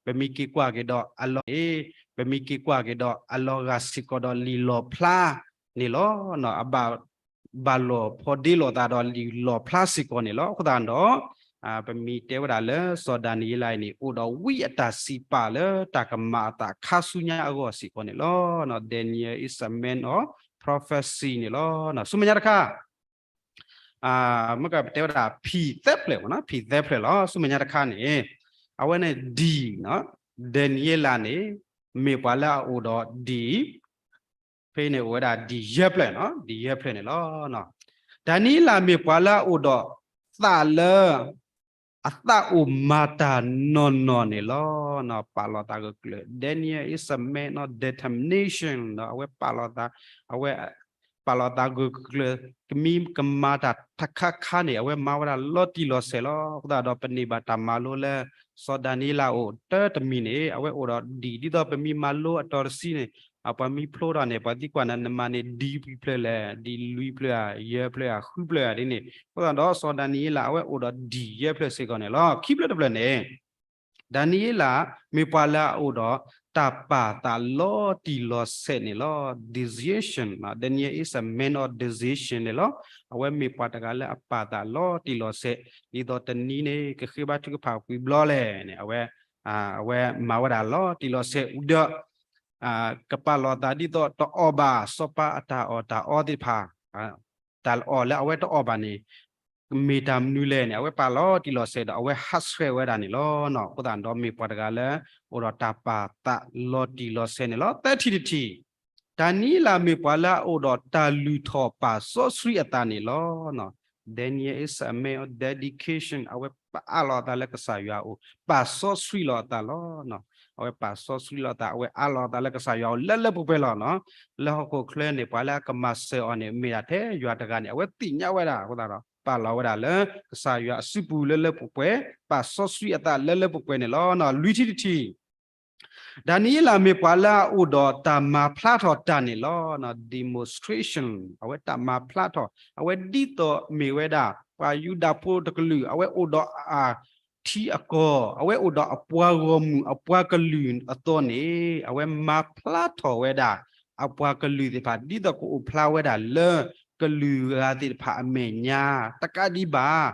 ပမ့ၢ်က့ၤကွၢ်က့ၤဒီးအလီၤ, ပမ့ၢ်က့ၤကွၢ်က့ၤဒီးအလီၤဂာ်စ့ၢ်ကီးဒီးလံာ်လီၣ်ဖျါန့ၣ်လီၤ. အဘၣ် ဘၣ်လီၢ်ဖီဒ့လိာ်သးဒီးလံာ်လီၣ်ဖျါစ့ၢ်ကီးန့ၣ်လီၤ. အဃိသတးဒီး ပမ့ၢ်တဲဝဲဒၣ်လၢစီၤဒၤနံးယ့လးအံၤန့ၣ် အိၣ်ဒီးဝံအတၢ်စံးပာ်လၢတၢ်ကမၤအသးခါဆူညါအဂီၢ်စ့ၢ်ကီးန့ၣ်လီၤ. Daniel is a man of prophecy န့ၣ်လီၤ. ဆူမဲာ်ညါတခါ မ့ၢ်ကပတဲဝဲဒၣ် ဖံသၢဖျၢၣ်မ့ၢ်နီၤ, ဖံသၢဖျၢၣ်လီၤ. ဆူမဲာ်ညါတခါန့ၣ် အဝဲန့ၣ်ဒံၣ်, ဒၤနံးယ့လးန့ၣ် မ့ၢ်ပှၤလၢအအိၣ်ဒီးဒံၣ် ဖဲန့ၣ်အိၣ်ဝဲဒၣ်ဒံၣ်ယဲၢ်ဖျၢၣ်နီၤ, ဒံၣ်ယဲၢ်ဖျၢၣ်န့ၣ်လီၤ. ဒၤနံးယ့လးမ့ၢ်ပှၤလၢအအိၣ်ဒီးသးလၢ အသးအိၣ်မၤတၢ်နီၢ်နီၢ်န့ၣ်လီၤ. ပာ်လီၤသးဂၢၢ်ကျၢၤ, Daniel is a man of determination ဒီးအဝဲပာ်လီၤသး, အဝဲ ပာ်လီၤသးဂၢၢ်ကျၢၤ, ကမ့ၢ်ကမၤတၢ်တခါခါန့ၣ် အဝဲမၤဝဲဒၣ်လီၤတံၢ်လီၤဆဲးလီၤ. အဃိသတးဒီးပန့ၢ်ဘၣ်တၢ်မၤလိလၢ စီၤဒၤနံးယ့လးအိၣ်တၢ်တမံၤန့ၣ် အဝဲအိၣ်ဒီးဒံၣ် ဒ်သိးပမ့ၢ်မၤလိအတီၤတဆံန့ၣ် ပှၤမ့ၢ်ဖျိထီၣ်န့ၣ် ပှၤသံကွၢ်န့ၣ် နမၤန့ၣ်ဒံၣ်ပှဲၤဖျၢၣ်လဲၣ်, ဒံၣ်လွံၢ်ဖျၢၣ်ဧါ, ယဲၢ်ဖျၢၣ်ဧါ, ဃုဖျၢၣ်ဧါ ဒ်န့ၣ်. အဃိသတးဒီးစီၤဒၤနံးယ့လး အဝဲအိၣ်ဒီးဒံၣ်ယဲၢ်ဖျၢၣ်စ့ၢ်ကီးန့ၣ်လီၤ. ခံဖျၢၣ်တဖျၢၣ်န့ၣ် ဒၤနံးယ့လး မ့ၢ်ပှၤလၢအအိၣ်ဒီးတၢ်ပာ်သးလီၤတံၢ်လီၤဆဲးန့ၣ်လီၤ. Decision, Daniel is a man of decision န့ၣ်လီၤ. အဝဲမ့ၢ်ပှၤတဂၤလၢအပာ်သးလီၤတံၢ်လီၤဆဲး, ဒ်သိးတနံၤန့ၣ် ကဃ့ဘါထုကဖၣ်ကွံာ်ဘျီလဲၣ်န့ၣ် အဝဲ အဝဲမၤဝဲဒၣ်လီၤတံၢ်လီၤဆဲးဝံၤဒီး ကပာ်လီၤသးဒ်သိးတအီၣ်ဘၣ်စီၤပၤအတၢ်အီၣ်တၢ်အီသ့ၣ်တဖၣ် တၢ်အီၣ်လၢအဝဲတအီၣ်ဘၣ်န့ၣ် မ့ၢ်တၢ်မနုၤလဲၣ်န့ၣ် အဝဲပာ်လီၤတံၢ်လီၤဆဲးဒီး အဝဲဟးဆှဲးဝဲဒၣ်န့ၣ်လီၤ. အဃိသတးဒီးမ့ၢ်ပှၤတဂၤလၢ အိၣ်ဒီးတၢ်ပာ်သးလီၤတံၢ်လီၤဆဲးန့ၣ်လီၤ. သၢထံၣ်တထံၣ်, ဒၤနံးယ့လးမ့ၢ်ပှၤလၢအအိၣ်ဒီးတၢ်လုၢ်ထီၣ်ပာ်စီဆှံအသးန့ၣ်လီၤ. Daniel is a man of dedication အဝဲပာ်အးလီၤအသးလၢကစၢ်ယွၤအအိၣ် ပာ်စီဆှံလီၤအသးလီၤ. အဝဲပာ်စီဆှံလီၤအသး အဝဲအးလီၤအသးလၢကစၢ်ယွၤအအိၣ်လၢလၢပှဲၤပှဲၤလီၤ. လၢဟီၣ်ခိၣ်ချၢန့ၣ် ပှၤလၢအကမၤစၢၤအီၤန့ၣ် မ့ၢ်ဒၣ်ထဲယွၤတဂၤန့ၣ် အဝဲသ့ၣ်ညါဝဲဒၣ် အဃိသတးဒီး ပာ်လီၤဝဲဒၣ်လၢကစၢ်ယွၤအစုပူၤလၢလၢပှဲၤပှဲၤ, ပာ်စီဆှံအသးလၢလၢပှဲၤပှဲၤန့ၣ်လီၤ. လွံၢ်ထံၣ်တထံၣ် ဒၤနံးယ့လးမ့ၢ်ပှၤလၢအအိၣ်ဒီးတၢ်မၤဖျါထီၣ်တၢ်န့ၣ်လီၤ. Demonstration အဝဲတၢ်မၤဖျါထီၣ် အဝဲဒ်သိးမ့ၢ်ဝဲဒၣ် ပှၤယူဒၤဖိတကလုာ် အဝဲအိၣ်ဒီးအထံအကီၢ် အဝဲအိၣ်ဒီးအပှၤဂီၢ်မုၢ်အပှၤကလုာ်အသိးန့ၣ် အဝဲမၤဖျါထီၣ်ဝဲဒၣ် အပှၤကလုာ်သ့ၣ်တဖၣ် ဒ်သိးကအိၣ်ဖျါဝဲဒၣ်လၢကလုာ်ဂၤသ့ၣ်တဖၣ်အမဲာ်ညါ တကးဒံးဘၣ် ဒ်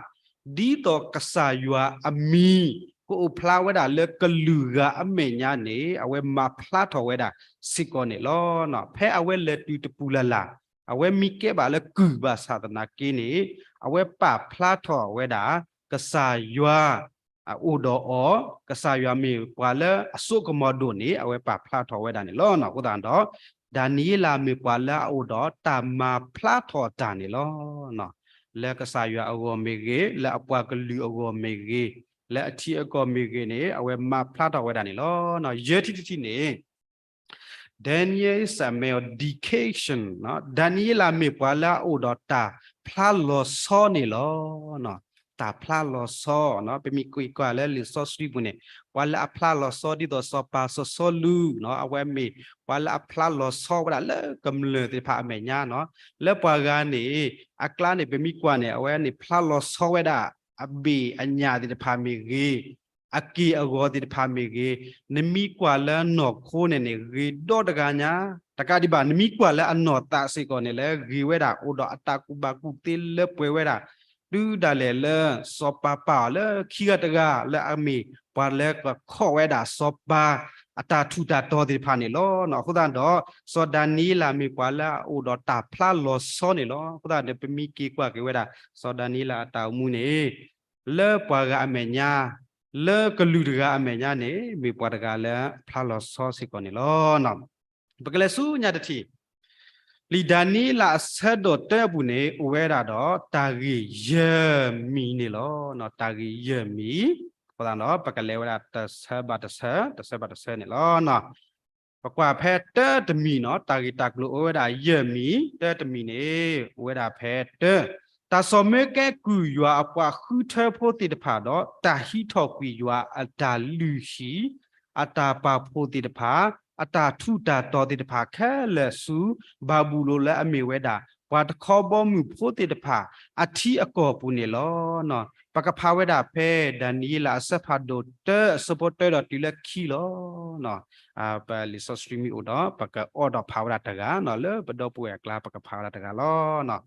သိးကစၢ်ယွၤအမံၤ ကအိၣ်ဖျါဝဲဒၣ်လၢကလုာ်ဂၤအမဲာ်ညါန့ၣ် အဝဲမၤဖျါထီၣ်ဝဲဒၣ်စ့ၢ်ကီးန့ၣ်လီၤ. ဖဲအဝဲလဲၤတုၤတပူၤလၢ်လၢ် အဝဲမ့ၢ်ကဲဘၣ်လၢကုၢ်ဘၣ်ဆၣ်သနာ်က့န့ၣ် အဝဲပာ်ဖျါထီၣ်ဝဲဒၣ် ကစၢ်ယွၤ အိၣ်ဒီးအီၤ, ကစၢ်ယွၤမ့ၢ်ပှၤလၢအစိကမီၤဒိၣ်န့ၣ် အဝဲပာ်ဖျါထီၣ်ဝဲဒၣ်န့ၣ်လီၤ. အဃိသတးဒီး ဒၤနံးယ့လးမ့ၢ်ပှၤလၢအအိၣ်ဒီးတၢ်မၤဖျါထီၣ်တၢ်န့ၣ်လီၤ. လၢကစၢ်ယွၤအဂီၢ်မ့ၢ်ဂ့ၤ, လၢအပှၤကလုာ်အဂီၢ်မ့ၢ်ဂ့ၤ, လၢအထံအကီၢ်မ့ၢ်ဂ့ၤန့ၣ် အဝဲမၤဖျါထီၣ်ဝဲဒၣ်န့ၣ်လီၤ. ယဲၢ်ထံၣ်တထံၣ်န့ၣ် Daniel is a man of dedication ဒၤနံးယ့လးမ့ၢ်ပှၤလၢအအိၣ်ဒီးတၢ်ဖျါလီၤဆီန့ၣ်လီၤ. တၢ်ဖျါလီၤဆီ ပမ့ၢ်ကွၢ်လၢလံာ်စီဆှံပူၤန့ၣ် ပှၤလၢအဖျါလီၤဆီဒ်သိးစီၤပၤစီၤစီလူး အဝဲမ့ၢ်ပှၤလၢအဖျါလီၤဆီဝဲဒၣ်လၢကမျၢၢ်သ့ၣ်တဖၣ်အမဲာ်ညါနီၤ. လၢပှၤဂၤန့ၣ် အကျါန့ၣ် ပမ့ၢ်ကွၢ်န့ၣ် အဝဲန့ၣ်ဖျါလီၤဆီဝဲဒၣ် အဘ့ၣ်အညၣ်သ့ၣ်တဖၣ်မ့ၢ်ဂ့ၤ အက့ၢ်အဂီၤသ့ၣ်တဖၣ်မ့ၢ်ဂ့ၤ, နမ့ၢ်ကွၢ်လၢနီၢ်ခိန့ၣ်န့ၣ် ဂ့ၤဒီတဂၤညါ, တကးဒံးဘၣ် နမ့ၢ်ကွၢ်လၢအနီၢ်သးစ့ၢ်ကီးန့ၣ် လၢဂ့ၤဝဲဒၣ် အိၣ်ဒီးအတၢ်ကူၣ်ဘၣ်ကူၣ်သ့လၢပှဲၤဝဲဒၣ်, တုၤဒၣ်လဲာ်လၢ စီၤပၤပာ်အီၤလၢခံဂၤတဂၤ လၢအမ့ၢ်ပှၤလၢကခိးဝဲဒၣ်စီၤပၤ အတၢ်ထူးတၢ်တီၤသ့ၣ်တဖၣ်န့ၣ်လီၤ. အဃိသတးဒီး စီၤဒၤနံးယ့လးမ့ၢ်ပှၤလၢအအိၣ်ဒီးတၢ်ဖျါလီၤဆီန့ၣ်လီၤ. အဃိသတးဒီး ပမ့ၢ်က့ၤကွၢ်က့ၤဝဲဒၣ် စီၤဒၤနံးယ့လးအတၢ်အိၣ်မူန့ၣ် လၢပှၤဂၤအမဲာ်ညါ, လၢကလုာ်တဂၤအမဲာ်ညါန့ၣ် မ့ၢ်ပှၤတဂၤလၢဖျါလီၤဆီစ့ၢ်ကီးန့ၣ်လီၤ. ပကလဲၤဆူညါတထံၣ်, လံာ်ဒၤနံးယ့လးအဆၢဒိၣ်တၢအပူၤန့ၣ် အိၣ်ဝဲဒၣ်ဒီးတၢ်ဂ့ၢ်ယဲၢ်မံၤန့ၣ်လီၤ. တၢ်ဂ့ၢ်ယဲၢ်မံၤ, အဃိသတးဒီး ပကလဲၤဝဲဒၣ်တဆၢဘၣ်တဆၢ, တဆၢဘၣ်တဆၢန့ၣ်လီၤ. ပကွၢ်ဖဲတၢတမံၤနီၤ, တၢ်ဂ့ၢ်တၢ်ကျိၤအိၣ်ဝဲဒၣ်ယဲၢ်မံၤ, တၢတမံၤန့ၣ် အိၣ်ဝဲဒၣ်ဖဲတၢ, တၢ်ဆီၣ်မၢကဲကုၢ်ယွၤအပှၤဃုထၢဖိသ့ၣ်တဖၣ်ဒီး တၢ်ဟံးထီၣ်ကွံာ်ယွၤအတၢ်လုၢ်ဟံၣ်, အတၢ်ပာ်ဖှိၣ်သ့ၣ်တဖၣ်, အတၢ်ထူးတၢ်တီၤသ့ၣ်တဖၣ်ခဲလၢာ်ဆူ ဘၤဘူလိၣ်လၢအမ့ၢ်ဝဲဒၣ် ပှၤတခီဘီမုၢ်ဖိသ့ၣ်တဖၣ် အထံအကီၢ်ပူၤန့ၣ်လီၤ. ပကဖးဝဲဒၣ်ဖဲ ဒၤနံးယ့လးအဆၢဖးဒိၣ်တၢ အဆၢဖိတၢဒီးတုၤလၢခံလီၤ. ပလံာ်စီဆှံမ့ၢ်အိၣ်ဒီး ပကအိးထီၣ်ဖးဝဲဒၣ်တဂၤ လၢပဒီပုၢ်ဝဲၢ်အကျါ ပကဖးဝဲဒၣ်တဂၤလီၤ.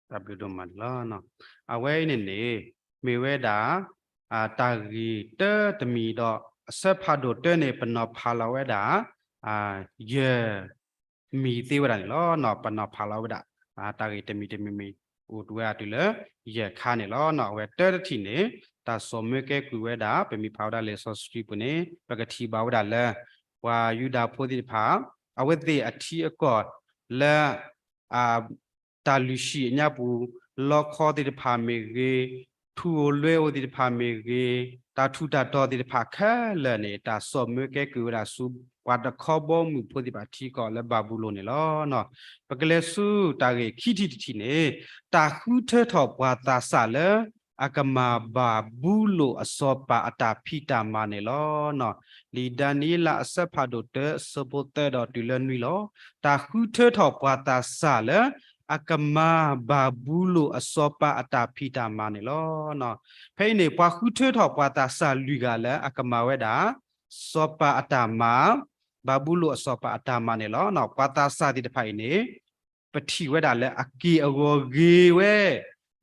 တၢ်ဘျုးဒိၣ်မးန့ၣ်လီၤ. အဝဲအံၤန့ၣ်န့ၣ် မ့ၢ်ဝဲဒၣ် တၢ်ဂ့ၢ်တၢတမံၤဒီး အဆၢဖးဒိၣ်တၢန့ၣ် ပနီၤဖးလီၤဝဲဒၣ် ယ မံၤသ့ဝဲဒၣ်န့ၣ်လီၤ. ပနီၤဖးလီၤဝဲဒၣ် တၢ်ဂ့ၢ်တမံၤတမံၤမံၤ အိၣ်ဝဲဒၣ်တုၤလၢ ယဲၢ်ခါန့ၣ်လီၤ. အဝဲတၢတထံၣ်န့ၣ် တၢ်စိာ်မၢကဲကုၢ်ဝဲဒၣ် ပမ့ၢ်ဖးဝဲဒၣ်လံာ်စီဆှံပူၤန့ၣ် ပကထံၣ်ဘၣ်ဝဲဒၣ်လၢ ပှၤယူဒၤဖိသ့ၣ်တဖၣ် အဝဲသ့ၣ်အထံအကီၢ်လၢ တၢ်လုၢ်ဟံၣ်အညါပူၤ လီခီသ့ၣ်တဖၣ်မ့ၢ်ဂ့ၤ, ထူဧိၤလွဲဧိၤသ့ၣ်တဖၣ်မ့ၢ်ဂ့ၤ, တၢ်ထူးတၢ်တီၤသ့ၣ်တဖၣ်ခဲလၢာ်န့ၣ် တၢ်စိာ်မၢကဲကုၢ်ဝဲဒၣ်ဆူ ပှၤတခီဘီမုၢ်ဖိသ့ၣ်တဖၣ်ထံကီၢ်လၢဘၤဘူလိၣ်န့ၣ်လီၤ. ပကလဲၤဆူတၢ်ဂ့ၢ်ခံထံၣ်တထံၣ်န့ၣ် တၢ်ဃုထၢထီၣ်ပှၤသးစၢ်လၢ အကမၤဘၤဘူလိၣ်အစီၤပၤအတၢ်ဖံးတၢ်မၤန့ၣ်လီၤ. လံာ်ဒၤနံးယ့လးအဆၢဖးဒိၣ်တၢ အဆၢဖိသၢဒီးတုၤလၢနွံလီၤ. တၢ်ဃုထၢထီၣ်ပှၤသးစၢ်လၢ အကမၤဘၤဘူလိၣ်အစီၤပၤအတၢ်ဖံးတၢ်မၤန့ၣ်လီၤ. ဖဲအံၤန့ၣ် ပှၤဃုထၢထီၣ်ပှၤသးစၢ်လွံၢ်ဂၤလၢအကမၤဝဲဒၣ် စီၤပၤအတၢ်မၤ, ဘၤဘူလိၣ်အစီၤပၤအတၢ်မၤန့ၣ်လီၤ. ပှၤသးစၢ်သ့ၣ်တဖၣ်အံၤန့ၣ် ပထံၣ်ဝဲဒၣ်လၢအက့ၢ်အဂီၤဂ့ၤဝဲ,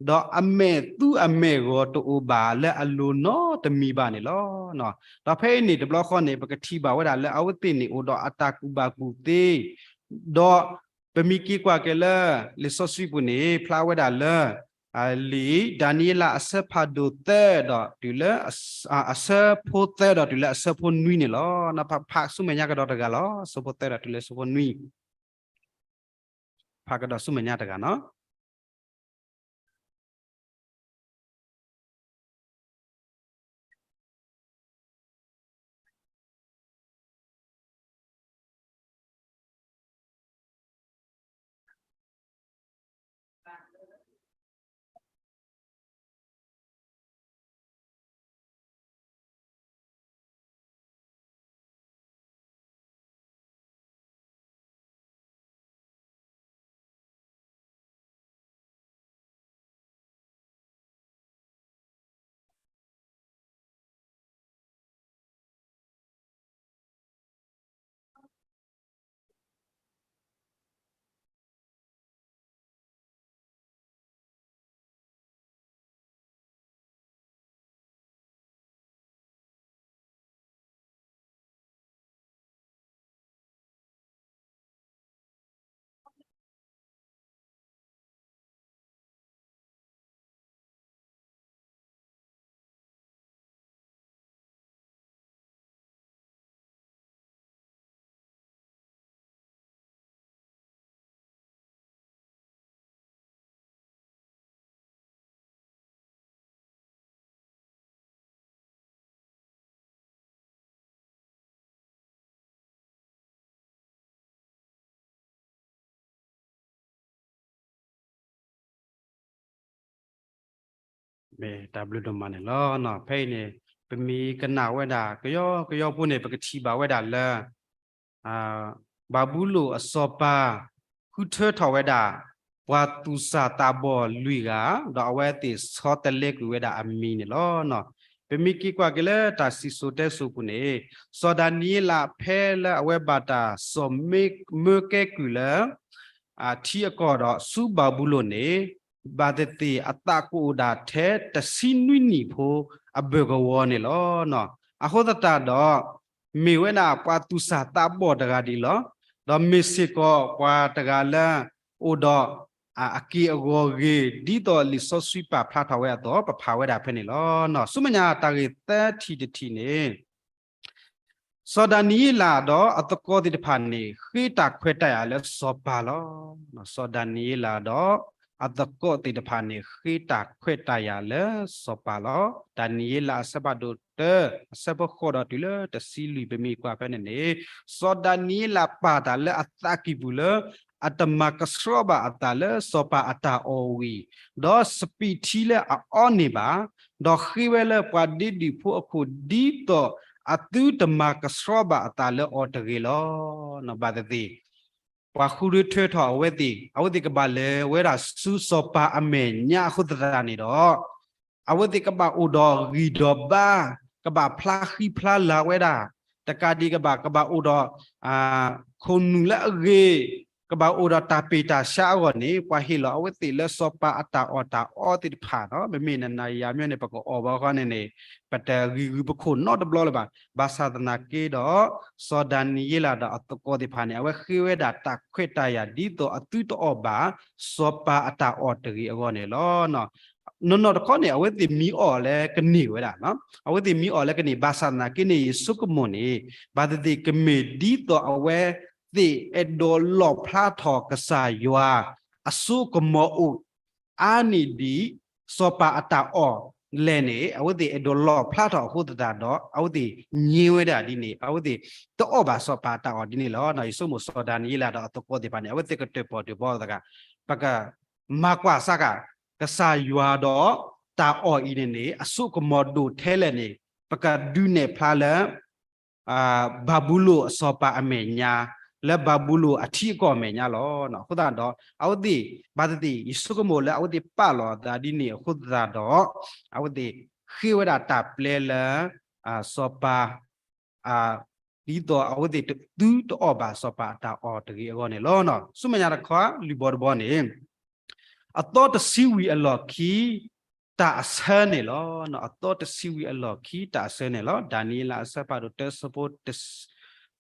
ဒီးအမဲာ်သူအမဲာ်ဂီၤတအိၣ်ဘၣ်လၢအလိၤနီတမံၤဘၣ်န့ၣ်လီၤ. ဒီးဖဲအံၤန့ၣ်တဘျီဃီန့ၣ် ပကထံၣ်ဘၣ်ဝဲဒၣ်လၢအဝဲသ့ၣ်န့ၣ်အိၣ်ဒီးအတၢ်ကူၣ်ဘၣ်ကူၣ်သ့, ဒီးပမ့ၢ်က့ၤကွၢ်က့ၤလၢ လံာ်စီဆှံပူၤန့ၣ် ဖျါဝဲဒၣ်လၢ လံာ်ဒၤနံးယ့လးအဆၢဖးဒိၣ်သၢဒီးတုၤလၢ အဆၢဖိသၢဒီးတုၤလၢအဆၢဖိနွံန့ၣ်လီၤ. ဖးဆူမဲာ်ညါကဒီးတဂၤလီၤ. အဆၢဖိသၢဒီးတုၤလၢအဆၢဖိနွံ ဖးကဒီးဆူမဲာ်ညါတဂၤနီၤ. မ့ၢ်တၢ်ဘျုးဒိၣ်မးန့ၣ်လီၤ. ဖဲအံၤန့ၣ် ပမ့ၢ်ကနၣ်ဝဲဒၣ် ကယီကယီဖိန့ၣ် ပကထံၣ်ဘၣ်ဝဲဒၣ်လၢ ဘၤဘူလိၣ်အစီၤပၤ ဃုထၢထီၣ်ဝဲဒၣ် ပှၤသူၣ်စၢ်သးဘီၣ်လွံၢ်ဂၤ ဒီးအဝဲသ့ၣ်ဆီတလဲကွံာ်ဝဲဒၣ်အမံၤန့ၣ်လီၤ. ပမ့ၢ်က့ၤကွၢ်က့ၤလၢတၢ်စံၣ်စိၤတဲစိၤပူၤန့ၣ် စီၤဒၤနံးယ့လးဖဲလၢအဝဲဘၣ်တၢ်စိာ်မၢကဲကုၢ်လၢ ထံအကီၢ်ဒီးဆူဘၤဘူလိၣ်န့ၣ် ဘၣ်သ့ၣ်သ့ၣ်အသးကအိၣ်ဒၣ်ထဲတဆံနွံနံၣ်ဖိအဘၢၣ်ကဝီၤန့ၣ်လီၤ. အဃိသတးဒီး မ့ၢ်ဝဲဒၣ်ပှၤသူၣ်စၢ်သးဘီၣ်တဂၤဒံးလီၤ. ဒီးမ့ၢ်စ့ၢ်ကီးပှၤတဂၤလၢ အိၣ်ဒီး အက့ၢ်အဂီၤဂ့ၤ ဒ်သိးလံာ်စီဆှံပာ်ဖျါထီၣ်ဝဲအသိး ပဖးဝဲဒၣ်ဖဲန့ၣ်လီၤ. ဆူမဲာ်ညါတၢ်ဂ့ၢ်သၢထံၣ်တထံၣ်န့ၣ် စီၤဒၤနံးယ့လးဒီးအသကိးသ့ၣ်တဖၣ်န့ၣ် ဃ့တၢ်ခွဲးတၢ်ယာ်လၢစီၤပၤလီၤ. စီၤဒၤနံးယ့လးဒီးအသကိးသ့ၣ်တဖၣ်န့ၣ် ဃ့တၢ်ခွဲးတၢ်ယာ်လၢစီၤပၤလီၤ. ဒၤနံးယ့လးအဆၢဖးဒိၣ်တၢ အဆၢဖိဃိးဒီးတုၤလၢတဆံလွံၢ် ပမ့ၢ်ကွၢ်ဖဲန့ၣ်န့ၣ်, စီၤဒၤနံးယ့လးပာ်တၢ်လၢအသးကံၢ်ပူၤလၢ အတမၤကဆှီဘၣ်အသးလၢစီၤပၤအတၢ်အီၣ်ဝံၤ, ဒီးစပံးထံလၢအအီန့ၢ်ဘၣ်, ဒီးဃ့ဝဲလၢပှၤဒ့ဒုၣ်ဖိအခိၣ် ဒ်သိးအသုတမၤကဆှီဘၣ်အသးလၢအီၤတဂ့ၤလီၤ. ဘၣ်သ့ၣ်သ့ၣ် ပှၤဃုထၢထီၣ်အဝဲသ့ၣ်, အဝဲသ့ၣ်ကဘၣ်လဲၤဝဲဒၣ်ဆူစီၤပၤအမဲာ်ညါအဃိသတးန့ၣ်ဒီး, အဝဲသ့ၣ်ကဘၣ်အိၣ်ဒီးဂံၢ်ဒီးဘါ, ကဘၣ်ဖျါဃံဖျါလၤဝဲဒၣ်, တကးဒံးကဘၣ် ကဘၣ်အိၣ်ဒီး ခိၣ်နူာ်လၢအဂ့ၤ, ကဘၣ်အိၣ်ဒီးတၢ်ပ့ၢ်တၢ်ဆှါအဂီၢ်န့ၣ်, ပှၤဟ့ၣ်လီၤအဝဲသ့ၣ်လၢစီၤပၤအတၢ်အီၣ်တၢ်အီသ့ၣ်တဖၣ်ဒီး, ပမ့ၢ်နၤယၤမ့ၢ်န့ၣ် ပကအီၣ်ဘၣ်ဃီန့ၣ်န့ၣ်, ပတဂံၢ်ဂုာ်ပခိၣ်နီတဘျီလၢၤဘၣ်. ဘၣ်ဆၣ်သနာ်က့ဒီး, စီၤဒၤနံးယ့လးဒီးအသကိးသ့ၣ်တဖၣ်န့ၣ် အဝဲဃ့ဝဲဒၣ်တၢ်ခွဲးတၢ်ယာ် ဒ်သိးအသုတအီၣ်ဘၣ်စီၤပၤအတၢ်အီၣ်တဂ့ၤအဂီၢ်န့ၣ်လီၤ. နီၢ်နီၢ်တခီန့ၣ် အဝဲသ့ၣ်မံအီၣ်လၢကန့ၢ်ဝဲဒၣ်, အဝဲသ့ၣ်မံအီၣ်လၢကန့ၢ်, ဘၣ်ဆၣ်သနာ်က့န့ၣ် ယဆိကမိၣ်န့ၣ်, ဘၣ်သ့ၣ်သ့ၣ် ကမ့ၢ်ဒ်သိးအဝဲသ့ၣ်အဲၣ်ဒိးလီၣ်ဖျါထီၣ်ကစၢ်ယွၤအစိကမီၤအိၣ် အါန့ၢ်ဒံးစီၤပၤအတၢ်အီၣ်လဲၣ်န့ၣ်, အဝဲသ့ၣ်အဲၣ်ဒိးလီၣ်ဖျါထီၣ်အဃိသတးဒီး, အဝဲသ့ၣ်ညံဝဲဒၣ်ဒ်န့ၣ်, အဝဲသ့ၣ်တအီၣ်ဘၣ်စီၤပၤအတၢ်အီၣ်ဒ်န့ၣ်လီၤ. ယဆိကမိၣ်စီၤဒၤနံးယ့လးဒီးအသကိးသ့ၣ်တဖၣ်န့ၣ် အဝဲသ့ၣ်ကတၢၢ်ပီၣ်တၢၢ်ဘီသဂၤ, ပကမၤကွၢ်စ့ၢ်ကီး ကစၢ်ယွၤဒီးတၢ်အီၣ်အံၤန့ၣ်န့ၣ် အစိကမီၤဒိၣ်ထဲလဲၣ်န့ၣ်, ပကဒုးနဲၣ်ဖျါလၢ ဘၤဘူလိၣ်အစီၤပၤအမဲာ်ညါ, လၢဘၤဘူလိၣ်အထံအကီၢ်အမဲာ်ညါလီၤ. အဃိသတးဒီး အဝဲသ့ၣ် ဘၣ်သ့ၣ်သ့ၣ် ယဆိကမိၣ်လၢအဝဲသ့ၣ်ပာ်လီၤအသးဒ်န့ၣ်အဃိသတးဒီး, အဝဲသ့ၣ်ဃ့ဝဲဒၣ်တၢ်ပျဲလၢ စီၤပၤ ဒ်သိးအဝဲသ့ၣ်သုတအီၣ်ဘၣ်စီၤပၤအတၢ်အီၣ်တဂ့ၤအဂီၢ်န့ၣ်လီၤ. ဆူမဲာ်ညါတခီ လွံၢ်ဘီတဘီန့ၣ် အသီတဆံဝံၤအလီၢ်ခံ တၢ်အဆၢန့ၣ်လီၤ. အသီတဆံဝံၤအလီၢ်ခံ တၢ်အဆၢန့ၣ်လီၤ. ဒၤနံးယ့လးအဆၢဖးဒိၣ်တၢ အဆၢဖိ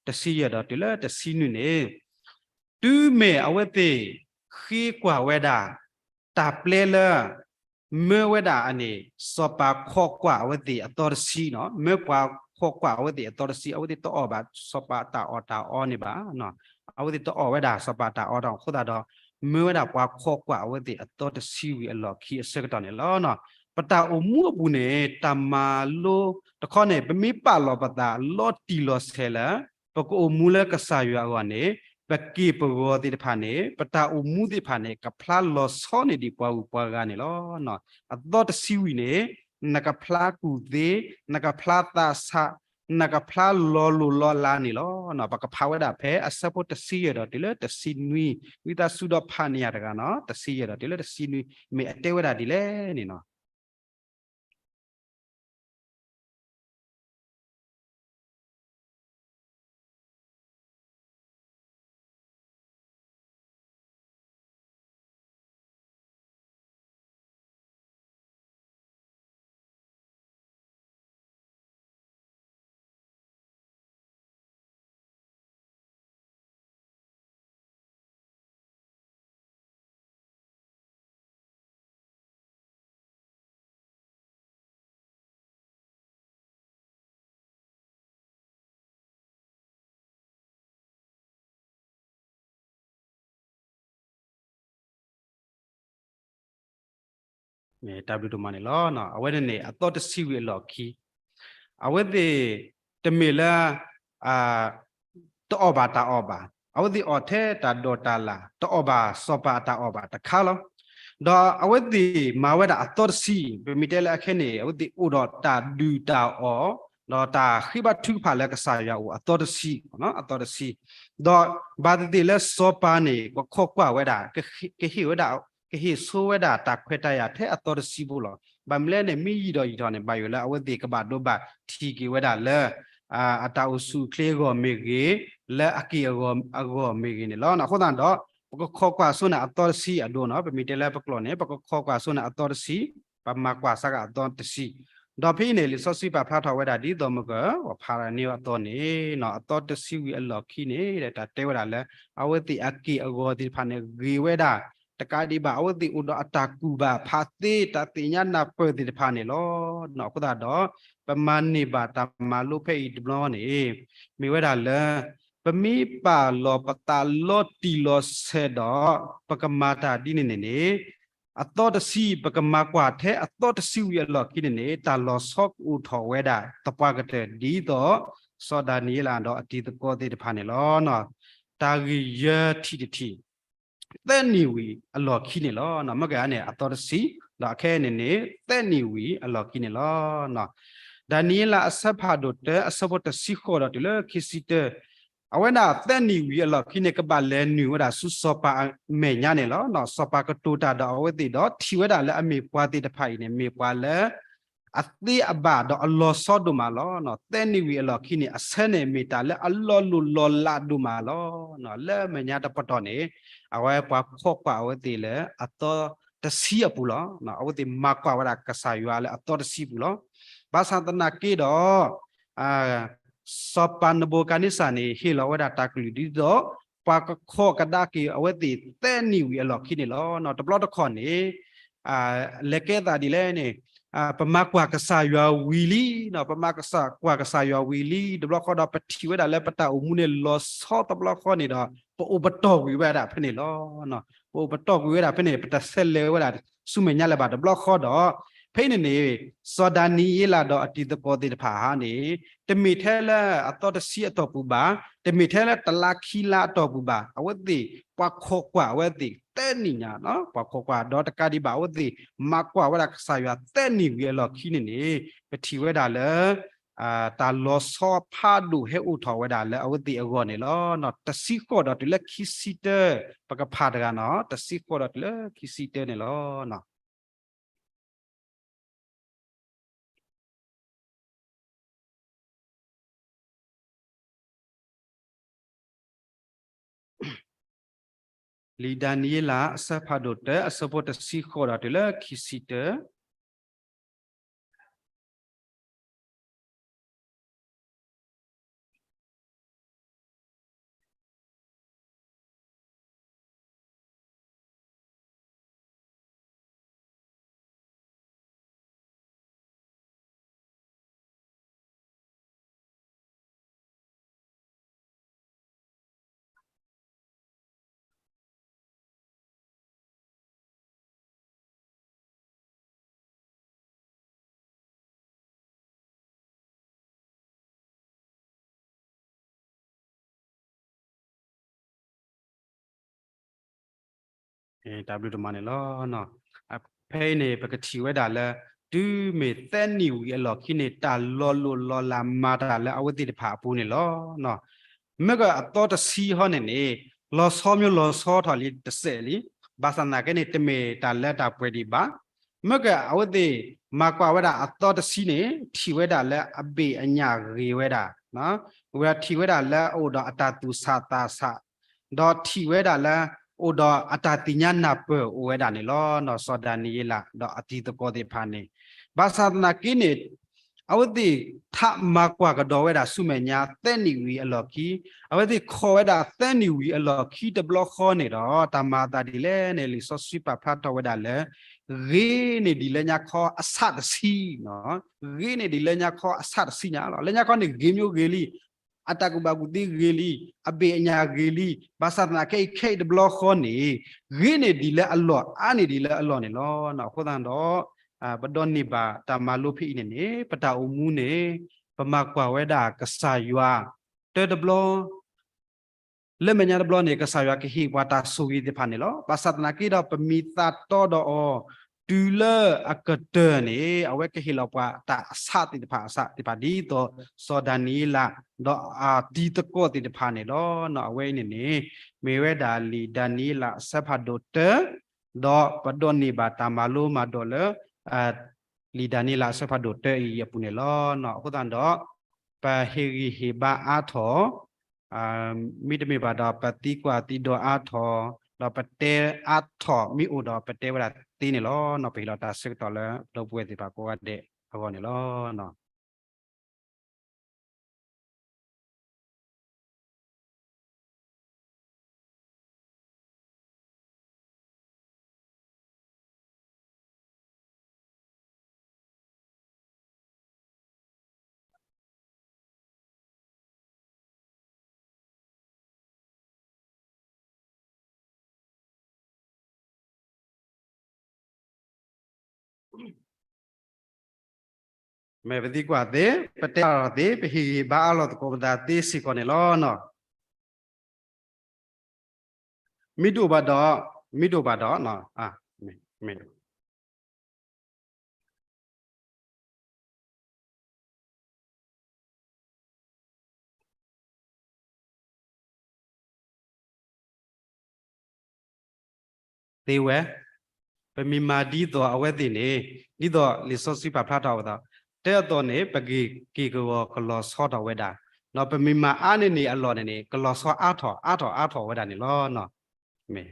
တဆံယဲၢ်ဒီးတုၤလၢတဆံနွံန့ၣ်, တုၤမ့ၢ်အဝဲသ့ၣ်ဃ့ကွၢ်ဝဲဒၣ် တၢ်ပျဲလၢ မၢဝဲဒၣ်အန့ၣ် စီၤပၤခိးကွၢ်အဝဲသ့ၣ်အသီတဆံန့ၣ်, မၢပှၤခိးကွၢ်အဝဲသ့ၣ်အသီတဆံ, အဝဲသ့ၣ်တအီၣ်ဘၣ်စီၤပၤတၢ်အီၣ်တၢ်အီန့ၣ်ဘၣ်. အဝဲသ့ၣ်တအီၣ်ဝဲဒၣ်စီၤပၤတၢ်အီတၢ်အီအဃိသတးဒီး, မၢဝဲဒၣ်ပှၤခိးကွၢ်အဝဲသ့ၣ်အသီတဆံဝံၤအလီၢ်ခံအဆၢကတီၢ်န့ၣ်လီၤ. ပတၢ်အိၣ်မူအပူၤန့ၣ် တၢ်မၤလိတခီန့ၣ် ပမ့ၢ်ပာ်လီၤပသးလီၤတံၢ်လီၤဆဲးလၢ ပကအိၣ်မူလၢကစၢ်ယွၤအဂီၢ်န့ၣ်, ပက့ၢ်ပဂီၤသ့ၣ်တဖၣ်န့ၣ် ပတၢ်အိၣ်မူသ့ၣ်တဖၣ်န့ၣ် ကဖျါလီၤဆီန့ၢ်ဒံးပှၤဂုၤပှၤဂၤန့ၣ်လီၤ. အသီတဆံဝံၤန့ၣ် နကဖျါကူၣ်သ့, နကဖျါသးဆး, နကဖျါလီၤလိၢ်လီၤလးန့ၣ်လီၤ. ပကဖးဝဲဒၣ်ဖဲအဆၢဖိတဆံယဲၢ်ဒီးတုၤလၢတဆံနွံ, ဝံသးစူၤဒီးဖးန့ၢ်ယၤတဂၤန့ၣ်, တဆံယဲၢ်ဒီးတုၤလၢတဆံနွံ မ့ၢ်အတဲဝဲဒၣ်ဒ်လဲၣ်န့ၣ်န့ၣ် မ့ၢ်တၢ်ဘျုးဒိၣ်မးန့ၣ်လီၤ. အဝဲန့ၣ်န့ၣ် အသီတဆံဝံၤအလီၢ်ခံ, အဝဲသ့ၣ်တမ့ၢ်လၢ တအီၣ်ဘၣ်တၢ်အီၣ်ဘၣ်, အဝဲသ့ၣ်အီၣ်ထဲတၢ်ဒိးတၢ်လၢ်, တအီၣ်ဘၣ်စီၤပၤအတၢ်အီၣ်ဘၣ်တခါလီၤ. ဒီးအဝဲသ့ၣ်မၤဝဲဒၣ်အသီတဆံ, ပမ့ၢ်တဲလၢအခဲန့ၣ် အဝဲသ့ၣ်အိၣ်ဒီးတၢ်ဒုၣ်တၢ်အီၣ်, ဒီးတၢ်ဃ့ဘါထုကဖၣ်လၢကစၢ်ယွၤအအိၣ်အသီတဆံ, အသီတဆံ, ဒီးဘၣ်သ့ၣ်သ့ၣ်လၢစီၤပၤန့ၣ် ကခိးကွၢ်ဝဲဒၣ်, ကဟ့ၣ်ဝဲဒၣ်, ကဟ့ၣ်ဆိဝဲဒၣ်တၢ်ခွဲးတၢ်ယာ်ထဲအသီတဆံဖိလီၤ. ဘၣ်မနုၤလဲၣ်န့ၣ် မ့ၢ်ယံာ်ဒီးယံာ်ထီၣ်န့ၣ် ဘၣ်ယိၣ်လၢအဝဲသ့ၣ်ကဘၣ်ဒိဘၣ်ထံးက့ၤဝဲဒၣ်လၢ အတၢ်အိၣ်ဆူၣ်အိၣ်ချ့အဂီၢ်မ့ၢ်ဂ့ၤ, လၢအက့ၢ်အဂီၤမ့ၢ်ဂ့ၤန့ၣ်လီၤ. အဃိသတးဒီး ပကခိးကွၢ်ဆိန့ၣ်အသီတဆံအဒိန့ၣ်, ပမ့ၢ်တဲလၢပကျိာ်န့ၣ် ပကခိးကွၢ်ဆိန့ၣ်အသီတဆံ, ပမၤကွၢ်စ့ၢ်ကီးအသီတဆံ, ဒီးဖဲအံၤန့ၣ် လံာ်စီဆှံပာ်ဖျါထီၣ်ဝဲဒၣ်ဒ်သိးမ့ၢ်က ပဖးဒၣ်န့ၢ်အသီန့ၣ်, အသီတဆံဝံၤအလီၢ်ခံန့ၣ် တၢ်တဲဝဲဒၣ်လၢ အဝဲသ့ၣ်အက့ၢ်အဂီၤသ့ၣ်တဖၣ်န့ၣ် ဂ့ၤဝဲဒၣ် တကးဒံးဘၣ်အဝဲသ့ၣ်အိၣ်ဒီးအတၢ်ကူၣ်ဘၣ်ဖးသ့ တၢ်သ့ၣ်ညါနၢ်ပၢၢ်သ့ၣ်တဖၣ်န့ၣ်လီၤ. အဃိသတးဒီး ပမၤန့ၢ်ဘၣ်တၢ်မၤလိဖဲအံၤတဘျီန့ၣ် မ့ၢ်ဝဲဒၣ်လၢ ပမ့ၢ်ပာ်လီၤပသးလီၤတံၢ်လီၤဆဲးဒီး ပကမၤတၢ်ဒ်န့ၣ်န့ၣ်န့ၣ် အသီတဆံ ပကမၤကွၢ်ထဲအသီတဆံဝံၤအလီၢ်ခံန့ၣ်န့ၣ် တၢ်လီၤဆီကအိၣ်ထီၣ်ဝဲဒၣ်သပှၢ်ကတၢၢ်ဒ်သိး စီၤဒၤနံးယ့လးဒီးအတံၤသကိးသ့ၣ်တဖၣ်န့ၣ်လီၤ. တၢ်ဂ့ၢ်ယဲၢ်ထံၣ်တထံၣ် သၢနံၣ်ဝံၤအလီၢ်ခံန့ၣ်လီၤ. မ့ၢ်ကန့ၣ် အသီတဆံ ဒီးအခဲအံၤန့ၣ်န့ၣ် သၢနံၣ်ဝံၤအလီၢ်ခံန့ၣ်လီၤ. ဒၤနံးယ့လးအဆၢဖးဒိၣ်တၢ အဆၢဖိတဆံဃိးဒီးတုၤလၢခံဆံတၢ အဝဲဒၣ်သၢနံၣ်ဝံၤအလီၢ်ခံန့ၣ် ကဘၣ်လဲၤနုာ်ဝဲဒၣ်ဆူစီၤပၤအမဲာ်ညါန့ၣ်လီၤ. စီၤပၤကတိၤတၢ်ဒီးအဝဲသ့ၣ်ဒီးထံၣ်ဝဲဒၣ်လၢအမ့ၢ်ပှၤသ့ၣ်တဖၣ်အံၤန့ၣ် မ့ၢ်ပှၤလၢ အသ့အဘၣ်ဒီးအလီၤဆီဒိၣ်မးလီၤ. သၢနံၣ်ဝံၤအလီၢ်ခံန့ၣ် အဆၢန့ၣ်မ့ၢ်တၢ်လၢအလီၤလိၢ်လီၤလးဒိၣ်မးလီၤ. လၢအမဲာ်ညါတပတီၢ်န့ၣ် အဝဲပှၤခိးကွၢ်အဝဲသ့ၣ်လၢအသီတဆံအပူၤလီၤ. အဝဲသ့ၣ်မၤကွၢ်ဝဲဒၣ်ကစၢ်ယွၤလၢအသီတဆံပူၤလီၤ. ဘၣ်ဆၣ်သနာ်က့ဒီး စီၤပၤနဘူၤခၣ်နံစၢ်န့ၣ် ဟ့ၣ်လီၤဝဲဒၣ်တၢ်ကလုၢ်ဒ်သိး ပှၤကခိးကဒါက့ၤအဝဲသ့ၣ်သၢနံၣ်ဝံၤအလီၢ်ခံန့ၣ်လီၤ. တဘျီတခီၣ်န့ၣ် လဲၤကဲသးဒ်လဲၣ်န့ၣ် ပမၤကွၢ်ကစၢ်ယွၤဝံၤလံ, ပမၤကစၢ်ကွၢ်ကစၢ်ယွၤဝံၤလံ တဘျီဃီဒီး ပထံၣ်ဝဲဒၣ်လၢပတၢ်အိၣ်မူန့ၣ်လီၤဆီတဘျီဃီန့ၣ်ဒီး ပအိၣ်ပတီၢ်ကွံာ်ဝဲဒၣ်ဖဲန့ၣ်လီၤ. ပအိၣ်ပတီၢ်ကွံာ်ဝဲဒၣ်ဖဲန့ၣ် ပတဆဲးလဲၤဝဲဒၣ်ဆူမဲာ်ညါလၢၤဘၣ်တဘျီဃီဒီး ဖဲအံၤန့ၣ်န့ၣ် စီၤဒၤနံးယ့လးဒီးအတံၤသကိးသ့ၣ်တဖၣ်ဧါန့ၣ် တမ့ၢ်ထဲလၢအသီတဆံအတီၢ်ပူၤဘၣ်, တမ့ၢ်ထဲလၢတလါခံလါအတီၢ်ပူၤဘၣ်, အဝဲသ့ၣ် ပှၤခိးကွၢ်အဝဲသ့ၣ်သၢနံၣ်ညါ, ပှၤခိးကွၢ်ဒီးတကးဒံးဘၣ် အဝဲသ့ၣ်မၤကွၢ်ဝဲဒၣ်ကစၢ်ယွၤသၢနံၣ်ဝံၤအလီၢ်ခံန့ၣ်န့ၣ် ပထံၣ်ဝဲဒၣ်လၢ တၢ်လီၤဆီဖးဒိၣ်ဟဲအိၣ်ထီၣ်ဝဲဒၣ်လၢအဝဲသ့ၣ်အဂီၢ်န့ၣ်လီၤ. တဆံဃိးဒီးတုၤလၢခံဆံတၢ ပကဖးတဂၤနီၤ, တဆံဃိးဒီးတုၤလၢခံဆံတၢန့ၣ်လီၤ. လံာ်ဒၤနံးယ့လး အဆၢဖးဒိၣ်တၢ အဆၢဖိတဆံဃိးဒီးတုၤလၢခံဆံတၢ. တၢ်ဘျုးဒိၣ်မးန့ၣ်လီၤ. ဖဲအံၤန့ၣ် ပကထံၣ်ဝဲဒၣ်လၢ တုၤမ့ၢ်သၢနံၣ်ဝံၤအလီၢ်ခံန့ၣ် တၢ်လီၤလိၢ်လီၤလးမၤတၢ်လၢအဝဲသ့ၣ်တဖၣ်အပူၤန့ၣ်လီၤ. မ့ၢ်ကအသီတဆံဟီန့ၣ်န့ၣ် လီၤဆီမ့ၢ်လီၤဆီထီၣ်လံတစဲးလံ, ဘၣ်ဆၣ်သနာ်က့န့ၣ် တမ့ၢ်တၢ်လၢတၢ်ပှဲၤဒံးဘၣ်. မ့ၢ်ကအဝဲသ့ၣ်မၤကွၢ်ဝဲဒၣ်အသီတဆံန့ၣ် ထံၣ်ဝဲဒၣ်လၢအဘ့ၣ်အညၣ်ဂ့ၤဝဲဒၣ်, ဝဲထံၣ်ဝဲဒၣ်လၢအအိၣ်ဒီးအတၢ်သူၣ်ဆးသးဆး ဒီးထံၣ်ဝဲဒၣ်လၢ အိၣ်ဒီးအတၢ်သ့ၣ်ညါနၢ်ပၢၢ်အိၣ်ဝဲဒၣ်န့ၣ်လီၤ. စီၤဒၤနံးယ့လး ဒီးအတံၤသကိးသ့ၣ်တဖၣ်န့ၣ် ဘၣ်ဆၣ်သနာ်က့န့ၣ် အဝဲသ့ၣ်ထးမၤကွၢ်ကဒီးဝဲဒၣ်ဆူမဲာ်ညါ သၢနံၣ်ဝံၤအလီၢ်ခံ, အဝဲသ့ၣ်ခိးဝဲဒၣ်သၢနံၣ်ဝံၤအလီၢ်ခံတဘျီဃီန့ၣ်ဒီး တၢ်မၤအသးဒ်လဲၣ်န့ၣ် လံာ်စီဆှံပာ်ဖျါထီၣ်ဝဲဒၣ်လၢ ဂ့ၤန့ၢ်ဒံးလၢညါခီအဆးတဆံ, ဂ့ၤန့ၢ်ဒံးလၢညါခီအဆးတဆံညါလီၤ. လၢညါခီန့ၣ်ဂ့ၤမ့ၢ်ဂ့ၤလံ, အတၢ်ကူၣ်ဘၣ်ကူၣ်သ့ဂ့ၤလံ, အဘ့ၣ်အညၣ်ဂ့ၤလံ, ဘၣ်ဆၣ်သနာ်က့ခဲအံၤတဘျီဃီန့ၣ် ဂ့ၤန့ၢ်ဒံးလၢအလီၢ် အါန့ၢ်ဒံးလၢအလီၢ်န့ၣ်လီၤ. အဃိသတးဒီး ပဒိးန့ၢ်ဘၣ်တၢ်မၤလိဖဲအံၤန့ၣ်န့ၣ် ပတၢ်အိၣ်မူန့ၣ် ပမၤကွၢ်ဝဲဒၣ်ကစၢ်ယွၤ တၢတဘျီ လၢမဲာ်ညါတဘျီန့ၣ် ကစၢ်ယွၤကဟ့ၣ်ပှၤတၢ်ဆိၣ်ဂ့ၤသ့ၣ်တဖၣ်န့ၣ်လီၤ. ဘၣ်ဆၣ်သနာ်က့ဒီး ပမ့ၢ်သးတီဒီးအီၤ တုၤလၢအကတၢၢ်န့ၣ် အဝဲကဟ့ၣ်လီၤပှၤတၢ်အဆးသ့ၣ်တဖၣ်အဆးသ့ၣ်တဖၣ် ဒ်သိးစီၤဒၤနံးယ့လး ဒီးအတံၤသကိးသ့ၣ်တဖၣ်န့ၣ်လီၤ. အဝဲအံၤန့ၣ်န့ၣ် မ့ၢ်ဝဲဒၣ်လံာ်ဒၤနံးယ့လးအဆၢဖးဒိၣ်တၢ ဒီးပဒိးန့ၢ်ဘၣ်တၢ်မၤလိမၤဒိးလၢ လံာ်ဒၤနံးယ့လးအဆၢဖးဒိၣ်တၢအံၤအပူၤန့ၣ်လီၤ. အဃိသတးဒီး ပဟ့ၣ်ဂံၢ်ဟ့ၣ်ဘါအါထီၣ် မ့တမ့ၢ်ဘၣ်ဒီး ပသံကွၢ်သံဒိးအါထီၣ် ဒီးပတဲအါထီၣ်မ့ၢ်အိၣ်ဒီး ပတဲဝဲဒၣ်သ့န့ၣ်လီၤ. ပဟ့ၣ်လီၤတၢ်ဆၢကတီၢ်လၢဒီပုၢ်ဝဲၢ်သ့ၣ်တဖၣ်ကိးဂၤဒဲးအဂီၢ်န့ၣ်လီၤ. မ့ၢ်ပသံကွၢ်သ့, ပတဲအါထီၣ်သ့, ပဟ့ၣ်ဂံၢ်ဟ့ၣ်ဘါအါထီၣ်သကိးပသးသ့စ့ၢ်ကီးန့ၣ်လီၤနီၤ. မ့ၢ်တအိၣ်ဘၣ်ဒီး, မ့ၢ်တအိၣ်ဘၣ်ဒီး, သ့ဝဲ, ပမ့ၢ်မၤဒ်သိးအဝဲသ့ၣ်န့ၣ်, ဒ်သိးလံာ်စီဆှံပာ်ဖျါထီၣ်ဝဲဒၣ်, တဲအသိးန့ၣ် ပက့ၤက့ၤကဝီၤကလီၤဆီထီၣ်ဝဲဒၣ်, ဒီးပမ့ၢ်မၤအါန့ၢ်န့ၣ်အလီၢ်န့ၣ်န့ၣ် ကလီၤဆီအါထီၣ်အါထီၣ်အါထီၣ်ဝဲဒၣ်န့ၣ်လီၤ. မ့ၢ်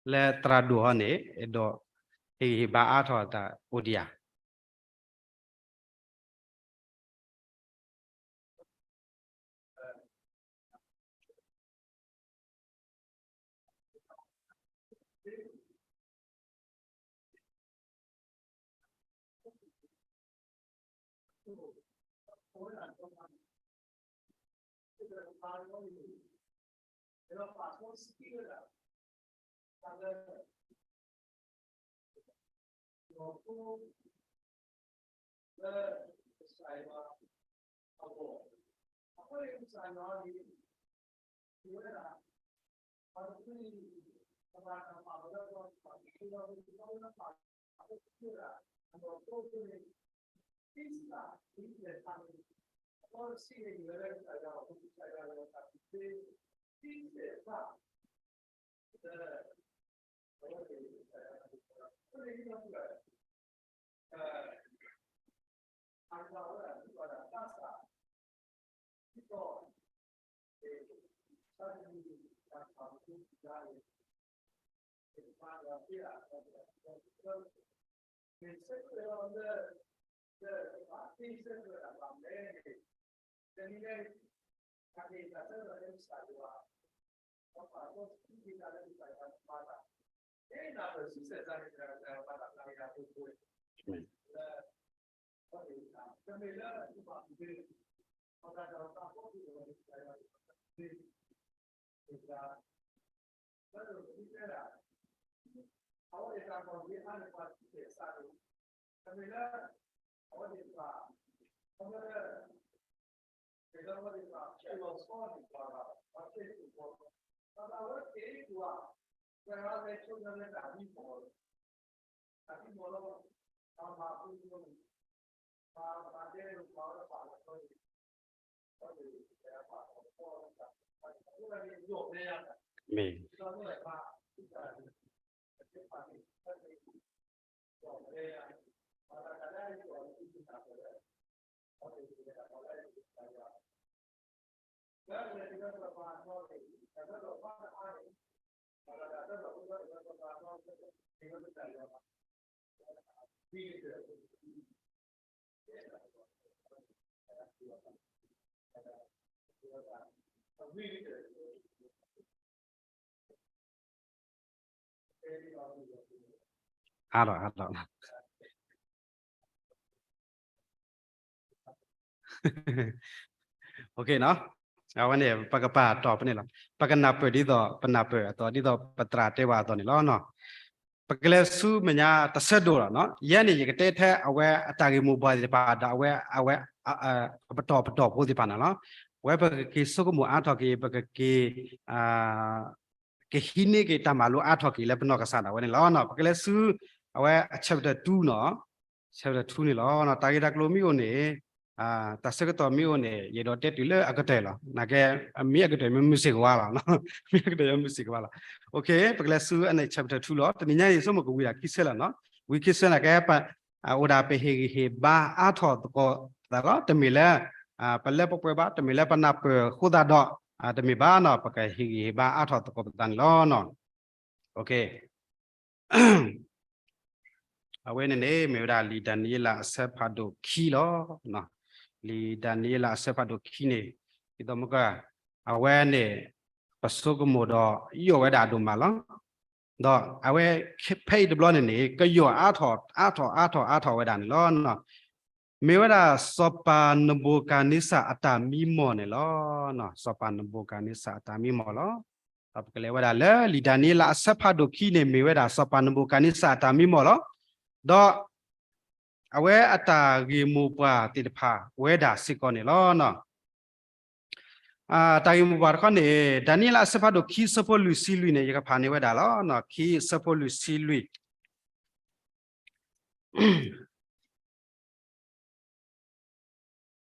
လၢသရၣ်ဒိၣ်ဟီန့ၣ် အဲၣ်ဒိးဟ့ၣ်ဂံၢ်ဟ့ၣ်ဘါအါထီၣ်တၢ်အိၣ်ဒံးဧါ. မ့ၢ် အါထီၣ် အါထီၣ် OK နီၤ, အဝဲန့ၣ် ပကပာ်တီၢ်ဖဲန့ၣ်လီၤ. ပကနၢ်ပၢၢ်ဒ်သိး ပနၢ်ပၢၢ်အသိး ဒ်သိးပသရၣ်တဲဝဲအသိးန့ၣ်လီၤ. ပကလဲၤဆူမဲာ်ညါတဆၢဒိၣ်လီၤနီၤ. ယဲန့ၣ် ယကတဲထဲအဝဲအတၢ်ဂ့ၢ်မိၢ်ပှၢ်သ့ၣ်တဖၣ်ဒီး အဝဲ အဝဲ အပတီၢ်ပတီၢ်ဖိသ့ၣ်တဖၣ်န့ၣ်လီၤ. အဝဲပကက့ၤဆိကမိၣ်အါထီၣ်က့ၤ ပကက့ၤ ကဟံးန့ၢ်က့ၤတၢ်မၤလိအါထီၣ်က့ၤလၢပနီၢ်ကစၢ်ဒၣ်ဝဲန့ၣ်လီၤ. ပကလဲၤဆူ အဝဲအ chapter two နီၤ, chapter two န့ၣ်လီၤ. တၢ်ဂ့ၢ်တၢ်ကျိၤမ့ၢ်အိၣ်န့ၣ်, တၢ်ဆၢကတီၢ်မ့ၢ်အိၣ်န့ၣ် ယအဲၣ်ဒိးတဲတုၤလၢအကတၢၢ်လီၤ. နာ်က့ မ့ၢ်အကတၢၢ်မ့ၢ်မုာ်စ့ၢ်ကီးဝဲလီၤ, မ့ၢ်အကတၢၢ်မ့ၢ်မုာ်စ့ၢ်ကီးဝဲလီၤ. OK ပကလဲၤဆူအန့ၣ် chapter two လီၤ. တနံၤညါအံၤ ဆိကမိၣ်ကဝံၤဒၣ်ခံဆၢလီၤနီၤ. ဝံၤခံဆၢန့ၣ်ကဲ အိၣ်ဒၣ်ပဟ့ၣ်ဂံၢ်ဟ့ၣ်ဘါအါထီၣ်သကိးသးလီၤ. တမ့ၢ်လၢ ပလၢပပှဲၤဘၣ်, တမ့ၢ်လၢပနၢ်ပၢၢ်အဃိသတးဒီး တမ့ၢ်ဘၣ်နီၤ, ပကဟ့ၣ်ဂံၢ်ဟ့ၣ်ဘါအါထီၣ်သကိးပသးန့ၣ်လီၤ. OK အဝဲန့ၣ်န့ၣ် မ့ၢ်ဝဲဒၣ်လံာ်ဒၤနံးယ့လးအဆၢဖးဒိၣ်ခံလီၤ. လံာ်ဒၤနံးယ့လးအဆၢဖးဒိၣ်ခံန့ၣ် ဒ်သိးမက အဝဲန့ၣ် ပဆိကမိၣ်ဒီး ယိာ်ဝဲဒၣ်ဒိၣ်မးလီၤ. ဒီးအဝဲဖဲအံၤတဘျီန့ၣ်န့ၣ် ကယိာ်အါထီၣ် အါထီၣ် အါထီၣ် အါထီၣ်ဝဲဒၣ်န့ၣ်လီၤ. မ့ၢ်ဝဲဒၣ်စီၤပၤနဘူၤခၣ်န့စၢ်အတၢ်မံမီၢ်န့ၣ်လီၤ. စီၤပၤနဘူၤခၣ်န့စၢ်အတၢ်မံမီၢ်လီၤ. ဒီးပကလဲၤဝဲဒၣ်လၢလံာ်ဒၤနံးယ့လးအဆၢဖးဒိၣ်ခံန့ၣ် မ့ၢ်ဝဲဒၣ်စီၤပၤနဘူၤခၣ်န့စၢ်အတၢ်မံမီၢ်လီၤ. ဒီး အဝဲအတၢ်ဂ့ၢ်မိၢ်ပှၢ်သ့ၣ်တဖၣ်ဝဲဒၣ်စ့ၢ်ကီးန့ၣ်လီၤ. အတၢ်ဂ့ၢ်မိၢ်ပှၢ်တခီန့ၣ် ဒၤနံးယ့လးအဆၢဖးဒိၣ်ခံအဆၢဖိလွံၢ်ဆံလွံၢ်န့ၣ် ယကဖးန့ၢ်ဝဲဒၣ်လီၤ. ခံအဆၢဖိလွံၢ်ဆံလွံၢ်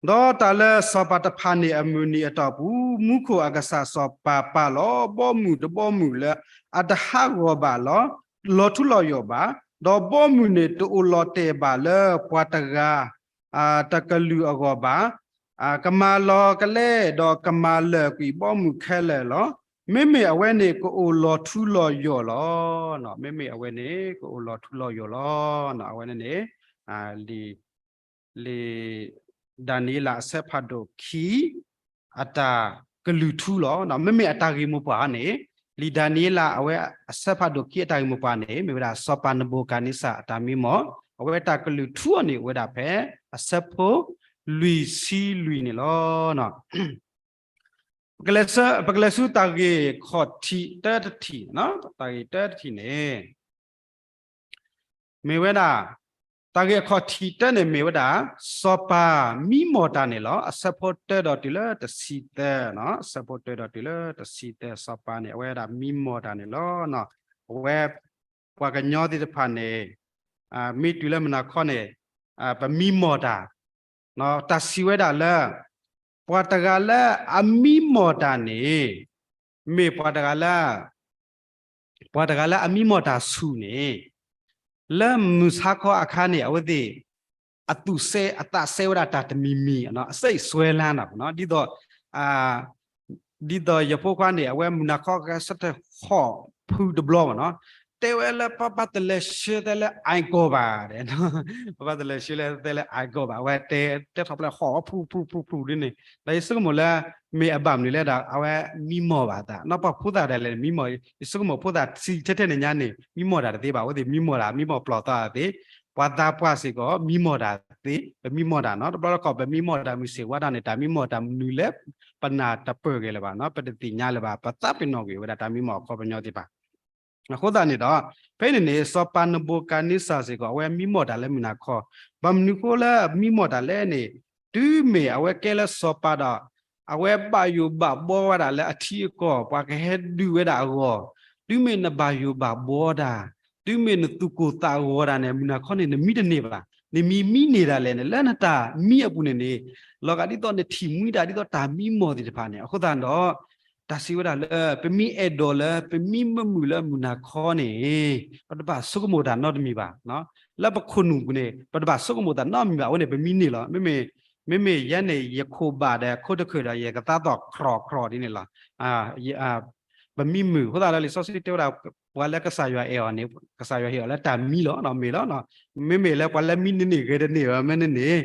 ဒီးတၢ်လၢစီၤပၤတဖၣ်န့ၣ်အမုၢ်နံၤအတီၢ်ပူၤ, မူခိၣ်အကစၢ်စီၤပၤပာ်လီၤဘီမုၢ်တဘီမုၢ်လၢ အတဟးဂီၤဘၣ်လီၤ, လီၤထူလီၤယိာ်ဘၣ်, ဒီးဘီမုၢ်န့ၣ်တအိၣ်လီၤတဲာ်ဘၣ်လၢပှၤတဂၤ တကလုာ်အဂီၢ်ဘၣ်. ကမၤလီၤကလဲ ဒီးကမၤလၢာ်ကွံာ်ဘီမုၢ်ခဲလၢာ်လီၤ. မ့မ့ၢ်အဝဲန့ၣ်ကအိၣ်လီၤထူလီၤယိာ်လီၤ. မ့မ့ၢ်အဝဲန့ၣ်ကအိၣ်လီၤထူလီၤယိာ်လီၤ. အဝဲန့ၣ်န့ၣ် လံာ်ဒၤနံးယ့လးအဆၢဖးဒိၣ်ခံ အတၢ်ကလုၢ်ထူလီၤ. မ့မ့ၢ်အတၢ်ဂ့ၢ်မိၢ်ပှၢ်န့ၣ် လံာ်ဒၤနံးယ့လးအဝဲအဆၢဖးဒိၣ်ခံအတၢ်ဂ့ၢ်မိၢ်ပှၢ်န့ၣ် မ့ၢ်ဝဲဒၣ်စီၤပၤနဘူၤခၣ်န့စၢ်အတၢ်မံမီၢ်, အဝဲတၢ်ကလုၢ်ထူအီၤန့ၣ် အိၣ်ဝဲဒၣ်ဖဲအဆၢဖိလွံၢ်ဆံလွံၢ်န့ၣ်လီၤ. ပကလဲၤဆူတၢ်ဂ့ၢ်ခီၣ်ထံးတၢတထံၣ်, တၢ်ဂ့ၢ်တၢတထံၣ်န့ၣ် မ့ၢ်ဝဲဒၣ် တၢ်ဂ့ၢ်အခီၣ်ထံးတၢန့ၣ်မ့ၢ်ဝဲဒၣ် စီၤပၤမံမီၢ်တၢ်န့ၣ်လီၤ. အဆၢဖိတၢဒီးတုၤလၢတဆံသၢ, အဆၢဖိတၢဒီးတုၤလၢတဆံသၢ စီၤပၤန့ၣ် အဝဲဒၣ်မံမီၢ်တၢ်န့ၣ်လီၤ. အဝဲ ပှၤကညီသ့ၣ်တဖၣ်န့ၣ် မ့ၢ်တုၤလၢမုၢ်နၤခီန့ၣ် ပမံမီၢ်တၢ် တၢ်စံးဝဲဒၣ်လၢ ပှၤတဂၤလၢအမံမီၢ်တၢ်န့ၣ် မ့ၢ်ပှၤတဂၤလၢ ပှၤတဂၤလၢအမံမီၢ်တၢ်ဆူၣ်န့ၣ် လၢမုၢ်ဆါခီအခါန့ၣ် အဝဲသ့ၣ် အသူၣ်စဲ အသးစဲဝဲဒၣ်တၢ်တမံၤမံၤ အစဲအံၤစွဲလၢနၤ ဒ်သိး ဒ်သိးယဖိခွါန့ၣ် အဝဲမုၢ်နၤခီကဆၢထၢၣ်ဟီၣ်ဖုတဘျီဘၣ်နီၤ, တဲဝဲလၢပဘၣ်တလဲၤဆှၢတဲလၢ အကီၢ်ဘၣ်, ပဘၣ်တလဲၤဆှၢလၢတဲလၢ အကီၢ်ဘၣ်, အဝဲတဲ တဲထီၣ်ဖျဲၣ်ဟီၣ်ဖုဖုဖုဖုဒ်န့ၣ်, ဒီးယဆိကမိၣ်လၢ မ့ၢ်အဘၣ်မနုၤလဲၣ်ဒီး အဝဲမံမီၢ်ဘၣ်သးနီၤ, ပှၤဖိသၣ်ဒၣ်လဲာ်န့ၣ် မံမီၢ်, ယဆိကမိၣ်ဖိသၣ်ဆံးထဲထဲန့ၣ်ညါန့ၣ် မံမီၢ်တၢ်တသ့ဘၣ်, အဝဲသ့ၣ်မံမီၢ်တၢ် မံမီၢ်ပျီၢ်သးသ့, ပှၤသးပှၢ်စ့ၢ်ကီး မံမီၢ်တၢ်သ့, ပမံမီၢ်တၢ်နီၤ, တဘျီတခီၣ် ပမံမီၢ်တၢ်မုၢ်ဆ့ၣ်ဝါဒၣ်န့ၣ် တၢ်မံမီၢ်တၢ်မနုၤလဲၣ် ပနၢ်တပၢၢ်ဂ့ၤလၢၤဘၣ်နီၤ, ပတသ့ၣ်ညါလၢၤဘၣ်, ပသးပ့ၤနီၣ်ကွံာ်ဝဲဒၣ်တၢ်မံမီၢ်အခီပညီသ့ၣ်တဖၣ် အဃိသတးန့ၣ်ဒီး ဖဲန့ၣ်န့ၣ် စီၤပၤနဘူၤခၣ်န့စၢ်စ့ၢ်ကီး အဝဲမံမီၢ်တၢ်လၢမုၢ်နၤခီ, ဘၣ်မနုၤဃိလၢမံမီၢ်တၢ်လဲၣ်န့ၣ်, တုၤမ့ၢ်အဝဲကဲလၢစီၤပၤဒီး အဝဲဘၣ်ယိၣ်ဘၣ်ဘှီဝဲဒၣ်လၢအထံအကီၢ် ပှၤကဟဲဒုးဝဲဒၣ်အဂီၢ်, တုၤမ့ၢ်နဘၣ်ယိၣ်ဘၣ်ဘှီတၢ်, တုၤမ့ၢ်နသူၣ်ကိၢ်သးဂီၤတၢ်န့ၣ် မုၢ်နၤခီန့ၣ် နမံတန့ၢ်ဘၣ်, နမံမံန့ၢ်ဒၣ်လဲာ်န့ၣ် လၢနတၢ်မံအပူၤန့ၣ်န့ၣ်, လီၤဂာ်ဒ်သိးနထံၣ်မှံဒၣ်ဒ်သိးတၢ်မံမီၢ်သ့ၣ်တဖၣ်န့ၣ်, အဃိသတးဒီး တၢ်စံးဝဲဒၣ်လၢ ပမ့ၢ်အဲၣ်ဒိးလၢ ပမံမုာ်လၢမုၢ်နၤခီန့ၣ် ပတဘၣ်ဆိကမိၣ်တၢ်နီတမံၤဘၣ်, လၢပခိၣ်နူာ်ပူၤန့ၣ် ပတဘၣ်ဆိကမိၣ်တၢ်နီတမံၤဘၣ်, အဝဲန့ၣ် ပမံန့ၢ်လီၤ, မ့မ့ၢ် မ့မ့ၢ်ယဲန့ၣ် ယခိၣ်ဘၣ်ဒီးခိၣ်တခၢၣ်ဒီး ယကသးသီၣ်ခြီၣ်ခြီၣ်ဒ်န့ၣ်လီၤ. ပမံမုာ်, အဃိသတးဒီး လံာ်စီဆှံတဲဝဲဒၣ် ပှၤလၢကစၢ်ယွၤအဲၣ်အီၤန့ၣ် ကစၢ်ယွၤဟ့ၣ်အီၤလၢတၢ်မံလီၤ, မ့ၢ်လီၤ. မ့မ့ၢ်လၢပှၤလၢမံန့ၢ်န့ၢ်ဂ့ၤတန့ၢ်ဘၣ်မ့ၢ်န့ၣ်န့ၣ်,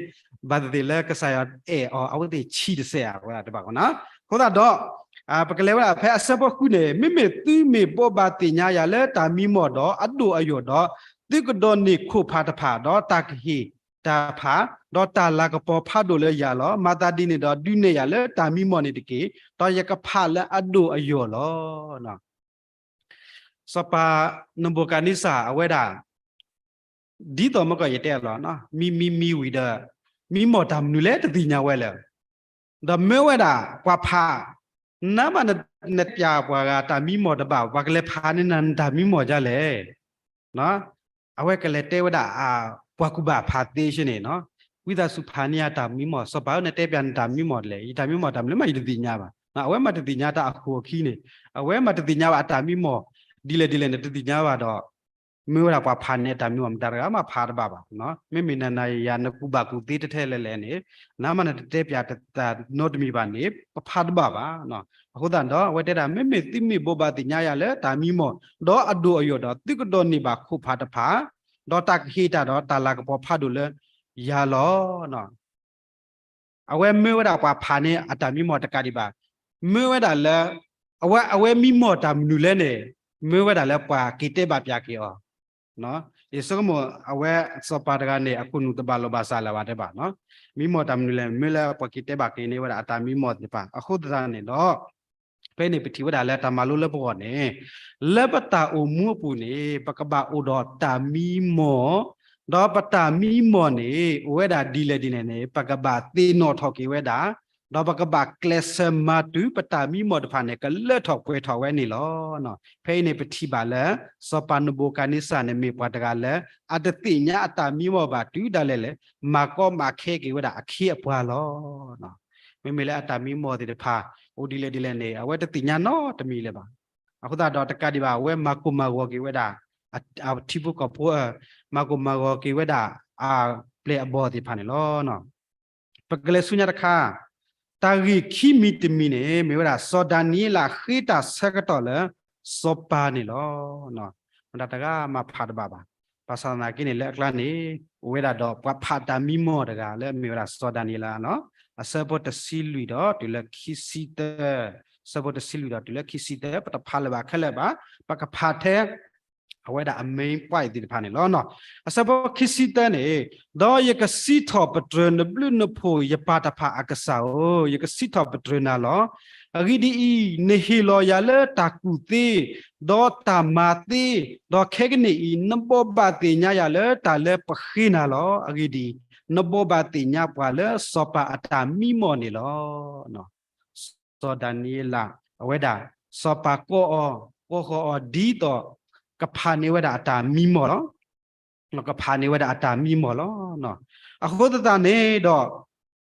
ဘၣ်သ့ၣ်သ့ၣ်လၢကစၢ်ယွၤအဲၣ်အီၤ အဝဲသ့ၣ်ဆံးတစဲးဧါ ဝဲဒၣ်တဘၣ်ကီးနီၤ. အဃိသတးဒီး ပကလဲၤဝဲဒၣ်ဖဲအဆၢဖိဃုန့ၣ်, မ့မ့ၢ်သုမ့ၢ်ဘိးဘၣ်သ့ၣ်ညါယၤလၢတၢ်မံမီၢ်ဒီးအဒိၣ်အယိာ်ဒီး, သုကဒိးန့ၢ်ခိၣ်ဖးတဖၣ်, ဒီးတၢ်ကဟ့ၣ်တၢ်ဖး, ဒီးတၢ်လၤကပီၤဖးဒိၣ်လၢယၤလီၤ. မၤသးဒ်န့ၣ်ဒီး ဒုးနဲၣ်ယၤလၢတၢ်မံမီၢ်န့ၣ်တက့ၢ်. ဒီးယကဖးလၢအဒိၣ်အယိာ်လီၤ. စီၤပၤနဘူၤခၣ်န့စၢ်အဝဲဒၣ် ဒ်သိးမ့ၢ်ကီးယတဲအလီၢ်, မံမံမံဝံၤဒီး မံမီၢ်တၢ်မနုၤလဲၣ်တသ့ၣ်ညါဝဲလၢၤ. ဒီးမၢဝဲဒၣ်ပှၤဖး, နမ့ၢ်နပျဲပှၤဂၤတၢ်မံမီၢ်တဘၣ်, ပှၤကလဲၤဖးန့ၢ်နၤနတၢ်မံမီၢ်ဒ်လဲၣ်. အဝဲကလဲၤတဲဝဲဒၣ် ပှၤကူၣ်ဘၣ်ဖးသ့ဆ့န့ၣ်, ဝံသးစူၤဖးန့ၢ်ယၤတၢ်မံမီၢ်, စီၤပၤဧၢ နတဲပျဲနတၢ်မံမီၢ်ဒ်လဲၣ်, ယတၢ်မံမီၢ်တၢ်မနုၤမးယတသ့ၣ်ညါဘၣ်. အဝဲမ့ၢ်တသ့ၣ်ညါတၢ်အခိၣ်အခံန့ၣ်, အဝဲမ့ၢ်တသ့ၣ်ညါဘၣ်အတၢ်မံမီၢ် ဒ်လဲၣ်ဒ်လဲၣ်န့ၣ် တသ့ၣ်ညါဘၣ်ဒီး မ့ၢ်ဝဲဒၣ်ပှၤဖးန့ၢ်အတၢ်မံမီၢ် မတၤတဂၤမးဖးတဘၣ်ဘၣ်. မ့မ့ၢ်နၤနၤယၤနကူၣ်ဘၣ်ကူၣ်သ့ထဲထဲလဲၣ်လဲၣ်န့ၣ်, နမ့ၢ်နတတဲပျဲတၢ်နီတမံၤဘၣ်န့ၣ် ပဖးတဘၣ်ဘၣ်. အဃိသတးဒီး အဝဲတဲဒၣ် မ့မ့ၢ်သုမ့ၢ်ဘိးဘၣ်သ့ၣ်ညါယၤလၢတၢ်မံမီၢ် ဒီးအဒိၣ်အယိာ်ဒီး သုကဒိးန့ၢ်ဘၣ်ခိၣ်ဖးတဖၣ်, ဒီးတၢ်ကဟ့ၣ်တၢ်ဒီးတၢ်လၤကပီၤဖးဒိၣ်လၢယၤလီၤ. အဝဲမၢဝဲဒၣ်ပှၤဖးန့ၢ်အတၢ်မံမီၢ်တကးဒံးဘၣ်, မၢဝဲဒၣ်လၢ အဝဲ အဝဲမံမီၢ်တၢ်မနုၤလဲၣ်န့ၣ်, မၢဝဲဒၣ်လၢပှၤက့ၤတဲဘၣ်ပျဲက့ၤအီၤ, ယဆိကမိၣ်အဝဲစီၤပၤတဂၤန့ၣ် အခိၣ်နူာ်တဘၣ်လိာ်ဘၣ်စးလၢၤဘၣ်တဲဘၣ်နီၤ. မံမီၢ်တၢ်မနုၤလဲၣ် မ့ၢ်လၢပှၤက့ၤတဲဘၣ်က့ၤန့ၢ်ဝဲဒၣ်အတၢ်မံမီၢ်သ့ၣ်တဖၣ် အဃိသတးန့ၣ်ဒီး ဖဲန့ၣ်ပထံၣ်ဝဲဒၣ်လၢတၢ်မၤလိလၢပဂီၢ်န့ၣ် လၢပတၢ်အိၣ်မူအပူၤန့ၣ် ပကဘၣ်အိၣ်ဒီးတၢ်မံမီၢ်, ဒီးပတၢ်မံမီၢ်န့ၣ် အိၣ်ဝဲဒၣ်ဒ်လဲၣ်ဒ်လဲၣ်န့ၣ် ပကဘၣ်သ့ၣ်နီၣ်ထီၣ်က့ၤဝဲဒၣ်, ဒီးပကဘၣ်ကျဲးစၢးမၤတုၤပတၢ်မံမီၢ်တဖၣ်န့ၣ် ကလၢထီၣ်ပှဲၤထီၣ်ဝဲန့ၣ်လီၤ. ဖဲအံၤန့ၣ်ပထံၣ်ဘၣ်လၢ စီၤပၤနဘူၤခၣ်နံစၢ်န့ၣ် မ့ၢ်ပှၤတဂၤလၢ အတသ့ၣ်ညါအတၢ်မံမီၢ်ဘၣ်တုၤဒၣ်လဲာ်လၢ မၤကီမၤခဲက့ၤဝဲဒၣ်အခ့အပှၤလီၤ. မ့မ့ၢ်လၢအတၢ်မံမီၢ်သ့ၣ်တဖၣ် အိၣ်ဒ်လဲၣ်ဒ်လဲၣ်န့ၣ် အဝဲတသ့ၣ်ညါနီတမံၤလၢၤဘၣ်. အဃိသတးဒီးတကးဒံးဘၣ် အဝဲမၤကိၢ်မၤဂီၤက့ၤဝဲဒၣ် အထံဖိကီၢ်ဖိ မၤကိၢ်မၤဂီၤက့ၤဝဲဒၣ် အပျဲၢ်အဘီၣ်သ့ၣ်တဖၣ်န့ၣ်လီၤ. ပကလဲၤဆူညါတခါ, တၢ်ဂ့ၢ်ခံမံၤတမံၤန့ၣ် မ့ၢ်ဝဲဒၣ် စီၤဒၤနံးယ့လးဃ့တၢ်ဆၢကတီၢ်လၢ စီၤပၤန့ၣ်လီၤ. မတၤတဂၤမၤဖးတဘၣ်ဘၣ်. ဘၣ်ဆၣ်သနာ်က့န့ၣ် လၢအကျါန့ၣ် အိၣ်ဝဲဒၣ်ဒီးပှၤဖးတၢ်မံမီၢ်တဂၤလၢအမ့ၢ်ဝဲဒၣ်စီၤဒၤနံးယ့လး, အဆၢဖိတဆံလွံၢ်ဒီးတုၤလၢခံဆံတၢ, အဆၢဖိတဆံလွံၢ်ဒီးတုၤလၢခံဆံတၢ ပတဖးလၢၤဘၣ်ခဲလၢာ်ဘၣ်, ပကဖးထဲ အဝဲဒၣ်အ main point သ့ၣ်တဖၣ်န့ၣ်လီၤ. အဆၢဖိခံဆံတၢန့ၣ်, ဒီးယကစံးထီၣ်ပတြၢၤနဘျုးနဖှိၣ် ယပၢ်တဖၣ်အကစၢ်ဧၢ, ယကစံးထီၣ်ပတြၢၤနၤလီၤ. အဂ့ၢ်ဒ်အံၤ, နဟ့ၣ်လီၤယၤလၢတၢ်ကူၣ်သ့, ဒီးတၢ်မၤသ့, ဒီးခဲကနံၣ်အံၤ နဘိးဘၣ်သ့ၣ်ညါယၤလၢတၢ်လၢပဃ့နၤလီၤ. အဂ့ၢ်ဒ်အံၤ, နဘိးဘၣ်သ့ၣ်ညါပှၤလၢစီၤပၤအတၢ်မံမီၢ်န့ၣ်လီၤ. စီၤဒၤနံးယ့လး အဝဲဒၣ် စီၤပၤကိးအီၤ, ကိးဃီၤအီၤဒ်သိး ကဖးန့ၢ်ဝဲဒၣ်အတၢ်မံမီၢ်လီၤ. ကဖးန့ၢ်ဝဲဒၣ်အတၢ်မံမီၢ်လီၤ. အဃိသတးန့ၣ်ဒီး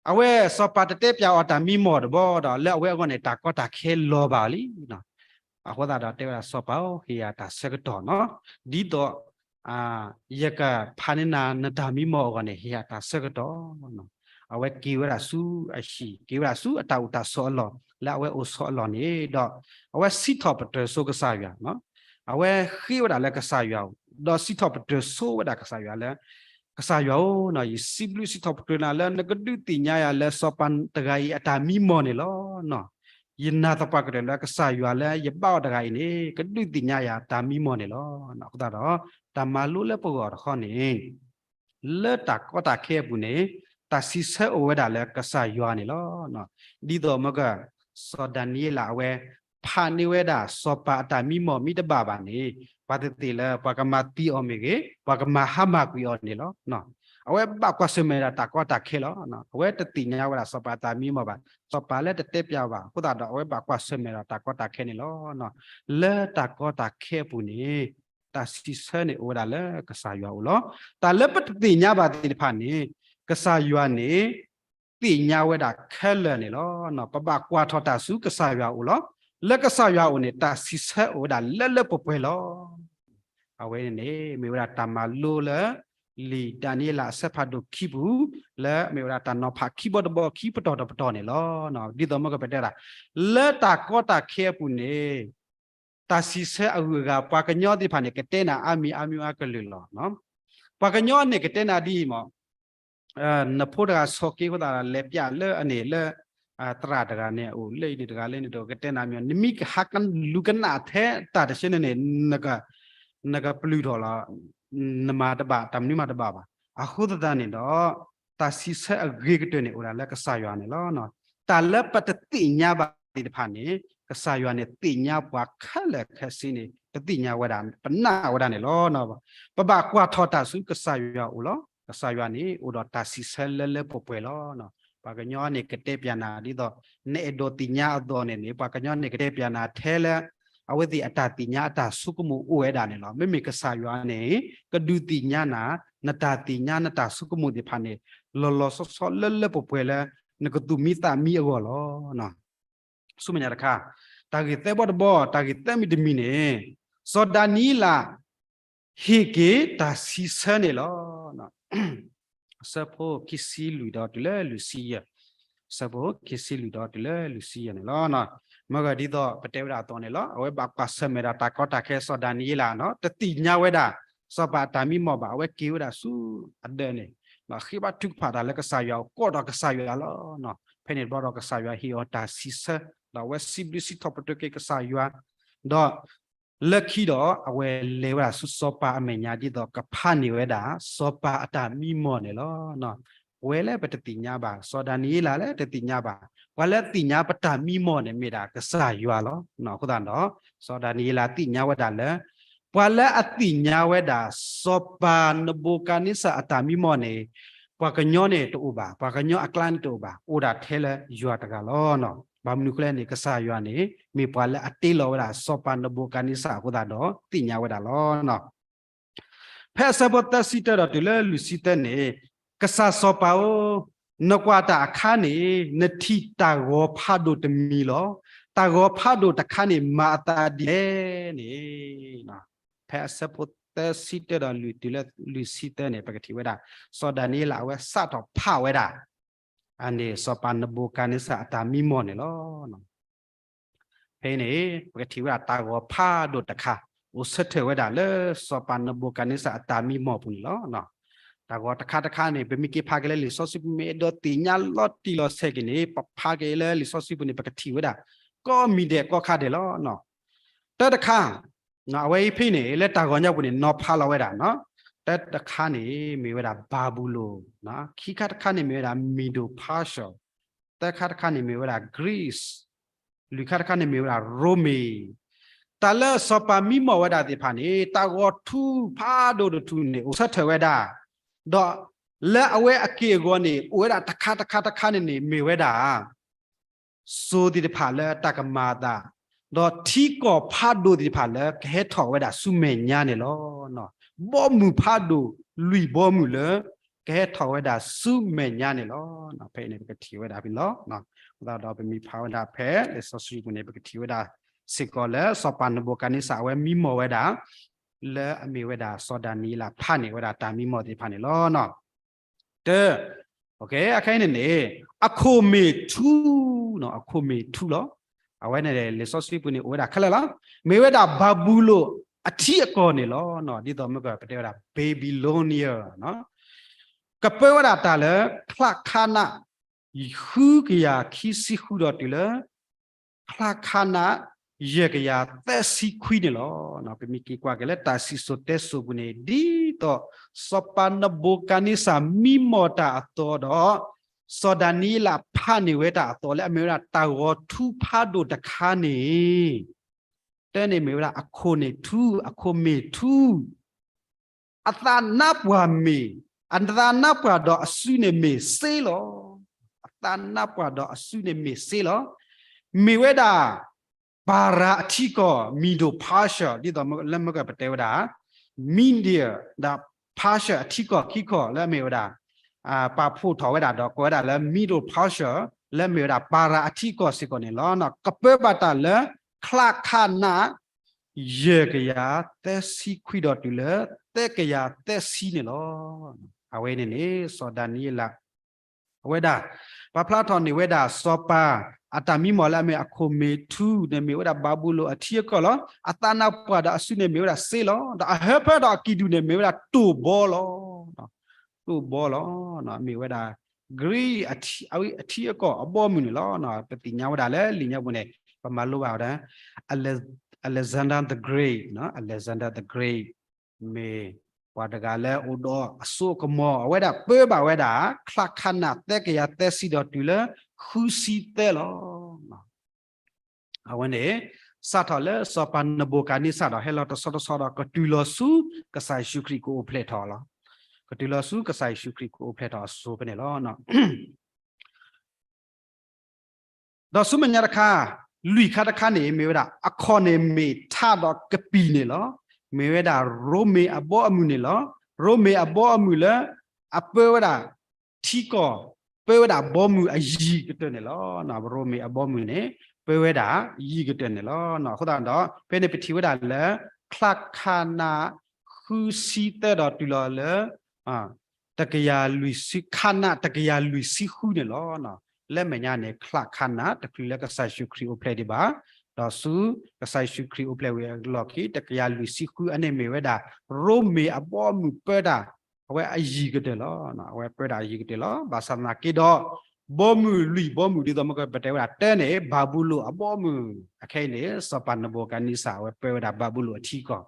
အဝဲစီၤပၤတတဲပၠးအီၤတၢ်မံမီၢ်တဘျီဒီး လၢအဝဲအဂီၢ်န့ၣ် တၢ်ကီတၢ်ခဲလီၤဘၣ်လံ. အဃိသတးဒီးတဲဝဲဒၣ်စီၤပၤဧၢ, ဟ့ၣ်ယၤတၢ်ဆၢကတီၢ်နီၤ, ဒ်သိး ယကဖးန့ၢ်နၤနတၢ်မံမီၢ်အဂီၢ်န့ၣ် ဟ့ၣ်ယၤတၢ်ဆၢကတီၢ်. အဝဲက့ၤဝဲဒၣ်ဆူအဟံၣ်, က့ၤဝဲဒၣ်ဆူအတၢ်အိၣ်တၢ်ဆိးအလီၢ် လၢအဝဲအိၣ်ဆိးအလီၢ်န့ၣ်ဒီး အဝဲစံးထီၣ်ပတြၢၤဆိကစၢ်ယွၤ, အဝဲဃ့ဝဲဒၣ်လၢကစၢ်ယွၤအအိၣ် ဒီးစံးထီၣ်ပတြၢၤဆိဝဲဒၣ်ကစၢ်ယွၤလၢ ကစၢ်ယွၤဧၢ, ယစံးဘျုးစံးထီၣ်ပတြၢၤနၤလၢနကဒုးသ့ၣ်ညါယၤလၢစီၤပၤတဂၤအံၤအတၢ်မံမီၢ်န့ၣ်လီၤ. ယနာ်သပှၢ်ကတၢၢ်လၢကစၢ်ယွၤလၢယဘၣ်အီၤတဂၤအံၤန့ၣ် ကဒုးသ့ၣ်ညါယၤတၢ်မံမီၢ်န့ၣ်လီၤ. အဃိသတးဒီး တၢ်မၤလိလၢပဂီၢ်တခီန့ၣ် လၢတၢ်ကီတၢ်ခဲအပူၤန့ၣ် တၢ်စံးဆၢအိၣ်ဝဲဒၣ်လၢကစၢ်ယွၤန့ၣ်လီၤ. ဒ်သိးမ့ၢ်က စီၤဒၤနံးယ့လးအဝဲ ဖးန့ၢ်ဝဲဒၣ်စီၤပၤအတၢ်မံမီၢ်မ့ၢ်တဘၣ်ဘၣ်န့ၣ် ပှၤသ့ၣ်သ့ၣ်လၢပှၤကမၤသံအီၤမ့ၢ်ဂ့ၤ ပှၤကမၤဟါမၢ်ကွံာ်အီၤန့ၣ်လီၤ. အဝဲဘၣ်ကွၢ်ဆၢၣ်မဲာ်ဒီးတၢ်ကီတၢ်ခဲလီၤ. အဝဲတသ့ၣ်ညါဝဲဒၣ်စီၤပၤအတၢ်မံမီၢ်ဘၣ်, စီၤပၤလၢတတဲပၠးဘၣ်အဃိသတးဒီး အဝဲဘၣ်ကွၢ်ဆၢၣ်မဲာ်ဒီးတၢ်ကီတၢ်ခဲန့ၣ်လီၤ. လၢတၢ်ကီတၢ်ခဲအပူၤန့ၣ် တၢ်စံးဆၢန့ၣ်အိၣ်ဝဲဒၣ်လၢကစၢ်ယွၤအအိၣ်လီၤ. တၢ်လၢပတသ့ၣ်ညါဘၣ်သ့ၣ်တဖၣ်န့ၣ် ကစၢ်ယွၤန့ၣ် သ့ၣ်ညါဝဲဒၣ်ခဲလၢာ်န့ၣ်လီၤ. ပဘၣ်ကွၢ်ထီၣ်တၢ်ဆူကစၢ်ယွၤအအိၣ်လီၤ. လၢကစၢ်ယွၤအအိၣ်န့ၣ် တၢ်စံးဆၢအိၣ်ဝဲဒၣ်လၢလၢပှဲၤပှဲၤလီၤ. အဝဲန့ၣ်န့ၣ် မ့ၢ်ဝဲဒၣ်တၢ်မၤလိလၢ လံာ်ဒၤနံးယ့လးအဆၢဖးဒိၣ်ခံပူၤ လၢမ့ၢ်ဝဲဒၣ်တၢ်နီၤဖးခံဘီတဘီခံပတီၢ်တပတီၢ်န့ၣ်လီၤ. ဒ်သိးမ့ၢ်ကပတဲဒၣ် လၢတၢ်ကီတၢ်ခဲအပူၤန့ၣ် တၢ်စံးဆၢအဂုၤအဂၤ ပှၤကညီသ့ၣ်တဖၣ်န့ၣ် ကတဲနၤအါမံၤအါမံၤအါကလုာ်လီၤ. ပှၤကညီန့ၣ်ကတဲနၤဒ်အံၤမး နဖိတဂၤဆီၣ်က့ၤအဃိသတးဒီး လဲၤပျးလၢအန့ၣ်လၢ သရၣ်တဂၤန့ၣ် အအိၣ်လၢအံၤန့ၣ်တဂၤလၢန့ၣ်ဒီး ကတဲနၤမ့ၢ် နမ့ၢ်ကဟးကလူၤကနၣ်ထဲတၢ်တဆၢန့ၣ်န့ၣ် နကပျုၢ်ထီၣ်လီၤ. နမၤတဘၣ် တၢ်မနုၤမၤတဘၣ်ဘၣ်. အဃိသတးန့ၣ်ဒီး တၢ်စံးဆၢအဂ့ၤကတၢၢ်န့ၣ်အိၣ်ဒၣ်လၢကစၢ်ယွၤန့ၣ်လီၤ. တၢ်လၢပတသ့ၣ်ညါဘၣ်သ့ၣ်တဖၣ်န့ၣ် ကစၢ်ယွၤန့ၣ်သ့ၣ်ညါပှၤခဲလၢာ်ခဲဆ့န့ၣ် ပသ့ၣ်ညါဝဲဒၣ် ပနာ်ဝဲဒၣ်န့ၣ်လီၤ. ပဘၣ်ကွၢ်ထီၣ်တၢ်ဆူကစၢ်ယွၤအအိၣ်လီၤ. ကစၢ်ယွၤန့ၣ် အိၣ်ဒီးတၢ်စံးဆၢလၢလၢပှဲၤပှဲၤလီၤ. ပှၤကညီန့ၣ်ကတဲပျးနၤဒ်သိး နအဲၣ်ဒိးသ့ၣ်ညါအသိးန့ၣ်န့ၣ် ပှၤကညီန့ၣ်ကတဲပျးနၤထဲလၢ အဝဲသ့ၣ်အတၢ်သ့ၣ်ညါအတၢ်ဆိကမိၣ်အိၣ်ဝဲဒၣ်န့ၣ်လီၤ. မ့မ့ၢ်ကစၢ်ယွၤန့ၣ် ကဒုးသ့ၣ်ညါနၤ နတၢ်သ့ၣ်ညါနတၢ်ဆိကမိၣ်သ့ၣ်တဖၣ်န့ၣ် လီၤလီၤဆီဆီလၢလၢပှဲၤပှဲၤလၢ နကသူၣ်မံသးမံအဂီၢ်လီၤ. ဆူမဲာ်ညါတခါ, တၢ်ဂ့ၢ်သၢဘီတဘီ တၢ်ဂ့ၢ်သၢမံၤတမံၤန့ၣ် စီၤဒၤနံးယ့လး ဟ့ၣ်က့ၤတၢ်စံးဆၢန့ၣ်လီၤ. အဆၢဖိခံဆံလွံၢ်ဒီးတုၤလၢလွံၢ်ဆံယဲၢ်, အဆၢဖိခံဆံလွံၢ်ဒီးတုၤလၢလွံၢ်ဆံယဲၢ်န့ၣ်လီၤ. မ့ၢ်ဂ့ၢ်ဒ်သိးပတဲဝဲဒၣ်အသိးန့ၣ်လီၤ. အဝဲဘၣ်ကွၢ်ဆၢၣ်မဲာ်ဒီးတၢ်ကီတၢ်ခဲ စီၤဒၤနံးယ့လးနီၤ တသ့ၣ်ညါဝဲဒၣ် စီၤပၤအတၢ်မံမီၢ်ဘၣ်. အဝဲက့ၤဝဲဒၣ်ဆူအဒၢးန့ၣ် ဃ့ဘါထုကဖၣ်တၢ်လၢကစၢ်ယွၤအအိၣ် ကိးဒီးကစၢ်ယွၤလီၤ. ဖဲန့ၣ်တဘျီဒီးကစၢ်ယွၤဟ့ၣ်အီၤတၢ်စံးဆၢ ဒီးအဝဲစံးဘျုးစံးထီၣ်ပတြၢၤက့ၤကစၢ်ယွၤ ဒီး လၢခံဒီးအဝဲလဲၤဝဲဒၣ်ဆူစီၤပၤအမဲာ်ညါ ဒ်သိးကဖးန့ၢ်ဝဲဒၣ် စီၤပၤအတၢ်မံမီၢ်န့ၣ်လီၤ. ပဝဲလၢပတသ့ၣ်ညါဘၣ်, စီၤဒၤနံးယ့လးလၢတသ့ၣ်ညါဘၣ်, ပှၤလၢအသ့ၣ်ညါပတၢ်မံမီၢ်န့ၣ် မ့ၢ်ဒၣ်ကစၢ်ယွၤလီၤ. အဃိသတးဒီး စီၤဒၤနံးယ့လးသ့ၣ်ညါဝဲဒၣ်လၢ ပှၤလၢအသ့ၣ်ညါဝဲဒၣ် စီၤပၤနဘူၤခၣ်နံစၢ်အတၢ်မံမီၢ်န့ၣ် ပှၤကညီန့ၣ်တအိၣ်ဘၣ်, ပှၤကညီအကျါန့ၣ်တအိၣ်ဘၣ်, အိၣ်ဒၣ်ထဲလၢယွၤတဂၤလီၤ. ဘၣ်မနုၤအဃိလဲၣ်န့ၣ် ကစၢ်ယွၤန့ၣ် မ့ၢ်ပှၤလၢအတ့လီၤဝဲဒၣ် စီၤပၤနဘူၤခၣ်နံစၢ်အဃိသတးဒီး သ့ၣ်ညါဝဲဒၣ်လီၤ. ဖဲအဆၢဖိသၢဆံတၢဒီးတုၤလၢလွံၢ်ဆံသၢန့ၣ်, ကစၢ်စီၤပၤဧၢ, နကွၢ်တၢ်အခါန့ၣ် နထံၣ်တၢ်ဂီၤဖးဒိၣ်တမံၤလီၤ. တၢ်ဂီၤဖးဒိၣ်တခါန့ၣ် မၤအသးဒ်လဲၣ်န့ၣ်, ဖဲအဆၢဖိသၢဆံတၢဒီးတုၤလၢလွံၢ်ဆံသၢန့ၣ် ပကထံၣ်ဝဲဒၣ် စီၤဒၤနံးယ့လးအဝဲစးထီၣ်ဖးဝဲဒၣ် အန့ၣ် စီၤပၤနဘူၤခၣ်နံစၢ်အတၢ်မံမီၢ်န့ၣ်လီၤ. ဖဲအံၤန့ၣ် ပကထံၣ်ဝဲဒၣ်တၢ်ဂီၤဖးဒိၣ်တခါ အိၣ်ဆၢထၢၣ်ဝဲဒၣ်လၢစီၤပၤနဘူၤခၣ်နံစၢ်အတၢ်မံမီၢ်ပူၤန့ၣ်လီၤ. တၢ်ဂီၤတခါတခါန့ၣ် ပမ့ၢ်က့ၤဖးက့ၤလၢလံာ်စီဆှံပူၤ မ့ၢ်အဲၣ်ဒိးသ့ၣ်ညါလီၤတံၢ်လီၤဆဲးက့ၤန့ၣ် ပဖးက့ၤလၢလံာ်စီဆှံပူၤန့ၣ် ပကထံၣ်ဝဲဒၣ် ကိးမံၤဒဲးကိးခါဒဲးလီၤ. တၢ်တခါ အဝဲအံၤဖဲအံၤန့ၣ် လၢတၢ်ဂီၤညါပူၤန့ၣ် နီၤဖးလီၤဝဲဒၣ်, တၢ်တခါန့ၣ် မ့ၢ်ဝဲဒၣ်ဘၤဘူလိၣ်, ခံခါတခါန့ၣ်မ့ၢ်ဝဲဒၣ် Medo-Persia, သၢခါတခါန့ၣ်မ့ၢ်ဝဲဒၣ် Greece, လွံၢ်ခါတခါန့ၣ်မ့ၢ်ဝဲဒၣ် ရိမ့ၤ. တၢ်လၢစီၤပၤမံမီၢ်ဝဲဒၣ်သ့ၣ်တဖၣ်န့ၣ် တၢ်ဂီၤထူဖးဒိၣ်တထူၣ်န့ၣ် အိၣ်ဆၢထၢၣ်ဝဲဒၣ်, ဒီးလၢအဝဲအက့ၢ်အဂီၤန့ၣ် အိၣ်ဝဲဒၣ်တခါတခါတခါန့ၣ်န့ၣ် မ့ၢ်ဝဲဒၣ် စိၤသ့ၣ်တဖၣ်လၢတၢ်ကမၤအသး, ဒီးထံကီၢ်ဖးဒိၣ်သ့ၣ်တဖၣ်လၢကဟဲထီၣ်ဝဲဒၣ်ဆူမဲာ်ညါန့ၣ်လီၤ. ဘီမုၢ်ဖးဒိၣ်လွံၢ်ဘီမုၢ်လၢ ကဟဲထီၣ်ဝဲဒၣ်ဆူမဲာ်ညါန့ၣ်လီၤ. ဖဲအံၤန့ၣ် ပကထံၣ်ဝဲဒၣ်ဖဲန့ၣ်လီၤ. အဃိသတးဒီးပမ့ၢ်ဖးဝဲဒၣ်ဖဲလံာ်စီဆှံပူၤန့ၣ် ပကထံၣ်ဝဲဒၣ်စ့ၢ်ကီးလၢ စီၤပၤနဘူၤခၣ်နံစၢ်အဝဲမံမီၢ်ဝဲဒၣ် လၢအမ့ၢ်ဝဲဒၣ်စီၤဒၤနံးယ့လးဖးန့ၢ်ဝဲဒၣ်တၢ်မံမီၢ်သ့ၣ်တဖၣ်န့ၣ်လီၤ. တၢ် အခဲအံၤန့ၣ်န့ၣ် အခိၣ်မ့ၢ်ထူ, အခိၣ်မ့ၢ်ထူလီၤ. အဝဲန့ၣ်လံာ်စီဆှံပူၤန့ၣ် အိၣ်ဝဲဒၣ်ခဲလၢာ်လီၤ. မ့ၢ်ဝဲဒၣ်ဘၤဘူလိၣ်အထံအကီၢ်န့ၣ်လီၤ. ဒ်သိးမ့ၢ်ကပတဲဝဲဒၣ် Babylonia ကပၢဝဲဒၣ်တၢ်လၢ ချၣ်ခါနး ဃုကယၤခံဆံဃုဒီးတုၤလၢ ချၣ်ခါနး ယဲၢ်ကယၤသၢဆံခွံန့ၣ်လီၤ. ပမ့ၢ်က့ၤကွၢ်က့ၤလၢတၢ်စံၣ်စိၤတဲစိၤပူၤန့ၣ် ဒ်သိးစီၤပၤနဘူၤခၣ်နံစၢ်မံမီၢ်တၢ်အသိးဒီး စီၤဒၤနံးယ့လးဖးန့ၢ်ဝဲတၢ်အသိးလၢအမ့ၢ်ဝဲဒၣ်တၢ်ဂီၤထူဖးဒိၣ်တခါန့ၣ် တၢ်န့ၣ်မ့ၢ်ဝဲဒၣ်အခိၣ်န့ၣ်ထူ, အခိၣ်မ့ၢ်ထူ အသးနါပှၢ်မ့ၢ်, အသးနါပှၢ်ဒီးအစုန့ၣ်မ့ၢ်စ့လီၤ. အသးနါပှၢ်ဒီးအစုန့ၣ်မ့ၢ်စ့လီၤ. မ့ၢ်ဝဲဒၣ် ပၤရၤအထံကီၢ် Medo-Persia ဒ်သိးလၢမ့ၢ်ကပတဲဝဲဒၣ် Media ဒီး Persia အထံကီၢ်ခံကီၢ်လၢအမ့ၢ်ဝဲဒၣ် ပာ်ဖှိၣ်ထီၣ်ဝဲဒၣ်ဒီးကိးဝဲဒၣ်လၢ Medo-Persia လၢအမ့ၢ်ဝဲဒၣ်ပၤရၤအထံကီၢ်စ့ၢ်ကီးန့ၣ်လီၤ. ကပၢဘၣ်တၢ်လၢ ချၣ်ခါနး ယဲၢ်ကယၤသၢဆံခွံဒီးတုၤလၢ သၢကယၤသၢဆံန့ၣ်လီၤ. အဝဲန့ၣ်န့ၣ် စီၤဒၤနံးယ့လး အဝဲဒၣ် ပာ်ဖျါထီၣ်န့ၢ်ဝဲဒၣ်စီၤပၤ အတၢ်မံမီၢ်လၢအမ့ၢ်အခိၣ်မ့ၢ်ထူန့ၣ်မ့ၢ်ဝဲဒၣ်ဘၤဘူလိၣ်အထံအကီၢ်လီၤ. အသးနါပှၢ်ဒီးအစုန့ၣ်မ့ၢ်ဝဲဒၣ်စ့လီၤ. ဒီးအဟၢဖၢဒီးအကံၣ်ဒုၣ်န့ၣ်မ့ၢ်ဝဲဒၣ်တိၢ်ဘီလီၤ. တိၢ်ဘီလီၤ. မ့ၢ်ဝဲဒၣ် Greece အထံအကီၢ်အဘီအမုၢ်န့ၣ်လီၤ. ပသ့ၣ်ညါဝဲဒၣ်လၢလံာ်ညါပူၤန့ၣ် ပမၤလိဘၣ်ဝဲဒၣ် Alexander the Great, Alexander the Great မ့ၢ်ပှၤတဂၤလၢအိၣ်ဒီးအစိအကမီၤ အဝဲဒၣ်ပၢဘၣ်ဝဲဒၣ် ချၣ်ခါနးသၢကယၤသၢဆံဒီးတုၤလၢဃုဆံသၢလီၤ. အဝဲန့ၣ် စးထီၣ်လၢစီၤပၤနဘူၤခၣ်နံစၢ်ဒီးဟဲလီၤတဆီတဆီဒီးကတုၤလီၤဆူ ကစၢ်ယ့ၣ်ၡူးခရံာ်ကအိၣ်ဖျဲၣ်ထီၣ်လီၤ. ကတုၤလီၤဆူကစၢ်ယ့ၣ်ၡူးခရံာ်ကအိၣ်ဖျဲၣ်ထီၣ်အစိၤဖဲန့ၣ်လီၤ. ဒီးဆူမဲာ်ညါတခါ လွံၢ်ခါတခါန့ၣ် မ့ၢ်ဝဲဒၣ် အခီၣ်န့ၣ်မ့ၢ်ထးဒီးကပံာ်န့ၣ်လီၤ. မ့ၢ်ဝဲဒၣ်ရိမ့ၤအဘီအမုၢ်န့ၣ်လီၤ. ရိမ့ၤအဘီအမုၢ်လၢ အပၢဝဲဒၣ်ထံကီၢ် ပၢဝဲဒၣ်ဘီမုၢ်အယံၤကတၢၢ်န့ၣ်လီၤ. ရိမ့ၤအဘီမုၢ်န့ၣ် ပၢဝဲဒၣ်ယံၤကတၢၢ်န့ၣ်လီၤ. အဃိသတးဒီး ဖဲန့ၣ်ပထံၣ်ဝဲဒၣ်လၢ ချၣ်ခါနး ဃုဆံသၢဒီးတုၤလီၤလၢ တကယၤလွံၢ်ဆံ ခါနး တကယၤလွံၢ်ဆံဃုန့ၣ်လီၤ. လၢမဲာ်ညါန့ၣ် ချၣ်ခါနး တချုးလၢကစၢ်ယ့ၣ်ၡူးခရံာ်အိၣ်ဖျဲၣ်ဒံးဘၣ်. ဒီးဆူကစၢ်ယ့ၣ်ၡူးခရံာ်အိၣ်ဖျဲၣ်ဝံၤအလီၢ်ခံ တကယၤလွံၢ်ဆံဃုအန့ၣ်မ့ၢ်ဝဲဒၣ် ရိမ့ၤအဘီအမုၢ်ပၢတၢ် အဝဲအယံၤကတၢၢ်လီၤ. အဝဲပၢတၢ်အယံၤကတၢၢ်လီၤ. ဘၣ်ဆၣ်သနာ်က့ဒီး ဘီမုၢ်လွံၢ်ဘီမုၢ် ဒ်သိးမ့ၢ်ပတဲဝဲဒၣ်တၢ်န့ၣ် ဘၤဘူလိၣ်အဘီမုၢ်အခဲအံၤန့ၣ် စီၤပၤနဘူၤခၣ်နံစၢ် အဝဲပၢဝဲဒၣ်ဘၤဘူလိၣ်အထံကီၢ်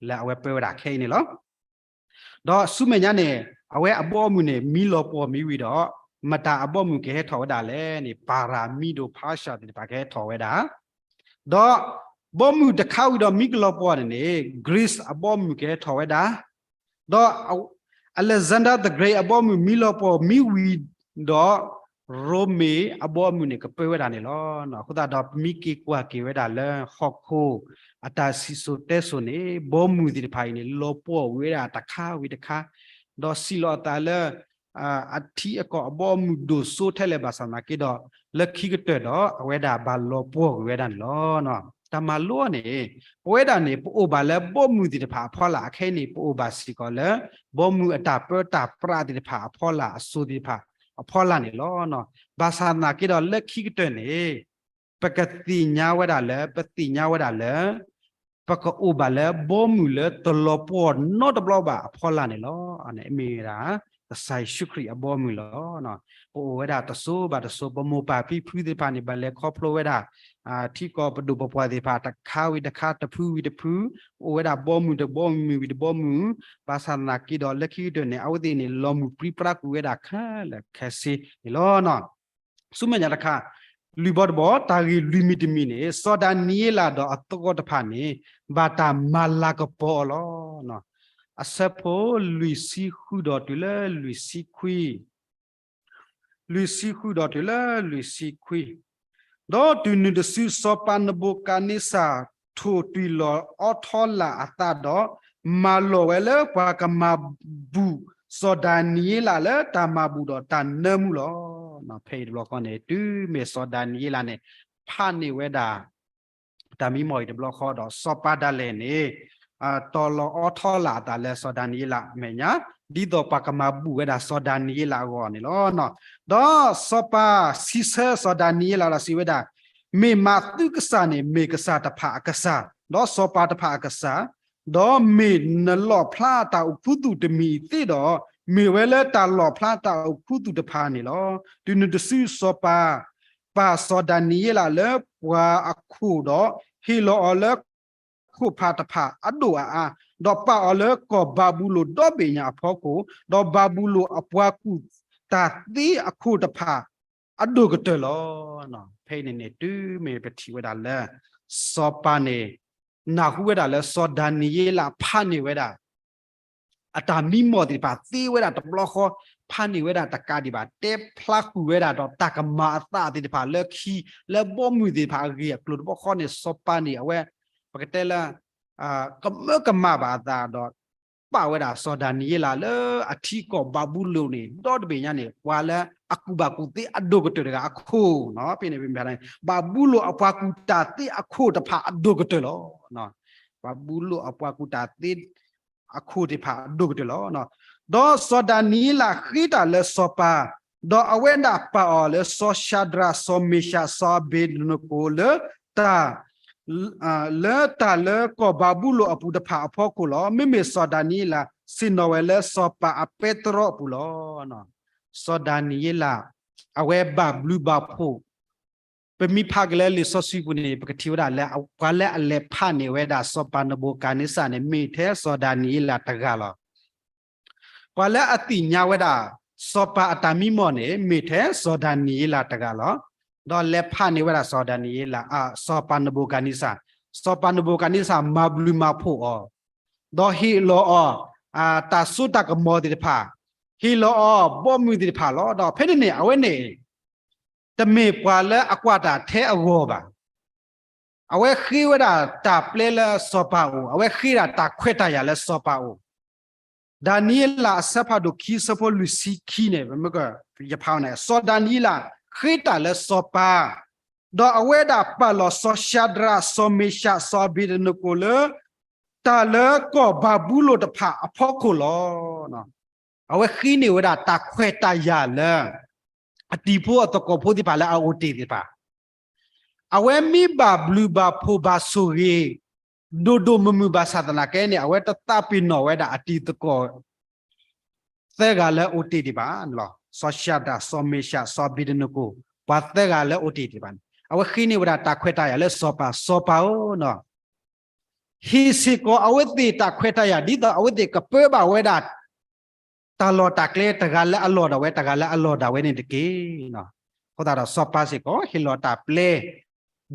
လၢအဝဲပၢဝဲဒၣ်ခဲအံၤန့ၣ်လီၤ. ဒီးဆူမဲာ်ညါန့ၣ် အဝဲအဘီအမုၢ်န့ၣ် မံလီၤပှီၢ်မံဝံၤဒီး မတၤအဘီအမုၢ်ကဟဲထီၣ်ဝဲဒၣ်လဲၣ်န့ၣ် ပၤရၤမံဒိၣ်ဖၤၡၢ်သ့ၣ်တဖၣ်ကဟဲထီၣ်ဝဲဒၣ် ဒီးဘီမုၢ်တခါဝံၤဒီးမံကလီၤပှီၢ်န့ၣ်န့ၣ် Greece အဘီအမုၢ်ကဟဲထီၣ်ဝဲဒၣ် ဒီး Alexander the Great အဘီအမုၢ်မံလီၤပှီၢ်မံဝံၤဒီး ရိမ့ၤအဘီအမုၢ်န့ၣ် ကပၢဝဲဒၣ်န့ၣ်လီၤ. အဃိသတးဒီး ပမ့ၢ်က့ၤကွၢ်က့ၤဝဲဒၣ်လၢဟီၣ်ခိၣ်အတၢ်စံၣ်စိၤတဲစိၤန့ၣ် ဘီမုၢ်သ့ၣ်တဖၣ်အံၤန့ၣ် လီၤပှီၢ်ဝံၤဝဲဒၣ်တခါဝံၤတခါ ဒီးစံးလီၤအသးလၢ အထံအကီၢ်အဘီအမုၢ်ဒိၣ်စိထဲလဲၣ်ဘၣ်ဆၣ်သနာ်က့ဒီး လၢခံကတၢၢ်ဒီး အဝဲဒၣ်ဘၣ်လီၤပှီၢ်ကွံာ်ဝဲဒၣ်န့ၣ်လီၤ. တၢ်မၤလိန့ၣ် ပဝဲဒၣ်န့ၣ် ပအိၣ်ဘၣ်လၢဘီမုၢ်သ့ၣ်တဖၣ်အဖီလာ် အခဲအံၤန့ၣ် ပအိၣ်ဘၣ်စ့ၢ်ကီးလၢ ဘီမုၢ်အတၢ်ပၢတၢ်ပြးသ့ၣ်တဖၣ်အဖီလာ် အစိၤသ့ၣ်တဖၣ်အဖီလာ်န့ၣ်လီၤ. ဘၣ်ဆၣ်သနာ်က့ဒီး လၢခံကတၢၢ်န့ၣ် ပကသ့ၣ်ညါဝဲဒၣ်လၢ ပသ့ၣ်ညါဝဲဒၣ်လၢ ပကအိၣ်ဘၣ်လၢဘီမုၢ်လၢတလီၤပှီၢ်နီတဘျီဘၣ်အဖီလာ်န့ၣ်လီၤ. အန့ၣ်မ့ၢ်ဝဲဒၣ် ကစၢ်ယ့ၣ်ၡူးခရံာ်အဘီမုၢ်လီၤ. ပအိၣ်ဝဲဒၣ်တစိၤဘၣ်တစိၤ ပမိၢ်ပၢ်ဖံဖုသ့ၣ်တဖၣ်န့ၣ် ဘၣ်လဲၤခီဖျိဝဲဒၣ် ထံကီၢ်ပဒိၣ်ပပှၢ်သ့ၣ်တဖၣ် တခါဝံၤတခါ တဖုဝံၤတဖု အိၣ်ဝဲဒၣ်ဘီမုၢ်တဘီမုၢ်ဝံၤတဘီမုၢ် ဘၣ်ဆၣ်သနာ်က့ဒီး လၢခံကတၢၢ်န့ၣ် အဝဲသ့ၣ်န့ၣ် လီၤမုၢ်ပြံပြါကွံာ်ဝဲဒၣ်ခဲလၢာ်ခဲဆ့န့ၣ်လီၤ. ဆူမဲာ်ညါတခါ လွံၢ်ဘီတဘီ တၢ်ဂ့ၢ်လွံၢ်မံၤတမံၤန့ၣ် စီၤဒၤနံးယ့လးဒီးအသကိးတဖၣ်န့ၣ် ဘၣ်တၢ်မၤလၤကပီၤအီၤလီၤ. အဆၢဖိလွံၢ်ဆံဃုာ်ဒီးတုၤလၢလွံၢ်ဆံခွံ လွံၢ်ဆံဃုာ်ဒီးတုၤလၢလွံၢ်ဆံခွံ ဒီးတုၤနုၤတစုစီၤပၤနဘူၤခၣ်နံစၢ် ထိၣ်တွံၢ်လီၤအီထီလာ်အသးဒီး မၤလီၢ်ဝဲလၢပှၤကမၤဘူၣ်စီၤဒၤနံးယ့လးလၢတၢ်မၤဘူၣ်ဒီးတၢ်နၢမူလီၤ. ဖဲအံၤတဘျီဃီန့ၣ် တုၤမ့ၢ်စီၤဒၤနံးယ့လးန့ၣ် ဖးန့ၢ်ဝဲဒၣ် တၢ်မံမီၢ်အံၤတဘျီဃီဒီး စီၤပၤဒၣ်လဲာ်န့ၣ် တီၤလီၤအီထီလာ်အသးလၢစီၤဒၤနံးယ့လးအမဲာ်ညါ ဒ်သိးပှၤကမၤဘူၣ်ဝဲဒၣ်စီၤဒၤနံးယ့လးအဂီၢ်န့ၣ်လီၤ. ဒီးစီၤပၤစံးဆၢစီၤဒၤနံးယ့လးဒီးစံးဝဲဒၣ်, မ့ၢ်မးသုကစၢ်န့ၣ် မ့ၢ်ကစၢ်တဖၣ်အကစၢ်, ဒီးစီၤပၤတဖၣ်အကစၢ်, ဒီးမ့ၢ်နလီၣ်ဖျါတၢ်အိၣ်ခူသူၣ်တမံၤအံၤသ့ဒီး, မ့ၢ်ဝဲလၢတၢ်လီၣ်ဖျါတၢ်အိၣ်ခူသူၣ်တဖၣ်န့ၣ်လီၤ. တုၤနုၤတစုစီၤပၤ ပာ်စီၤဒၤနံးယ့လးလၢပှၤအခိၣ်ဒီး ဟ့ၣ်လီၤအီၤလၢ ခိၣ်ဖးတဖၣ်အဒိၣ်အါအါ, ဒီးပာ်အီၤလၢကီၢ်ဘၤဘူလိၣ်ဒီဘ့ၣ်ညါအဖီခိၣ်, ဒီးဘၤဘူလိၣ်အပှၤကူၣ်တၢ်သ့အခိၣ်တဖၣ်အဒိၣ်ကတၢၢ်လီၤ. ဖဲအံၤန့ၣ်န့ၣ် တုၤမ့ၢ်ပထံၣ်ဝဲဒၣ်လၢ စီၤပၤန့ၣ် နၢ်ဟူဝဲဒၣ်လၢစီၤဒၤနံးယ့လးဖးန့ၢ်ဝဲဒၣ် အတၢ်မံမီၢ်သ့ၣ်တဖၣ်သ့ဝဲဒၣ်တဘျီဃီ, ဖးန့ၢ်ဝဲဒၣ်တကးဒံးဘၣ်, တဲဖျါကွံာ်ဝဲဒၣ်ဒီးတၢ်ကမၤအသးသ့ၣ်တဖၣ်လၢခံ, လၢဘီမုၢ်သ့ၣ်တဖၣ်အဂ့ၢ်အကျိၤတဘျီဃီန့ၣ် စီၤပၤန့ၣ် အဝဲ ပကတဲလၢ ကမၢကမၣ်ဘၣ်အသးဒီး ပာ်ဝဲဒၣ်စီၤဒၤနံးယ့လးလၢအထံကီၢ်ဘၤဘူလိၣ်န့ၣ် ဒီတဘ့ၣ်ညါန့ၣ် ပှၤလၢအကူၣ်ဘၣ်ကူၣ်သ့အဒိၣ်ကတၢၢ်တဂၤအခိၣ်, ဖဲန့ၣ် ဘၤဘူလိၣ်အပှၤကူၣ်တၢ်သ့အခိၣ်တဖၣ်အဒိၣ်ကတၢၢ်လီၤ. ဘၤဘူလိၣ်အပှၤကူၣ်တၢ်သ့ အခိၣ်သ့ၣ်တဖၣ်အဒိၣ်ကတၢၢ်လီၤ. ဒီးစီၤဒၤနံးယ့လးဃ့တၢ်လၢစီၤပၤ, ဒီးအဝဲဒၣ်ပာ်အီၤလၢစီၤၡၤဒြး, စီၤမ့ၡး, စီၤအဘ့းနကိၤလၢတၢ် လၢတၢ်လၢကီၢ်ဘၤဘူလိၣ်အပူၤတဖၣ်အဖီခိၣ်လီၤ. မ့မ့ၢ်စီၤဒၤနံးယ့လး ဆ့ၣ်နီၤဝဲလၢစီၤပၤအပဲတြီအပူၤလီၤ. စီၤဒၤနံးယ့လး အဝဲဘၣ်ဘျုးဘၣ်ဖှိၣ် ပမ့ၢ်ဖးက့ၤလၢလံာ်စီဆှံပူၤန့ၣ် ပကထံၣ်ဝဲဒၣ်လၢ ပှၤလၢအလဲၤဖးန့ၢ်ဝဲဒၣ်စီၤပၤနဘူၤခၣ်နံစၢ်န့ၣ် မ့ၢ်ထဲစီၤဒၤနံးယ့လးတဂၤလီၤ. ပှၤလၢအသ့ၣ်ညါဝဲဒၣ် စီၤပၤအတၢ်မံမီၢ်န့ၣ် မ့ၢ်ထဲစီၤဒၤနံးယ့လးတဂၤလီၤ. ဒီးလဲၤဖးန့ၢ်ဝဲဒၣ်စီၤဒၤနံးယ့လး, စီၤပၤနဘူၤခၣ်နံစၢ်, စီၤပၤနဘူၤခၣ်နံစၢ်မၤဘျုးမၤဖှိၣ်အီၤ, ဒီးဟ့ၣ်လီၤအီၤ တၢ်စိတၢ်ကမီၤသ့ၣ်တဖၣ်, ဟ့ၣ်လီၤအီၤဘီမုၢ်သ့ၣ်တဖၣ်လီၤ. ဒီးဖဲန့ၣ်န့ၣ် အဝဲန့ၣ် တမ့ၢ်ပှၤလၢအကွၢ်တၢ်ထဲအဂီၢ်ဘၣ်. အဝဲဃ့ဝဲဒၣ်တၢ်ပျဲလၢစီၤပၤအအိၣ်, အဝဲဃ့ဒၣ်တၢ်ခွဲးတၢ်ယာ်လၢစီၤပၤအအိၣ်. ဒၤနံးယ့လးအဆၢဖးဒိၣ်ခံ အဆၢဖိလွံၢ်ဆံခံန့ၣ် ပမ့ၢ်ကယဖးန့ၣ် စီၤဒၤနံးယ့လးဃ့တၢ်လၢစီၤပၤ, ဒီးအဝဲဒၣ်ပာ်လီၤစီၤၡၤဒြး, စီၤမ့ၡး, စီၤအဘ့းနကိၤလၢ တၢ်လၢကီၢ်ဘၤဘူလိၣ်တဖၣ်အဖီခိၣ်လီၤ. အဝဲဃ့န့ၢ်ဝဲဒၣ်တၢ်ခွဲးတၢ်ယာ်လၢ အတံၤဖိအသကိးဖိသ့ၣ်တဖၣ်လၢအအိၣ်တ့ၢ်သ့ၣ်တဖၣ်, အဝဲမ့ၢ်ဘၣ်ဘျုးဘၣ်ဖှိၣ်ဘၣ်ဆိၣ်ဂ့ၤ ဒိၣ်ဒိၣ်မုၢ်မုၢ်ဘၣ်ဆၣ်သနာ်က့န့ၣ် အဝဲတသးပ့ၤနီၣ်ဝဲဒၣ်အတံၤသကိး သၢဂၤလၢအအိၣ်တ့ၢ်ဒံးဘၣ်န့ၣ်လီၤ. စီၤၡၤဒြး စီၤမ့ၡး စီၤအဘ့းနကိၤ ပှၤသၢဂၤလၢအအိၣ်တ့ၢ်တ့ၢ်ဘၣ်န့ၣ် အဝဲဃ့န့ၢ်ဝဲဒၣ်တၢ်ခွဲးတၢ်ယာ်လၢစီၤပၤ, စီၤပၤဧၢနီၤ ဟ့ၣ်စ့ၢ်ကီးအဝဲသ့ၣ်တၢ်ခွဲးတၢ်ယာ် ဒ်သိးအဝဲသ့ၣ်ကပၢဘၣ်ဝဲဒၣ် တၢ်လီၢ်တၢ်ကျဲ တဂၤလၢအလီၢ်ဒၣ်ဝဲ တဂၤလၢအလီၢ်ဒၣ်ဝဲန့ၣ်တက့ၢ်. အဃိသတးဒီးစီၤပၤစ့ၢ်ကီး ဟ့ၣ်လီၤတၢ်ပျဲ ဒ်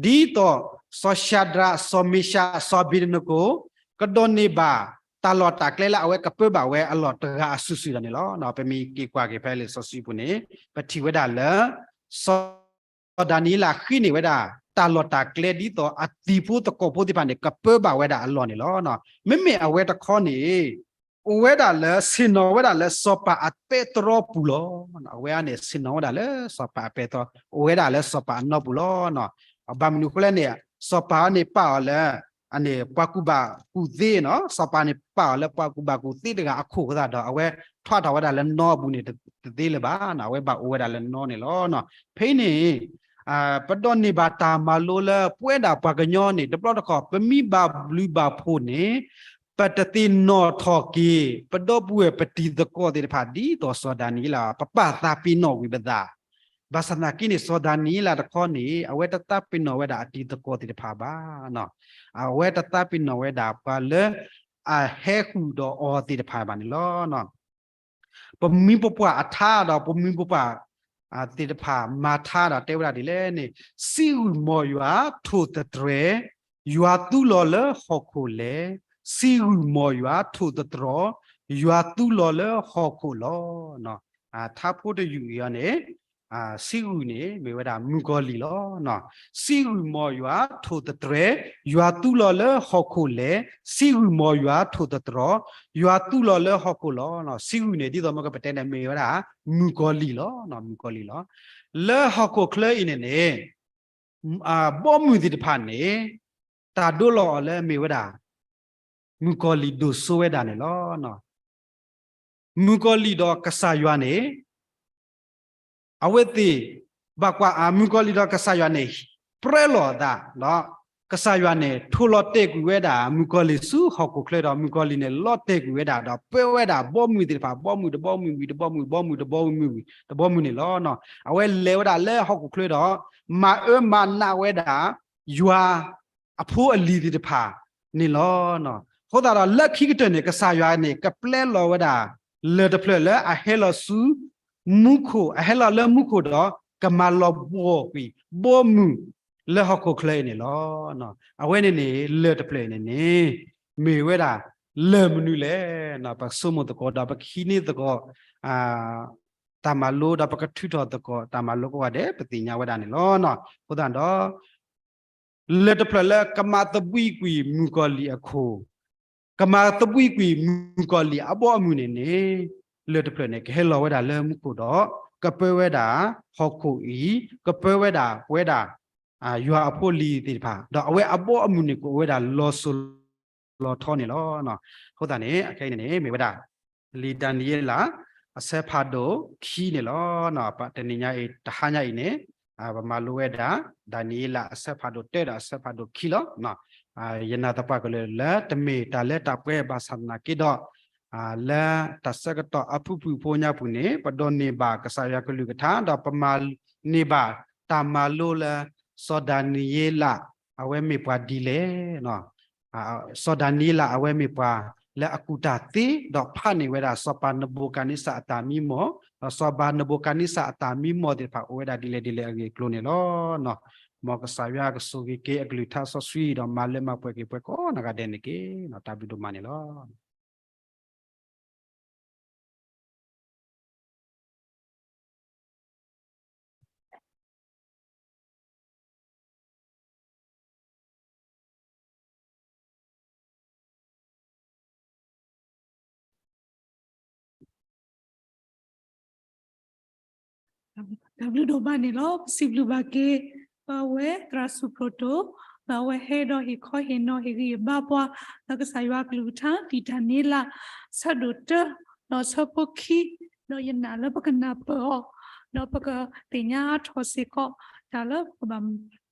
သိး စီၤၡၤဒြး စီၤမ့ၡး စီၤအဘ့းနကိၤ ကဒိးန့ၢ်ဘၣ် တၢ်လီၢ်တၢ်ကျဲလၢအဝဲကပၢဘၣ်ဝဲအလီၢ်တဂၤအစုာ်စုာ်ဒီးန့ၣ်လီၤ. ပမ့ၢ်က့ၤကွၢ်က့ၤဖဲလံာ်စီဆှံပူၤန့ၣ် ပထံၣ်ဝဲဒၣ်လၢ စီၤဒၤနံးယ့လးဃ့န့ၢ်ဝဲဒၣ် တၢ်လီၢ်တၢ်ကျဲဒ်သိးအသံၣ်ဖိသကိးဖိသ့ၣ်တဖၣ်န့ၣ် ကပၢဘၣ်ဝဲဒၣ်အလီၢ်န့ၣ်လီၤ. မ့မ့ၢ်အဝဲတခီန့ၣ် အိၣ်ဝဲဒၣ်လၢ ဆ့ၣ်နီၤဝဲဒၣ်လၢစီၤပၤအပဲတြီပူၤလီၤ. အဝဲန့ၣ်ဆ့ၣ်နီၤဝဲဒၣ်လၢစီၤပၤအပဲတြီ, အိၣ်ဝဲဒၣ်လၢစီၤပၤအနီပူၤလီၤ. ဘၣ်မနုၤအဃိလဲၣ်န့ၣ် စီၤပၤန့ၣ်ပာ်အီၤလၢ အန့ၣ် ပှၤကူၣ်ဘၣ်ကူၣ်သ့နီၤ, စီၤပၤန့ၣ်ပာ်အီၤလၢပှၤကူၣ်ဘၣ်ကူၣ်သ့တဂၤအခိၣ်အဃိသတးဒီး အဝဲထွဲထီၣ်ဝဲဒၣ်လၢနီအပူၤန့ၣ် တသ့လၢၤဘၣ်နီၤ, အဝဲဘၣ်အိၣ်ဝဲဒၣ်လၢနီန့ၣ်လီၤ. ဖဲအံၤန့ၣ် ပဒိးန့ၢ်ဘၣ်တၢ်မၤလိလၢပဝဲဒၣ်ပှၤကညီန့ၣ် တဘျီတခီၣ် ပမ့ၢ်ဘၣ်ဘျုးဘၣ်ဖှိၣ်န့ၣ် ပတသ့ၣ်နီၣ်ထီၣ်က့ၤ ပဒီပုၢ်ဝဲၢ်ပတံၤသကိးသ့ၣ်တဖၣ် ဒ်သိးစီၤဒၤနံးယ့လး ပပာ်သးပ့ၤနီၣ်ကွံာ်ပသး ဘၣ်ဆၣ်သနာ်က့န့ၣ် စီၤဒၤနံးယ့လးတခီန့ၣ် အဝဲတသးပ့ၤနီၣ်ဝဲဒၣ်အတံၤသကိးသ့ၣ်တဖၣ်ဘၣ်. အဝဲတသးပ့ၤနီၣ်ဝဲဒၣ်ပှၤလၢ အဟဲဃုာ်ဒီးအီၤသ့ၣ်တဖၣ်ဘၣ်န့ၣ်လီၤ. ပမိၢ်ပပၢ်အထါဒီး ပမိၢ်ပပၢ် သ့ၣ်တဖၣ်မၤထါဒီးတဲဝဲဒၣ်ဒ်လဲၣ်န့ၣ်, စံးဂုာ်မီၢ်ယွၤထိၣ်သတြဲၤ, ယွၤသူလီၤလၢဟီၣ်ခိၣ်လဲၣ်. စံးဂုာ်မီၢ်ယွၤထိၣ်သတြီၤ, ယွၤသူလီၤလၢဟီၣ်ခိၣ်လီၤ. ထါဖိတယုၢ်အံၤန့ၣ် စံးဂုာ်န့ၣ် မ့ၢ်ဝဲဒၣ်မုၣ်ကီၤလံၢ်လီၤ. စံးဂုာ်မီၢ်ယွၤထိၣ်သတြဲၤ, ယွၤသူလီၤလၢဟီၣ်ခိၣ်လဲၣ်. စံးဂုာ်မီၢ်ယွၤထိၣ်သတြီၤ, ယွၤသူလီၤလၢဟီၣ်ခိၣ်လီၤ. စံးဂုာ်န့ၣ် ဒ်သိးမ့ၢ်ကပတဲန့ၣ် မ့ၢ်ဝဲဒၣ် မုၣ်ကီၤလံၢ်လီၤ, မုၣ်ကီၤလံၢ်လီၤ. လၢဟီၣ်ခိၣ်ချၢအံၤန့ၣ်န့ၣ် ဘီမုၢ်သ့ၣ်တဖၣ်န့ၣ် တၢ်ဒိလီၤအီၤလၢအမ့ၢ်ဝဲဒၣ် မုၣ်ကီၤလံၢ်ဒိၣ်စိဝဲဒၣ်န့ၣ်လီၤ. မုၣ်ကီၤလံၢ်ဒီးကစၢ်ယွၤန့ၣ် အဝဲသ့ၣ် ဘၣ်ကွၢ် မုၣ်ကီၤလံၢ်ဒီးကစၢ်ယွၤန့ၣ် ပြၢလီၤအသးဒီး ကစၢ်ယွၤန့ၣ် ထိၣ်လီၤတဲာ်ကွံာ်ဝဲဒၣ် မုၣ်ကီၤလံၢ်ဆူဟီၣ်ခိၣ်ချၢဒီး မုၣ်ကီၤလံၢ်န့ၣ် လီၤတဲာ်ကွံာ်ဝဲဒၣ်ဒီး ပၢဝဲဒၣ်ဘီမုၢ်သ့ၣ်တဖၣ် ဘီမုၢ်တဘီမုၢ်ဝံၤတဘီမုၢ် ဘီမုၢ်တဘီမုၢ်ဝံၤတဘီမုၢ်န့ၣ်လီၤ. အဝဲလဲၤဝဲဒၣ်လၢဟီၣ်ခိၣ်ချၢဒီး မၤအၢမၤနးဝဲဒၣ် ယွၤ အဖိအလံၤသ့ၣ်တဖၣ်န့ၣ်လီၤ. အဃိသတးဒီးလၢခံကတၢၢ်န့ၣ် ကစၢ်ယွၤန့ၣ် ကပျဲလီၤဝဲဒၣ် လၢၢ်တဖျၢၣ်လၢအဟဲလီၤဆူ မူခိၣ် အဟဲလီၤလၢမူခိၣ်ဒီး ကမၤလီၤဘှီၣ်ကွံာ် ဘီမုၢ်လၢဟီၣ်ခိၣ်ချၢအံၤန့ၣ်လီၤ. အဝဲန့ၣ်န့ၣ် လၢၢ်တဖျၢၣ်အံၤန့ၣ်န့ၣ် မ့ၢ်ဝဲဒၣ် လၢၢ်မနုၤလဲၣ်. ပကဆိကမိၣ်သကိးဒီး ပကဟံးန့ၢ်သကိး တၢ်မၤလိဒီး ပကထုးထီၣ်သကိး တၢ်မၤလိကိးဂၤဒဲး ပသ့ၣ်ညါဝဲဒၣ်န့ၣ်လီၤ. အဃိသတးဒီး လၢၢ်တဖျၢၣ်လၢကမၤသဘှံးကွံာ်မုၣ်ကီၤလံၢ်အခိၣ်, ကမၤသဘှံးကွံာ်မုၣ်ကီၤလံၢ်အဘီအမုၢ်န့ၣ်န့ၣ် လၢၢ်တဖျၢၣ်န့ၣ် ကဟဲလီၤဝဲဒၣ်လၢမူခိၣ်ဒီး ကပၢဝဲဒၣ်ဟီၣ်ခိၣ်အံၤ, ကပၢဝဲဒၣ်ပဝဲဒၣ် ယွၤအဖိအလံၤသ့ၣ်တဖၣ်, ဒီးအဝဲအဘီအမုၢ်န့ၣ် ကအိၣ်ဝဲဒၣ်လီၤစိၤလီၤထီန့ၣ်လီၤ. အဃိသတးန့ၣ် အခဲအံၤန့ၣ်န့ၣ် မ့ၢ်ဝဲဒၣ် လံာ်ဒၤနံးယ့လး အဆၢဖးဒိၣ်ခံန့ၣ်လီၤ. တနံၤညါအံၤ တဟါညါအံၤန့ၣ် ပမၤလိဝဲဒၣ် ဒၤနံးယ့လး အဆၢဖးဒိၣ်တၢဒီးအဆၢဖးဒိၣ်ခံလီၤ. ယနာ်သပှၢ်ကလုာ်လၢ တမ့ၢ်တၢ်လၢတၢ်ပှဲၤဘၣ်ဆၣ်သနာ်က့ဒီး လၢတၢ်ဆၢကတီၢ်အဖုၣ်ဖုၣ်ဖိညါပူၤန့ၣ် ပဒိးန့ၢ်ဘၣ်ကစၢ်ယွၤကလုၢ်ကထါ ဒီးပမၤန့ၢ်ဘၣ်တၢ်မၤလိလၢ စီၤဒၤနံးယ့လး အဝဲမ့ၢ်ပှၤဒ်လဲၣ်. စီၤဒၤနံးယ့လး အဝဲမ့ၢ်ပှၤလၢအကူၣ်တၢ်သ့ ဒီးဖးန့ၢ်ဝဲဒၣ် စီၤပၤနဘူၤခၣ်နံစၢ်အတၢ်မံမီၢ်, ဒီးစီၤပၤနဘူၤခၣ်နံစၢ်အတၢ်မံမီၢ်သ့ၣ်တဖၣ် အိၣ်ဝဲဒၣ်ဒ်လဲၣ်ဒ်လဲၣ်အဂ့ၢ်အကျိၤန့ၣ်လီၤ. မ်ကစၢ်ယွၤကဆိၣ်ဂ့ၤက့ၤအကလုၢ်ကထါစီဆှံ ဒီးမၤလၢမၤပှဲၤက့ၤပှၤကိးဂၤဒဲးန့ၣ်တက့ၢ်. တၢ်ဘျုးဒိၣ်မးန့ၣ်လီၤ. တၢ်ဘျုးဒိၣ်မးန့ၣ်လီၤ. ပစံးဘျုးဘၣ်က့ၤ ပဝဲသရၣ်စူၣ်ဖျိးတိၣ်, ဒီးအဝဲဟဲဒီးဟ့ၣ်ခီဟ့ၣ်နီၤဟ့ၣ်ဂံၢ်ဟ့ၣ်ဘါပှၤ လၢကစၢ်ယွၤအကလုၢ်ကထါ လံာ်ဒၤနံးယ့လး ဆၢဒိၣ်တၢ ဒီးဆၢဖိခံ, ဒီးယနာ်လၢပကနၢ်ပၢၢ်အီၤ, ဒီးပကသ့ၣ်ညါအါထီၣ်စ့ၢ်ကီး တၢ်လၢပကဘၣ်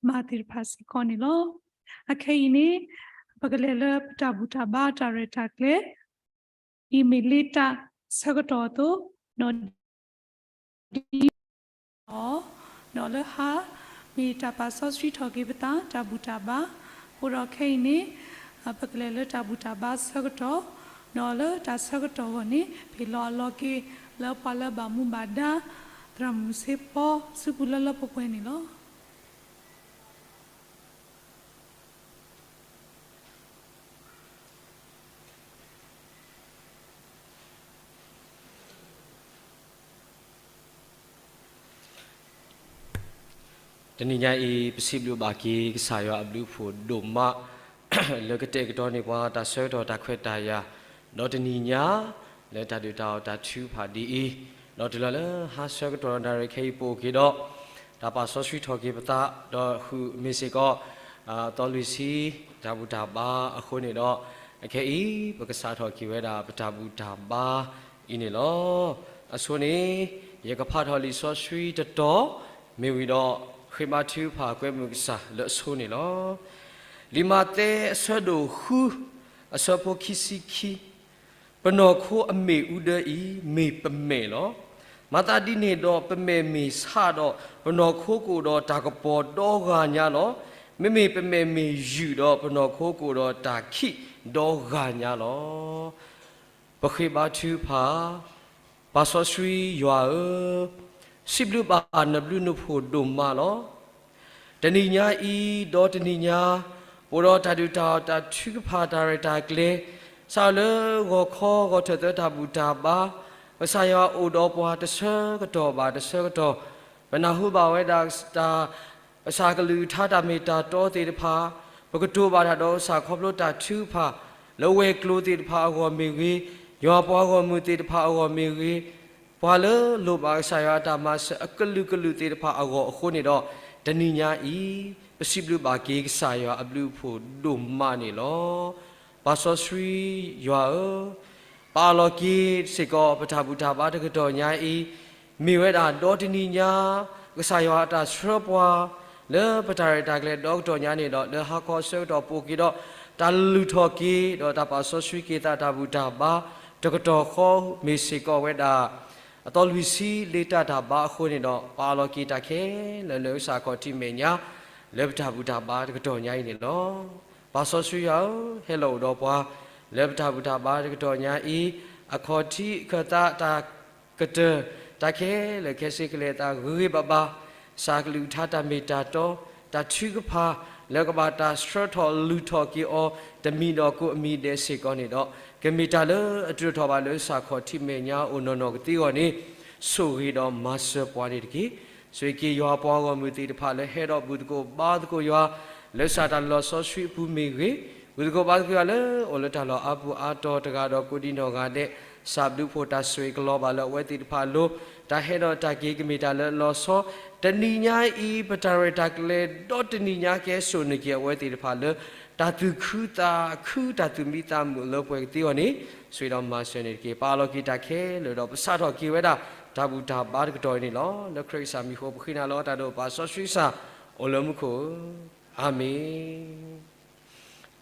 မၤသ့ၣ်တဖၣ်စ့ၢ်ကီးန့ၣ်လီၤ. အခဲအံၤန့ၣ် ပကလဲၤလၢပတၢ်ဘူၣ်တၢ်ဘါတၢ်ရဲၣ်တၢ်ကျဲၤ အံၤမ့ၢ်လ့တၢ်ဆၢကတီၢ်အသိး, ဒီး ဒ်အံၤလီၤ. ဒီးလၢဟါ မ့ၢ်တၢ်ပာ်စီဆှံထီၣ်က့ၤပသး တၢ်ဘူၣ်တၢ်ဘါ, အဃိဒီးခဲအံၤန့ၣ် ပကလဲၤလၢတၢ်ဘူၣ်တၢ်ဘါအဆၢကတီၢ်, ဒီးလၢတၢ်ဆၢကတီၢ်အဂီၢ်န့ၣ် ပဟ့ၣ်လီၤအလီၤက့ၤ လၢပှၤလၢဘၣ်မူဘၣ်ဒါ သရၣ်မုၣ်စ့ပီ စုပူၤလၢလၢပှဲၤပှဲၤန့ၣ်လီၤ. တနံၤညါအံၤ ပစံးဘျုးဘၣ်က့ၤ ကစၢ်ယွၤအဘျုးအဖှိၣ်ဒိၣ်မး လၢကတဲာ်ကတီၤန့ၢ်ပှၤ တၢ်ဆၢကတီၢ်တၢ်ခွဲးတၢ်ယာ် ဒီးတနံၤညါ လၢတၢ်ဒုၣ်တၢ်အီၣ်တၢ်ထုကဖၣ်ဒ်အံၤ, ဒီးတုၤလီၤလၢဟါဆၢကတီၢ်နၣ်ရံၣ်ခဲအံၤ ပအိၣ်က့ၤဒီး တၢ်ပာ်စီဆှံထီၣ်က့ၤပသး ဒီးဃုာ်မ့ၢ်စ့ၢ်ကီး သီလွံၢ်ဆံ တၢ်ဘူၣ်တၢ်ဘါအဃိန့ၣ်ဒီး အခဲအံၤ ပကစးထီၣ်က့ၤဝဲဒၣ် ပတၢ်ဘူၣ်တၢ်ဘါအံၤန့ၣ်လီၤ. အဆိန့ၣ် ယကဖးထီၣ်လံာ်စီဆှံတတီၤ မ့ၢ်ဝံၤဒီး ဃ့ဘါထုကဖၣ်ကွဲမုာ်ကစၢ်လၢအဆိန့ၣ်လီၤ. လံာ်မးသဲအဆၢဒိၣ်ဃု အဆၢဖိခံဆံခံ ပနီၢ်ခိအမ့ၣ်အူဒၢအံၤ မ့ၢ်ပမဲာ်လီၤ. မၤသးဒ်န့ၣ်ဒီး ပမဲာ်မ့ၢ်ဆးဒီး ပနီၢ်ခိကအိၣ်ဒီးတၢ်ကပီၤဒီဂၤညါလီၤ. မ့မ့ၢ်ပမဲာ်မ့ၢ်ယုာ်ဒီး ပနီၢ်ခိကအိၣ်ဒီးတၢ်ခံးဒီဂၤညါလီၤ. ပဃ့ဘါထုကဖၣ်, ပၢ်စီဆှံယွၤဧၢ, စံးဘျုးဘၣ်နဘျုးနဖှိၣ်ဒိၣ်မးလီၤ. တနံၤညါအံၤ ဒီးတနံၤညါ ပအိၣ်ဒီးတၢ်ဒုၣ်တၢ်အီၣ်တၢ်ထုကဖၣ်တၢ်ရဲၣ်တၢ်ကျဲၤ စးလၢဂီၤခီဂီၤထၢၣ်သၢတၢ်ဘူၣ်တၢ်ဘါ, ကစၢ်ယွၤအိၣ်ဒီးပှၤတဆၢကတီၢ်ဘၣ်တဆၢကတီၢ်, ပနၢ်ဟူဘၣ်ဝဲဒၣ်တၢ် ကစၢ်ကလုၢ်ကထါတၢ်မ့ၢ်တၢ်တီသ့ၣ်တဖၣ်, ပကတိၤဘၣ်တၢ်ဒီးကစၢ်ခီဖျိတၢ်ထုကဖၣ် လၢဝဲၤကျိၤသ့ၣ်တဖၣ်အဂီၢ်မ့ၢ်ဂ့ၤ, ယွၤပှၤဂီၢ်မုၢ်သ့ၣ်တဖၣ်အဂီၢ်မ့ၢ်ဂ့ၤ, ပှၤလၢလိၣ်ဘၣ်ကစၢ်ယွၤအတၢ်မၤစၢၤအကလုာ်ကလုာ်သ့ၣ်တဖၣ်အဂီၢ်အဃိန့ၣ်ဒီး, တနံၤညါအံၤ ပစံးဘျုးဘၣ်က့ၤကစၢ်ယွၤအဘျုးအဖှိၣ်ဒိၣ်မးန့ၣ်လီၤ. ပၢ်စီဆှံယွၤဧၢ, ပအးလီၤက့ၤစ့ၢ်ကီး ပတၢ်ဘူၣ်တၢ်ဘါတကတီၢ်ညါအံၤ, မ့ၢ်ဝဲဒၣ်ဒီတနံၤညါ ကစၢ်ယွၤအတၢ်ဆှၢပှၤ လၢပတၢ်ရဲၣ်တၢ်ကျဲၤဒီကတီၢ်ညါန့ၣ်ဒီး လၢဟါခီအဆၢကတီၢ်ပအိၣ်က့ၤဒီး တၢ်လုၢ်ထီၣ်က့ၤ ဒီးတၢ်ပာ်စီဆှံက့ၤသးတၢ်ဘူၣ်တၢ်ဘါ တကတီၢ်ဃီမ့ၢ်စ့ၢ်ကီးဝဲဒၣ် အသီလွံၢ်ဆံလ့တၢ်တၢ်ဘါအဃိန့ၣ်ဒီး ပအးလီၤက့ၤတၢ်ခဲလၢာ်လၢကစၢ်ခီၣ်ထံးမဲာ်ညါ လၢပတၢ်ဘူၣ်တၢ်ဘါတကတီၢ်ညါအံၤန့ၣ်လီၤ. ပၢ်စီဆှံယွၤဧၢ, ဟဲလီၤအိၣ်ဒီးပှၤ လၢပတၢ်ဘူၣ်တၢ်ဘါတကတီၢ်ညါအံၤ, အခီၣ်ထံးအခၢၣ်သးတၢ်ကတၢၢ် တၢ်ခဲလၢာ်ခဲဆ့ကလဲၤသးဂ့ၤဂ့ၤဘၣ်ဘၣ်, ကစၢ်ကလုၢ်ကထါတၢ်မ့ၢ်တၢ်တီ, တၢ်ထုကဖၣ် လၢကဘၣ်တၢ်ဆှၢထီၣ်လုၢ်ထီၣ်က့ၤအီၤ တမံၤဒီးကိးအမံၤဒဲးစ့ၢ်ကီးန့ၣ်ဒီး, ကမ့ၢ်တၢ်လၢအတြၢၢ်ထီၣ်ဘၣ်လၢကစၢ်ခီၣ်ထံးမဲာ်ညါအိၣ်နီၢ်နီၢ်ကသ့အဂီၢ်န့ၣ်, ဆိၣ်ဂ့ၤဒီးမၤစၢၤပှၤန့ၣ်တက့ၢ်. ဆိၣ်ဂ့ၤက့ၤယွၤပှၤဂီၢ်မုၢ်သ့ၣ်တဖၣ်လၢဟဲဒီးဘူၣ်သကိးဘါသကိးယွၤ လၢကစၢ်တၢ်လီၤစီဆှံအပူၤမ့ၢ်ဂ့ၤ, ဘူၣ်သကိးဘါသကိးယွၤလၢအိၣ်လၢတၢ်လီၢ်အါပူၤအါတီၤတဂၤဒီးကိးဒံနီၢ်ဂၤဒဲး, ကစၢ်ဘျုးဖှိၣ်တၢ်ဆိၣ်ဂ့ၤကလီၤဘၣ်လၢအဝဲသ့ၣ်တဖၣ်အလိၤ, တၢ်ဟဲဒီးတၢ်က့ၤကမ့ၢ်တၢ်လၢအလီၤဆီ, တနံၤညါအံၤ ပတၢ်ရဲၣ်တၢ်ကျဲၤဒီတနံၤညါကဲစိာ်န့ၢ်က့ၤအဝဲသ့ၣ်တဖၣ်လၢ တၢ်သူၣ်ခုသးခုတၢ်သူၣ်မံသးမုာ်လၢပှဲၤကသ့အဂီၢ်န့ၣ်, ဆိၣ်ဂ့ၤဒီးမၤစၢၤန့ၣ်တက့ၢ်. ပအးလီၤက့ၤတၢ်ခဲလၢာ်ဒီး ပစးထီၣ်က့ၤဝဲဒၣ် တၢ်ဘူၣ်တၢ်ဘါတကတီၢ်အံၤန့ၣ်လီၤ. လၢခရံာ်ကစၢ်မံၤအဃိ ပဃ့နၤလၢအတၢ်ဒိၣ်ပၢ်စီဆှံကစၢ် အိၣ်လၢမူခိၣ်ဧၢ, အၤမ့ၣ်.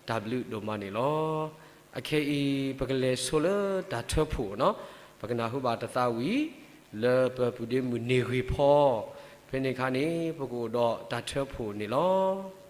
တၢ်ဘျုးဒိၣ်မးန့ၣ်လီၤ. အခဲအံၤ ပကလဲၤဆိလၢတၢ်ထၢဖှိၣ်နီၤ, ပကနၢ်ဟူဘၣ်တၢ်သးဝံၣ် လၢပပုၢ်ဒ့မုၣ်န့ၢ်ဂ့ၤဖီ, ဖဲန့ၣ်အခါန့ၣ် ပကအိၣ်ဒီးတၢ်ထၢဖှိၣ်န့ၣ်လီၤ.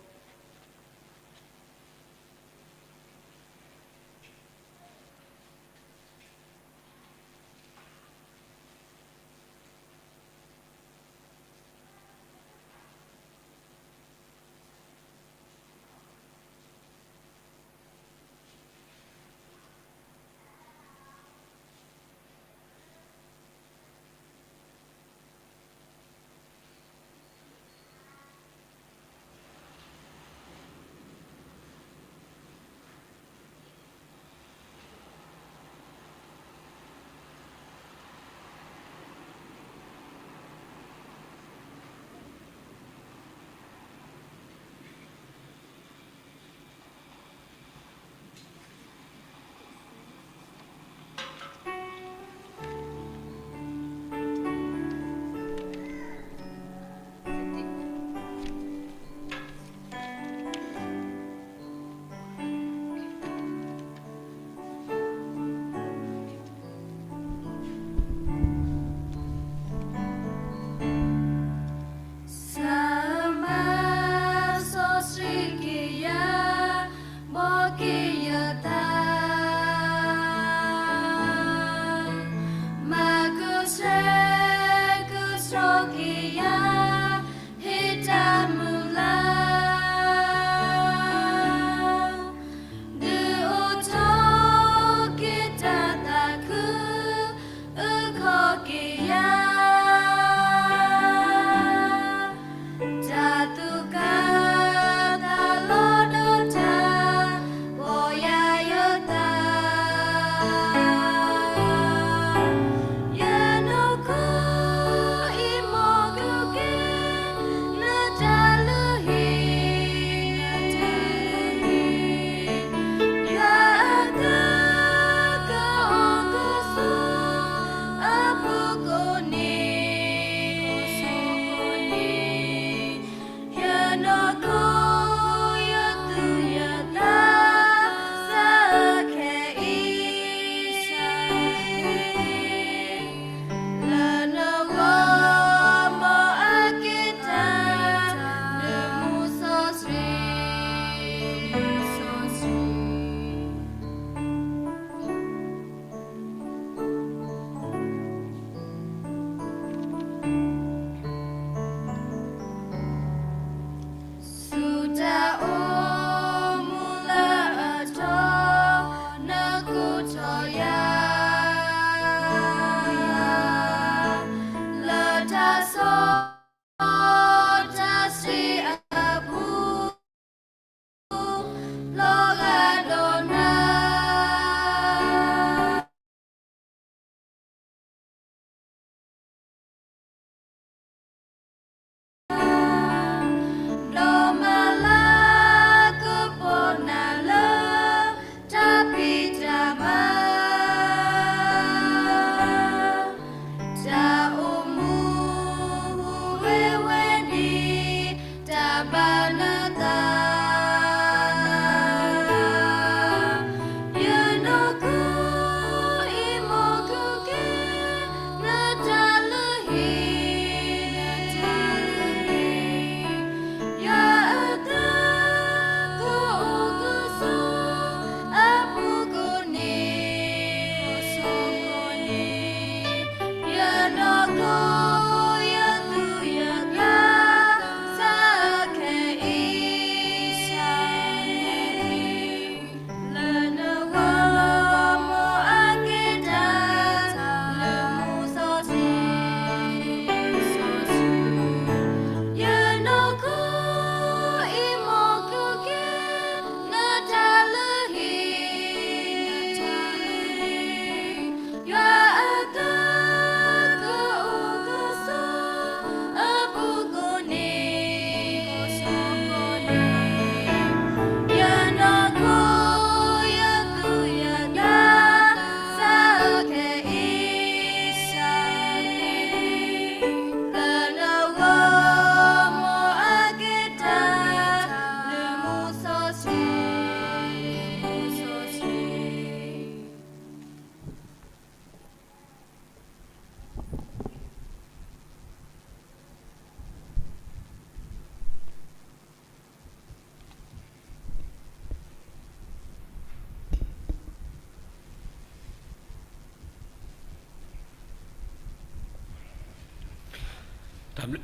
တၢ်ဘျုး,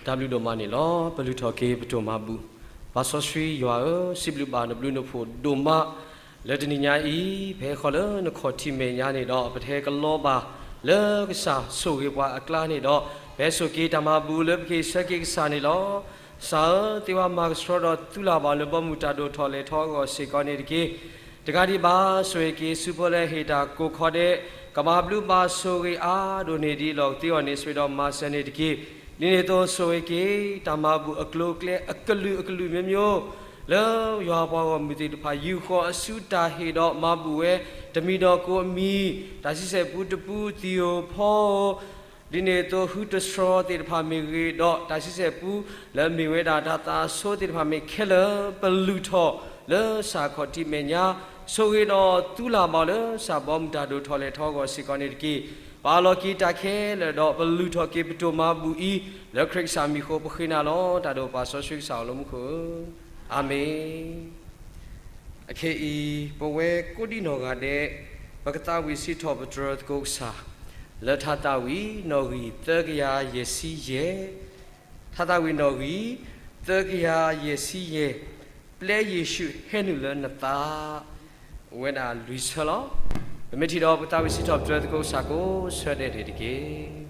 တၢ်ဘျုးဒိၣ်မးန့ၣ်လီၤ. ပလုၢ်ထီၣ်က့ၤပတိၢ်မၤဘူၣ်, ပၢ်စီဆှံယွၤဧၢ, စံးဘျုးဘၣ်နဘျုးနဖှိၣ်ဒိၣ်မး, လၢတနံၤညါအံၤ ပဟဲဃီလၢနခီၣ်ထံးမဲာ်ညါန့ၣ်ဒီး ပတဟဲကလီဘၣ်လၢကစၢ်ဆိၣ်ဂ့ၤပှၤအကျါန့ၣ်ဒီး ပဟဲစိာ်က့ၤတၢ်မၤဘူၣ်လၢပကဟ့ၣ်ဆၢက့ၤကစၢ်န့ၣ်လီၤ. ကစၢ်ဧၢ, သ့ဝဲမၤကဆှီဒီးသူလၢ်ဘၣ်လၢဘီမုၢ်တၢ်ဒိၣ်ထီၣ်လဲၢ်ထီၣ်အဂီၢ်စ့ၢ်ကီးန့ၣ်တက့ၢ်. တဂၤဒံးဘၣ် ဆိၣ်ဂ့ၤက့ၤဆူဖိလၢဟ့ၣ်တၢ်ကိးခီဒဲး, ကဘၣ်ဘျုးဘၣ်ဆိၣ်ဂ့ၤအါဒိၣ်န့ၢ်ဒံးလီၤ. ကသ့အီၤန့ၣ်ဆိၣ်ဂ့ၤဒီးမၤစၢၤန့ၣ်တက့ၢ်. ဒ်န့ၣ်အသိးဆိၣ်ဂ့ၤက့ၤ တၢ်မၤဘူၣ်အကျိၤအကျဲအကလုာ်ကလုာ်မ့ၢ်မ့ၢ် လၢယွၤပှၤဂီၢ်မုၢ်သ့ၣ်တဖၣ် ယူာ်ဃီၤအစုတၢ်ဟ့ၣ်ဒီးမၤဘူၣ်ဝဲ တမံၤဒီးကိးအမံၤ, တၢ်ဆံဆဲၣ်ပူတပူ သံၣ်ဧိၤဖီဧိၤ, ဒ်န့ၣ်အသိးဟုတဆှီသ့ၣ်တဖၣ်မ့ၢ်ဂ့ၤဒီး တၢ်ဆံဆဲၣ်ပူလၢအမ့ၢ်ဝဲဒၣ်တၢ်သးအဆိသ့ၣ်တဖၣ်မ့ၢ်ခဲလၢာ် ပလုၢ်ထီၣ်လၢကစၢ်ခီၣ်ထံးမဲာ်ညါ, ဆိၣ်ဂ့ၤဒီးသူလၢ်ဘၣ်လၢကစၢ်ဘီမုၢ်တၢ်ဒိၣ်ထီၣ်လဲၢ်ထီၣ်အဂီၢ်စ့ၢ်ကီးန့ၣ်တက့ၢ်. ပာ်လီၤက့ၤတၢ်ခဲလၢာ်ဒီးပလုၢ်ထီၣ်က့ၤပတိၢ်မၤဘူၣ်အံၤ လၢခရံာ်ကစၢ်မံၤအဃိ ပဃ့နၤလီၤ. တၢ်ဒိၣ်ပၢ်စီဆှံကစၢ်အိၣ်လၢမူခိၣ်ဧၢ, အၤမ့ၣ်. အခဲအံၤ ပဝဲကိးဒံနီၢ်ဂၤဒဲး ပကသးဝံၣ်စံးထီၣ်ပတြၢၤသကိးကစၢ် လၢထါသးဝံၣ်နီၣ်ဂံၢ်သၢကယၤယဲၢ်ဆံယဲၢ်, ထါသးဝံၣ်နီၣ်ဂံၢ်သၢကယၤယဲၢ်ဆံယဲၢ်, ပျဲယ့ၣ်ၡူးဟဲနုာ်လၢနသး, အိၣ်ဝဲဒၣ်လွံၢ်ဆၢလီၤ. ပမ့ၢ်ထံၣ်ဒီးပကသးဝံၣ်စံးထီၣ်ပတြၢၤသကိးကစၢ်ကိးဆၢဒဲးန့ၣ်တက့ၢ်.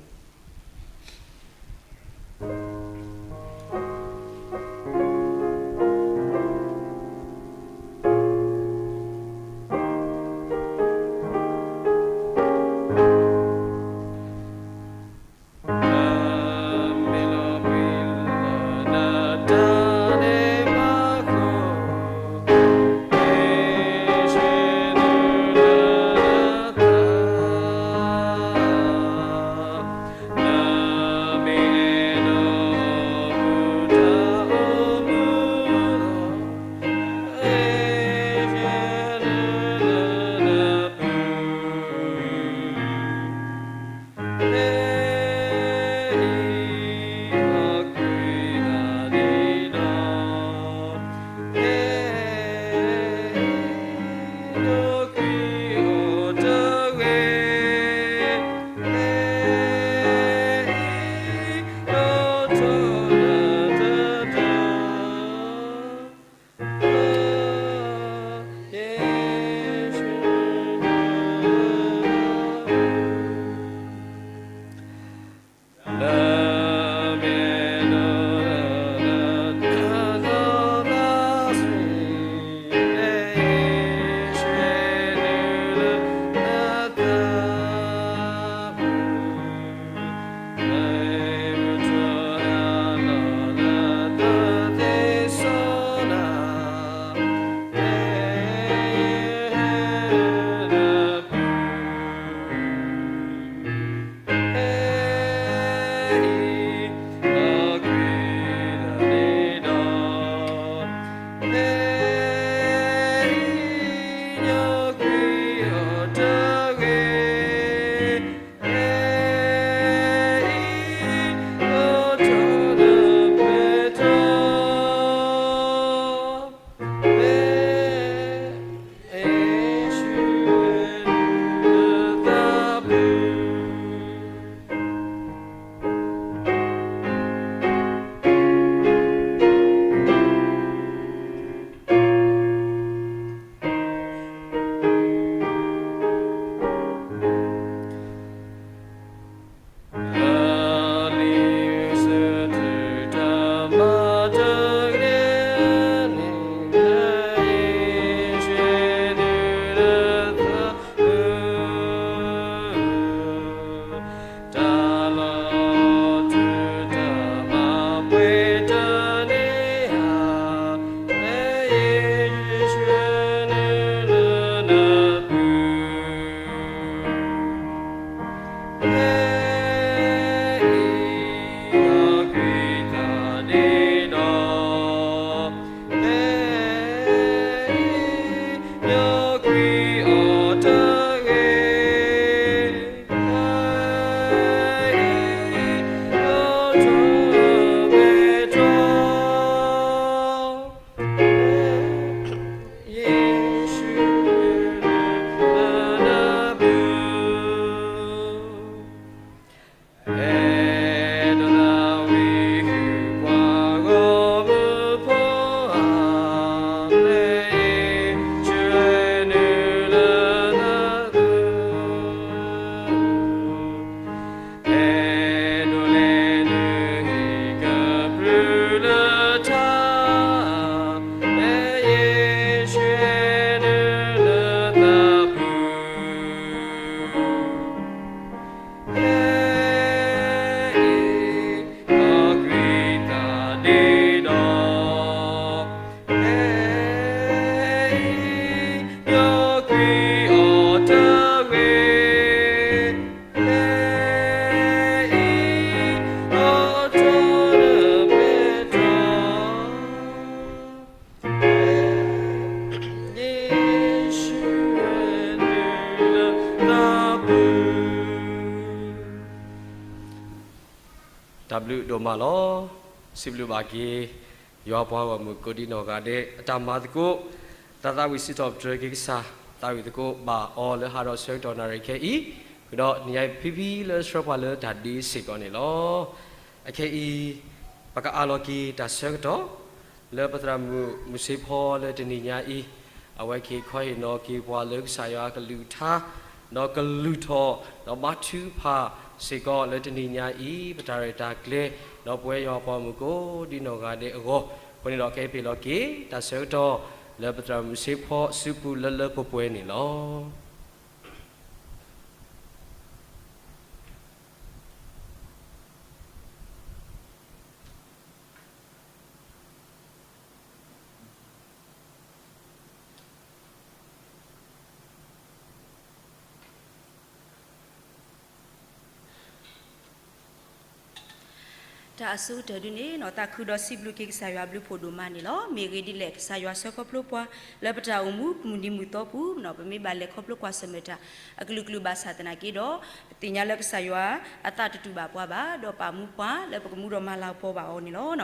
ဘျုးဒိၣ်မးလီၤ. စံးဘျုးဘၣ်က့ၤ ယွၤပှၤဂီၢ်မုၢ်ကိးဒံနီၢ်ဂၤဒဲး အတၢ်မၤသကိး, တၢ်သးဝံၣ်စံးထီၣ်ပတြၢၤက့ၤကစၢ်, သးဝံၣ်သကိးဘၣ်အီၤလၢဟးဒီးဆၢကတီၢ်နၣ်ရံၣ်ခဲအံၤ, ဃုာ်ဒီးနံၤညါအံၤဖံဖံလၢဆှၢပှၤလၢတၢ်ဒ့စ့ၢ်ကီးန့ၣ်လီၤ. အခဲအံၤ ပကအးလီၤက့ၤတၢ်ဆၢကတီၢ် လၢပသရၣ်မုၣ်မုၢ်စ့ဖီလၢတနံၤညါအံၤ, အဝဲက့ၤခီဟ့ၣ်နီၤက့ၤပှၤလၢကစၢ်ယွၤအကလုၢ်ကထါ, ဒီးကလုၢ်ထီၣ်, ဒီးဘါထုကဖၣ်စ့ၢ်ကီးလၢတနံၤညါအံၤ ပတၢ်ရဲၣ်တၢ်ကျဲၤ, ဒီးပဝဲယွၤပှၤဂီၢ်မုၢ်ကိးဒံနီၢ်ဂၤဒဲးအဂီၢ်, အဃိန့ၣ်ဒီးကဟဲပ့ၤလီၤက့ၤ တၢ်ဆၢကတီၢ် လၢပသရၣ်မုၣ်မုၢ်စ့ဖီစုပူၤလၢလၢပှဲၤပှဲၤန့ၣ်လီၤ. တၢ်အဆိကတၢၢ်ဒုန့ၣ် သးခုဒီးစံးဘျုးက့ၤကစၢ်ယွၤဘျုးဖှိၣ်ဒိၣ်မးန့ၣ်လီၤ. မ့ၢ်ဂ့ၤဒ်လဲၣ် ကစၢ်ယွၤဆှၢခီဖျိပှၤ လၢပတၢ်အိၣ်မူမုၢ်နံၤမုၢ်သီပူၤ, ပမ့ၢ်ဘၣ်လဲၤခီဖျိကွၢ်ဆၢၣ်မဲာ်တၢ် အကလုာ်ကလုာ်ဘၣ်ဆၣ်သနာ်က့ဒီး, ပသ့ၣ်ညါလၢကစၢ်ယွၤအသးတတူၢ်ဘၣ်ပှၤဘၣ်, ဒီးပာ်မူပှၤလၢပကမူဒီးမၤလၤကပီၤဘၣ်အီၤန့ၣ်လီၤ.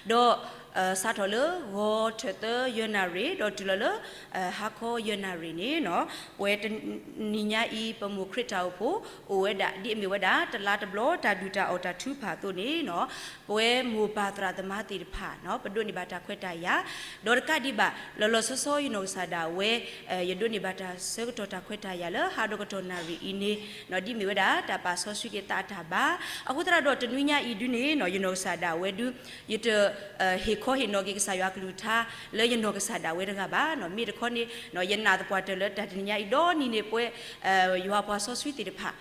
ဒီး စးထီၣ်လၢဂီၤထၢၣ်သၢယဲၢ်နၣ်ရံၣ် ဒီးတုၤလီၤလၢ ဟါခီယဲၢ်နၣ်ရံၣ်န့ၣ်, ပဝဲတနံၤညါအံၤ ပမိၢ်ခရံာ်တၢ်အိၣ်ဖှိၣ် အိၣ်ဝဲဒၣ် ဒ်အမ့ၢ်ဝဲဒၣ် တလါတဘျီတၢ်ဒုၣ်တၢ်အီၣ်တၢ်ထုကဖၣ်အသိးန့ၣ်, ပဝဲမိၢ်ပၢ်သရၣ်သမါသ့ၣ်တဖၣ် ပဒိးန့ၢ်ဘၣ်တၢ်ခွဲးတၢ်ယာ်, ဒီးတကးဒံးဘၣ် လီၤလီၤဆီဆီယနီၢ်ကစၢ်ဒၣ်ဝဲ ယဒိးန့ၢ်ဘၣ်တၢ်ဆၢကတီၢ်တၢ်ခွဲးတၢ်ယာ်လၢဟါဒီးကတီၢ်နၣ်ရံၣ်အံၤန့ၣ်, ဒ်အမ့ၢ်ဝဲဒၣ် တၢ်ပာ်စီဆှံက့ၤသးအတၢ်ဘါ, အဃိသတးဒီးတနွံညါအံၤဒုန့ၣ် ယနီၢ်ကစၢ်ဒၣ်ဝဲဒု ယတ ဟ့ၣ်ခီဟ့ၣ်နီၤက့ၤကစၢ်ယွၤကလုၢ်ကထါ လၢယနီၢ်ကစၢ်ဒၣ်ဝဲတဂၤဘၣ်, မ့ၢ်တခီန့ၣ် ယနာ်သပှၢ်တၢၢ်လၢတၢ်တနံၤညါအံၤဒီနံၤန့ၣ် ပဝဲ ယွၤပှၤစီဆှံသ့ၣ်တဖၣ်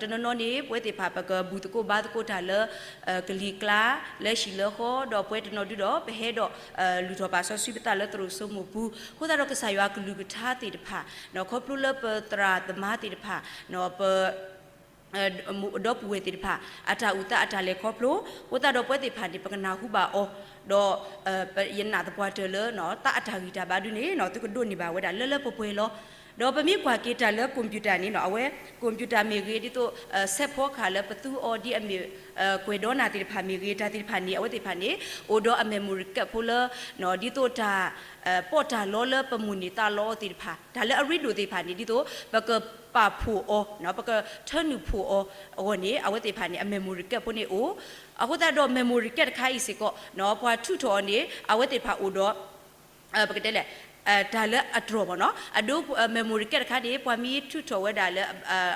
တနီၤနီၤန့ၣ် ပဝဲသ့ၣ်တဖၣ် ပကဘူၣ်သကိးဘါသကိးတၢ်လၢ ကလံၤကျါ လၢဟံၣ်လၢဃီ, ဒီးပဝဲတနီၤဒုဒီး ပဟဲဒီး လုၢ်ထီၣ်ပာ်စီဆှံပသးလၢသရိာ်စိမိၢ်ပူၤ, အဃိသတးဒီးကစၢ်ယွၤကလုၢ်ကထါသ့ၣ်တဖၣ် ခီဖျိလၢပသရၣ်သမါသ့ၣ်တဖၣ် ပ ဒီပုၢ်ဝဲၢ်သ့ၣ်တဖၣ် အတၢ်အုၣ်သးအတၢ်လဲၤခီဖျိ, အဃိသတးဒီးပဝဲသ့ၣ်တဖၣ်န့ၣ် ပကနၢ်ဟူဘၣ်အီၤ, ဒီး ယနာ်သပှၢ်တၢၢ်လၢ သးအတၢ်ဂံၢ်တၢ်ဘါဒုန့ၣ် သုကဒိးန့ၢ်ဘၣ်ဝဲဒၣ်လၢလၢပှဲၤပှဲၤလီၤ. ဒီးပမ့ၢ်ကွၢ်က့ၤတၢ်လၢ computer န့ၣ် အဝဲ computer မ့ၢ်ဂ့ၤ ဒ်သိး စဲးဖီကဟၣ်လၢပသူအီၤဒ်အမ့ၢ် ကွဲးဒီနၢ်သ့ၣ်တဖၣ်မ့ၢ်ဂ့ၤ တၢ်သ့ၣ်တဖၣ်န့ၣ် အဝဲသ့ၣ်တဖၣ်န့ၣ် အိၣ်ဒီးအ memory card ဖိလၢ ဒ်သိးတၢ် ပီးတၢ်လီလၢပမိၢ်န့ၢ်သးလီသ့ၣ်တဖၣ် တၢ်လၢအရ့ဒိၣ်သ့ၣ်တဖၣ်န့ၣ် ဒ်သိးပကပာ်ဖှိၣ်အီၤ ပကထၢနုာ်ဖှိၣ်အီၤအဂီၢ်န့ၣ် အဝဲသ့ၣ်တဖၣ်န့ၣ် အ memory card ဖိန့ၣ်အိၣ်, အဃိသတးဒီး memory card တခါအံၤစ့ၢ်ကီး ပှၤထုးထီၣ်အီၤန့ၣ် အဝဲသ့ၣ်တဖၣ်အိၣ်ဒီး ပကတဲလဲၣ် တၢ်လၢအတြီၢ်ဘၣ်နီၤ အဒိ memory card တခါန့ၣ် ပှၤမ့ၢ်ထုးထီၣ်ဝဲဒၣ်လၢ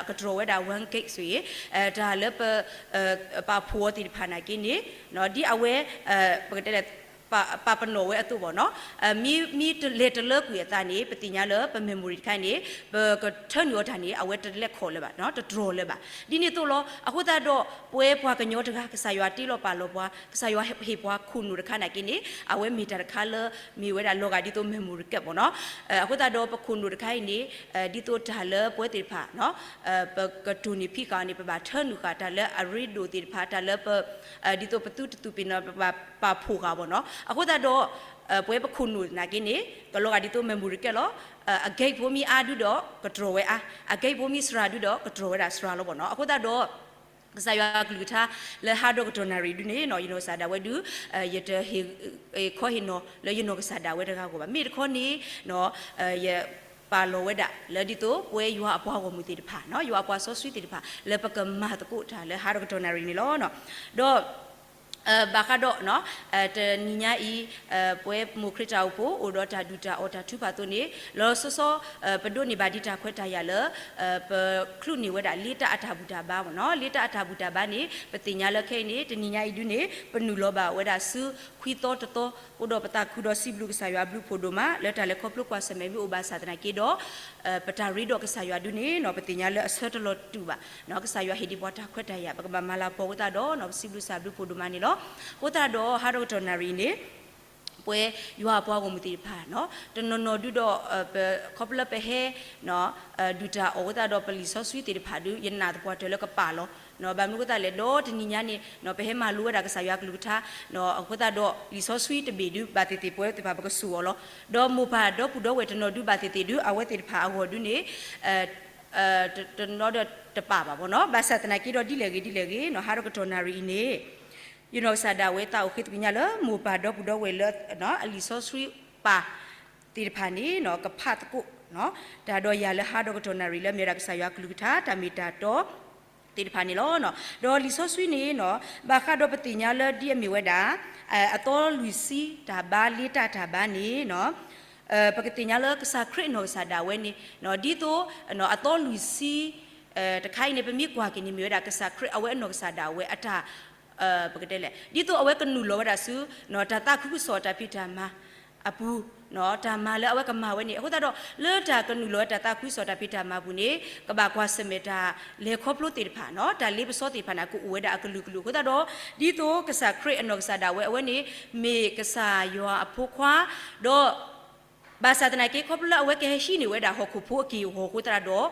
အကတြီၢ်ဝဲဒၣ် one gig ဆိုရင် တၢ်လၢပ ပာ်ဖှိၣ်အီၤသ့ၣ်တဖၣ်နာ်က့န့ၣ် ဒ်အဝဲ ပကတဲလဲၣ် ပာ်ပနီၣ်ဝဲအသိးဘၣ်နီၤ မ့ၢ်တလဲၤတလၢကွံာ်အသးန့ၣ် ပသ့ၣ်ညါလၢပ memory တခါန့ၣ် ပကထၢနုာ်အီၤတၢ်န့ၣ် အဝဲတလဲၤခီၣ်လၢၤဘၣ် တတြီၢ်လၢၤဘၣ် ဒ်န့ၣ်အသိးလီၤ. အဃိသတးဒီး ပဝဲပှၤကညီတဂၤ ကစၢ်ယွၤတ့လီၤပာ်လီၤပှၤ ကစၢ်ယွၤဟ့ၣ်ပှၤခိၣ်နူာ်တခါနာ်က့န့ၣ် အဝဲမ့ၢ်တၢ်တခါလၢ မ့ၢ်ဝဲဒၣ်လီၤဂာ်ဒ်သိး memory card ဘၣ်နီၤ အဃိသတးဒီးပခိၣ်နူာ်တခါအံၤန့ၣ် ဒ်သိးတၢ်လၢပဝဲသ့ၣ်တဖၣ် ပကတိၢ်န့ၢ်ဖံးဃာ်အီၤန့ၣ် ပဘၣ်ထၢနုာ်ဃာ်တၢ်လၢအရ့ဒိၣ်သ့ၣ်တဖၣ် တၢ်လၢပ ဒ်သိးပသုတသူၣ်ပ့ၤနီၣ် ပဘၣ်ပာ်ဖှိၣ်ဃာ်ဘၣ်နီၤ အဃိသတးဒီး ပဝဲပခိၣ်နူာ်နာ်က့န့ၣ် ကလီၤဂာ်ဒ်သိး memory card လီၤ အ gig ဖိမ့ၢ်အါဒုဒီး ကတြီၢ်ဝဲအါ အ gig ဖိမ့ၢ်စှၤဒုဒီး ကတြီၢ်ဝဲဒၣ်စှၤလီၤဘၣ်နီၤ အဃိသတးဒီး ကစၢ်ယွၤကလုၢ်ကထါ လၢဟးဒီးကတီၢ်နၣ်ရံၣ်ဒုန့ၣ် ယနီၢ်ကစၢ်ဒၣ်ဝဲဒု ယတဟ့ၣ်ခီဟ့ၣ်နီၤလၢယနီၢ်ကစၢ်ဒၣ်ဝဲတဂၤအဂီၢ်ဘၣ် မ့ၢ်တခီန့ၣ် ယပာ်လီၤဝဲဒၣ်လၢဒ်သိး ပဝဲယွၤအပှၤဂီၢ်မုၢ်သ့ၣ်တဖၣ် ယွၤအပှၤစီဆှံသ့ၣ်တဖၣ် လၢပကမၤသကိးတၢ်လၢဟးဒီးကတီၢ်နၣ်ရံၣ်န့ၣ်လီၤ. ဒီး ဘၣ်ဃးဒီး တနံၤညါအံၤ ပဝဲမိၢ်ခရံာ်တၢ်အိၣ်ဖှိၣ် အိၣ်ဒီးတၢ်ဒုၣ်တၢ်အီၣ်တၢ်ထုကဖၣ်အသိးန့ၣ် လီၤလီၤဆီဆီ ပဒိးန့ၢ်ဘၣ်ဒံးတၢ်ခွဲးတၢ်ယာ်လၢ ပချုးန့ၢ်ဝဲဒၣ်လ့တၢ်အတၢ်ဘူၣ်တၢ်ဘါမ့ၢ်နီၤ လ့တၢ်အတၢ်ဘူၣ်တၢ်ဘါန့ၣ် ပသ့ၣ်ညါလၢခဲအံၤန့ၣ် တနံၤညါအံၤဒုန့ၣ် ပနုာ်လီၤဘၣ်ဝဲဒၣ်ဆူခွံသီတသီ အဃိဒီးပသးခုဒီးစံးဘျုးကစၢ်ယွၤဘျုးဖှိၣ်ဒိၣ်မး လၢတၢ်လဲၤခီဖျိကွၢ်ဆၢၣ်မဲာ်မ့ၢ်အိၣ်ဘၣ်ဆၣ်သနာ်က့ဒီး ပတၢ်ရ့ဒီးကစၢ်ယွၤဒုန့ၣ် ပသ့ၣ်ညါလၢအဆၢတလီၤတူာ်ဘၣ် ကစၢ်ယွၤဟ့ၣ်ဒံးပှၤတၢ်ခွဲးတၢ်ယာ် ပကဘၣ်မၤလၤကပီၤအဃိသတးဒီး ပစံးဘျုးကစၢ်ဘျုးဖှိၣ်ဒိၣ်မးန့ၣ်လီၤ. အဃိသတးဒီး ဟးဒီးကတီၢ်နၣ်ရံၣ်အံၤန့ၣ် ပဝဲယွၤအပှၤဂီၢ်မုၢ်သ့ၣ်တဖၣ် တနီၤနီၤဒုဒီး ခီဖျိလၢပဟဲ ဒုၣ်တၢ်အီၣ်အဃိသတးဒီးပလံာ်စီဆှံသ့ၣ်တဖၣ်ဒု ယနာ်သပှၢ်တၢၢ်လၢကပာ်လီၤ ဘၣ်မနုၤအဃိသတးလဲၣ် ဒီးတနံၤညါန့ၣ် ပဟဲမၤလိဝဲဒၣ်ကစၢ်ယွၤကလုၢ်ကထါ အဃိသတးဒီးလံာ်စီဆှံတဘ့ၣ်ဒု ဘၣ်သ့ၣ်သ့ၣ်ပဝဲသ့ၣ်တဖၣ်ပကစိာ်အီၤလီၤ. ဒီးမိၢ်ပၢ်ဒီပုၢ်ဒီဝဲၢ်တနီၤဒုဘၣ်သ့ၣ်သ့ၣ်ဒု အဝဲသ့ၣ်တဖၣ်အဂီၢ်ဒုန့ၣ် တနီၤဒီးတပာ်ဘၣ်ဘၣ်နီၤ ဘၣ်ဆၣ်သနာ်က့ဒီးဒ်လဲၣ်ဂ့ၤဒ်လဲၣ်ဂ့ၤ ဟးဒီးကတီၢ်နၣ်ရံၣ်အံၤန့ၣ် ယနီၢ်ကစၢ်ဒၣ်ဝဲသးအိၣ်ဃ့သကွံာ်ညါလၢမိၢ်ပၢ်ဒီပုၢ်ဒီဝဲၢ်လၢ အလံာ်စီဆှံပၢ်သ့ၣ်တဖၣ်န့ၣ် ကဖးသကိး တၢ်ဒီးယၤလၢဟးဒီးကတီၢ်နၣ်ရံၣ်လၢအမ့ၢ်ဝဲဒၣ်ကစၢ်ယွၤကလုၢ်ကထါ တၢ်မ့ၢ်တၢ်တီသ့ၣ်တဖၣ်န့ၣ်လီၤ. ဒီးလံာ်စီဆှံန့ၣ် ဘၣ်ဃးဒီးပသ့ၣ်ညါလၢဒ်အမ့ၢ်ဝဲဒၣ် အသီလွံၢ်ဆံတၢ်ဘါလ့တၢ်တၢ်ဘါန့ၣ် ပကသ့ၣ်ညါလၢကစၢ်ခရံာ်အနီၢ်ကစၢ်ဒၣ်ဝဲန့ၣ် ဒ်သိး အသီလွံၢ်ဆံ တခါအံၤန့ၣ် ပမ့ၢ်ကွၢ်က့ၤန့ၣ်မ့ၢ်ဝဲဒၣ်ကစၢ်ခရံာ်အဝဲအနီၢ်ကစၢ်ဒၣ်ဝဲအတၢ် ပကတဲလဲၣ် ဒ်သိးအဝဲကနုာ်လီၤဝဲဒၣ်ဆူ တၢ်သးခုကစီၣ်တၢ်ဖံးတၢ်မၤအပူၤ တၢ်မၤလၢအဝဲကမၤဝဲန့ၣ် အဃိသတးဒီး လၢတၢ်ကနုာ်လီၤဝဲတၢ်သးခုကစီၣ်တၢ်ဖံးတၢ်မၤပူၤန့ၣ် ကဘၣ်ကွၢ်ဆၢၣ်မဲာ်တၢ်လဲၤခီဖျိသ့ၣ်တဖၣ် တၢ်လ့ပစီသ့ၣ်တဖၣ်န့ၣ် ကအိၣ်ဝဲဒၣ်အကလုာ်ကလုာ်အဃိသတးဒီး ဒ်သိးကစၢ်ခရံာ်အနီၢ်ကစၢ်ဒၣ်ဝဲအဝဲန့ၣ် မ့ၢ်ကစၢ်ယွၤအဖိခွါ ဒီး ဘၣ်ဆၣ်သနာ်က့ ခီဖျိလၢအဝဲကဟဲဟံးန့ၢ်ဝဲဒၣ်ဟီၣ်ခိၣ်ဖိအက့ၢ်အဂီၤအဃိသတးဒီး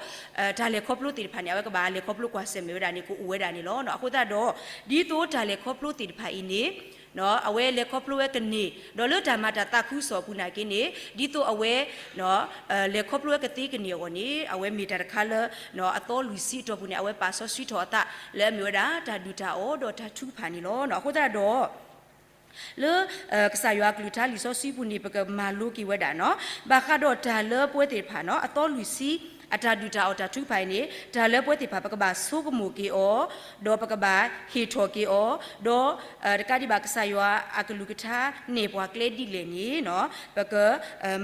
တၢ်လဲၤခီဖျိသ့ၣ်တဖၣ်န့ၣ် အဝဲကဘၣ်လဲၤခီဖျိကွၢ်ဆၢၣ်မဲာ်ဝဲဒၣ်န့ၣ် ကအိၣ်ဝဲဒၣ်န့ၣ်လီၤ. အဃိသတးဒီး ဒ်သိးတၢ်လဲၤခီဖျိသ့ၣ်တဖၣ်အံၤန့ၣ် အဝဲလဲၤခီဖျိဝဲကန့ၢ် ဒီးလၢတၢ်မၤတၢ်သးခုကစီၣ်အပူၤနာ်က့န့ၣ် ဒ်သိးအဝဲ လဲၤခီဖျိဝဲကသ့ကန့ၢ်အဂီၢ်န့ၣ် အဝဲမ့ၢ်တၢ်တခါလၢ အသီလွံၢ်ဆံအတီၢ်ပူၤန့ၣ် အဝဲပာ်စီဆှံထီၣ်အသးလၢအမ့ၢ်ဝဲဒၣ် တၢ်ဒုၣ်တၢ်အီၣ်ဒီးတၢ်ထုကဖၣ်န့ၣ်လီၤ. အဃိသတးဒီး လၢ ကစၢ်ယွၤအကလုၢ်ကထါလံာ်စီဆှံပူၤန့ၣ် ပကမၤလိက့ၤဝဲဒၣ်န့ၣ် ဘၣ်ဃးဒီးတၢ်လၢပဝဲသ့ၣ်တဖၣ်န့ၣ် အသီလွံၢ်ဆံ အတၢ်ဒုၣ်တၢ်အီၣ်တၢ်ထုကဖၣ်အံၤန့ၣ် တၢ်လၢပဝဲသ့ၣ်တဖၣ် ပကဘၣ်ဆိကမိၣ်က့ၤအီၤ ဒီးပကဘၣ်ဟ့ၣ်ထီၣ်က့ၤအီၤ ဒီး တကးဒံးဘၣ်ကစၢ်ယွၤအကလုၢ်ကထါန့ၢ်ပှၤကျဲဒ်လဲၣ်န့ၣ် ပက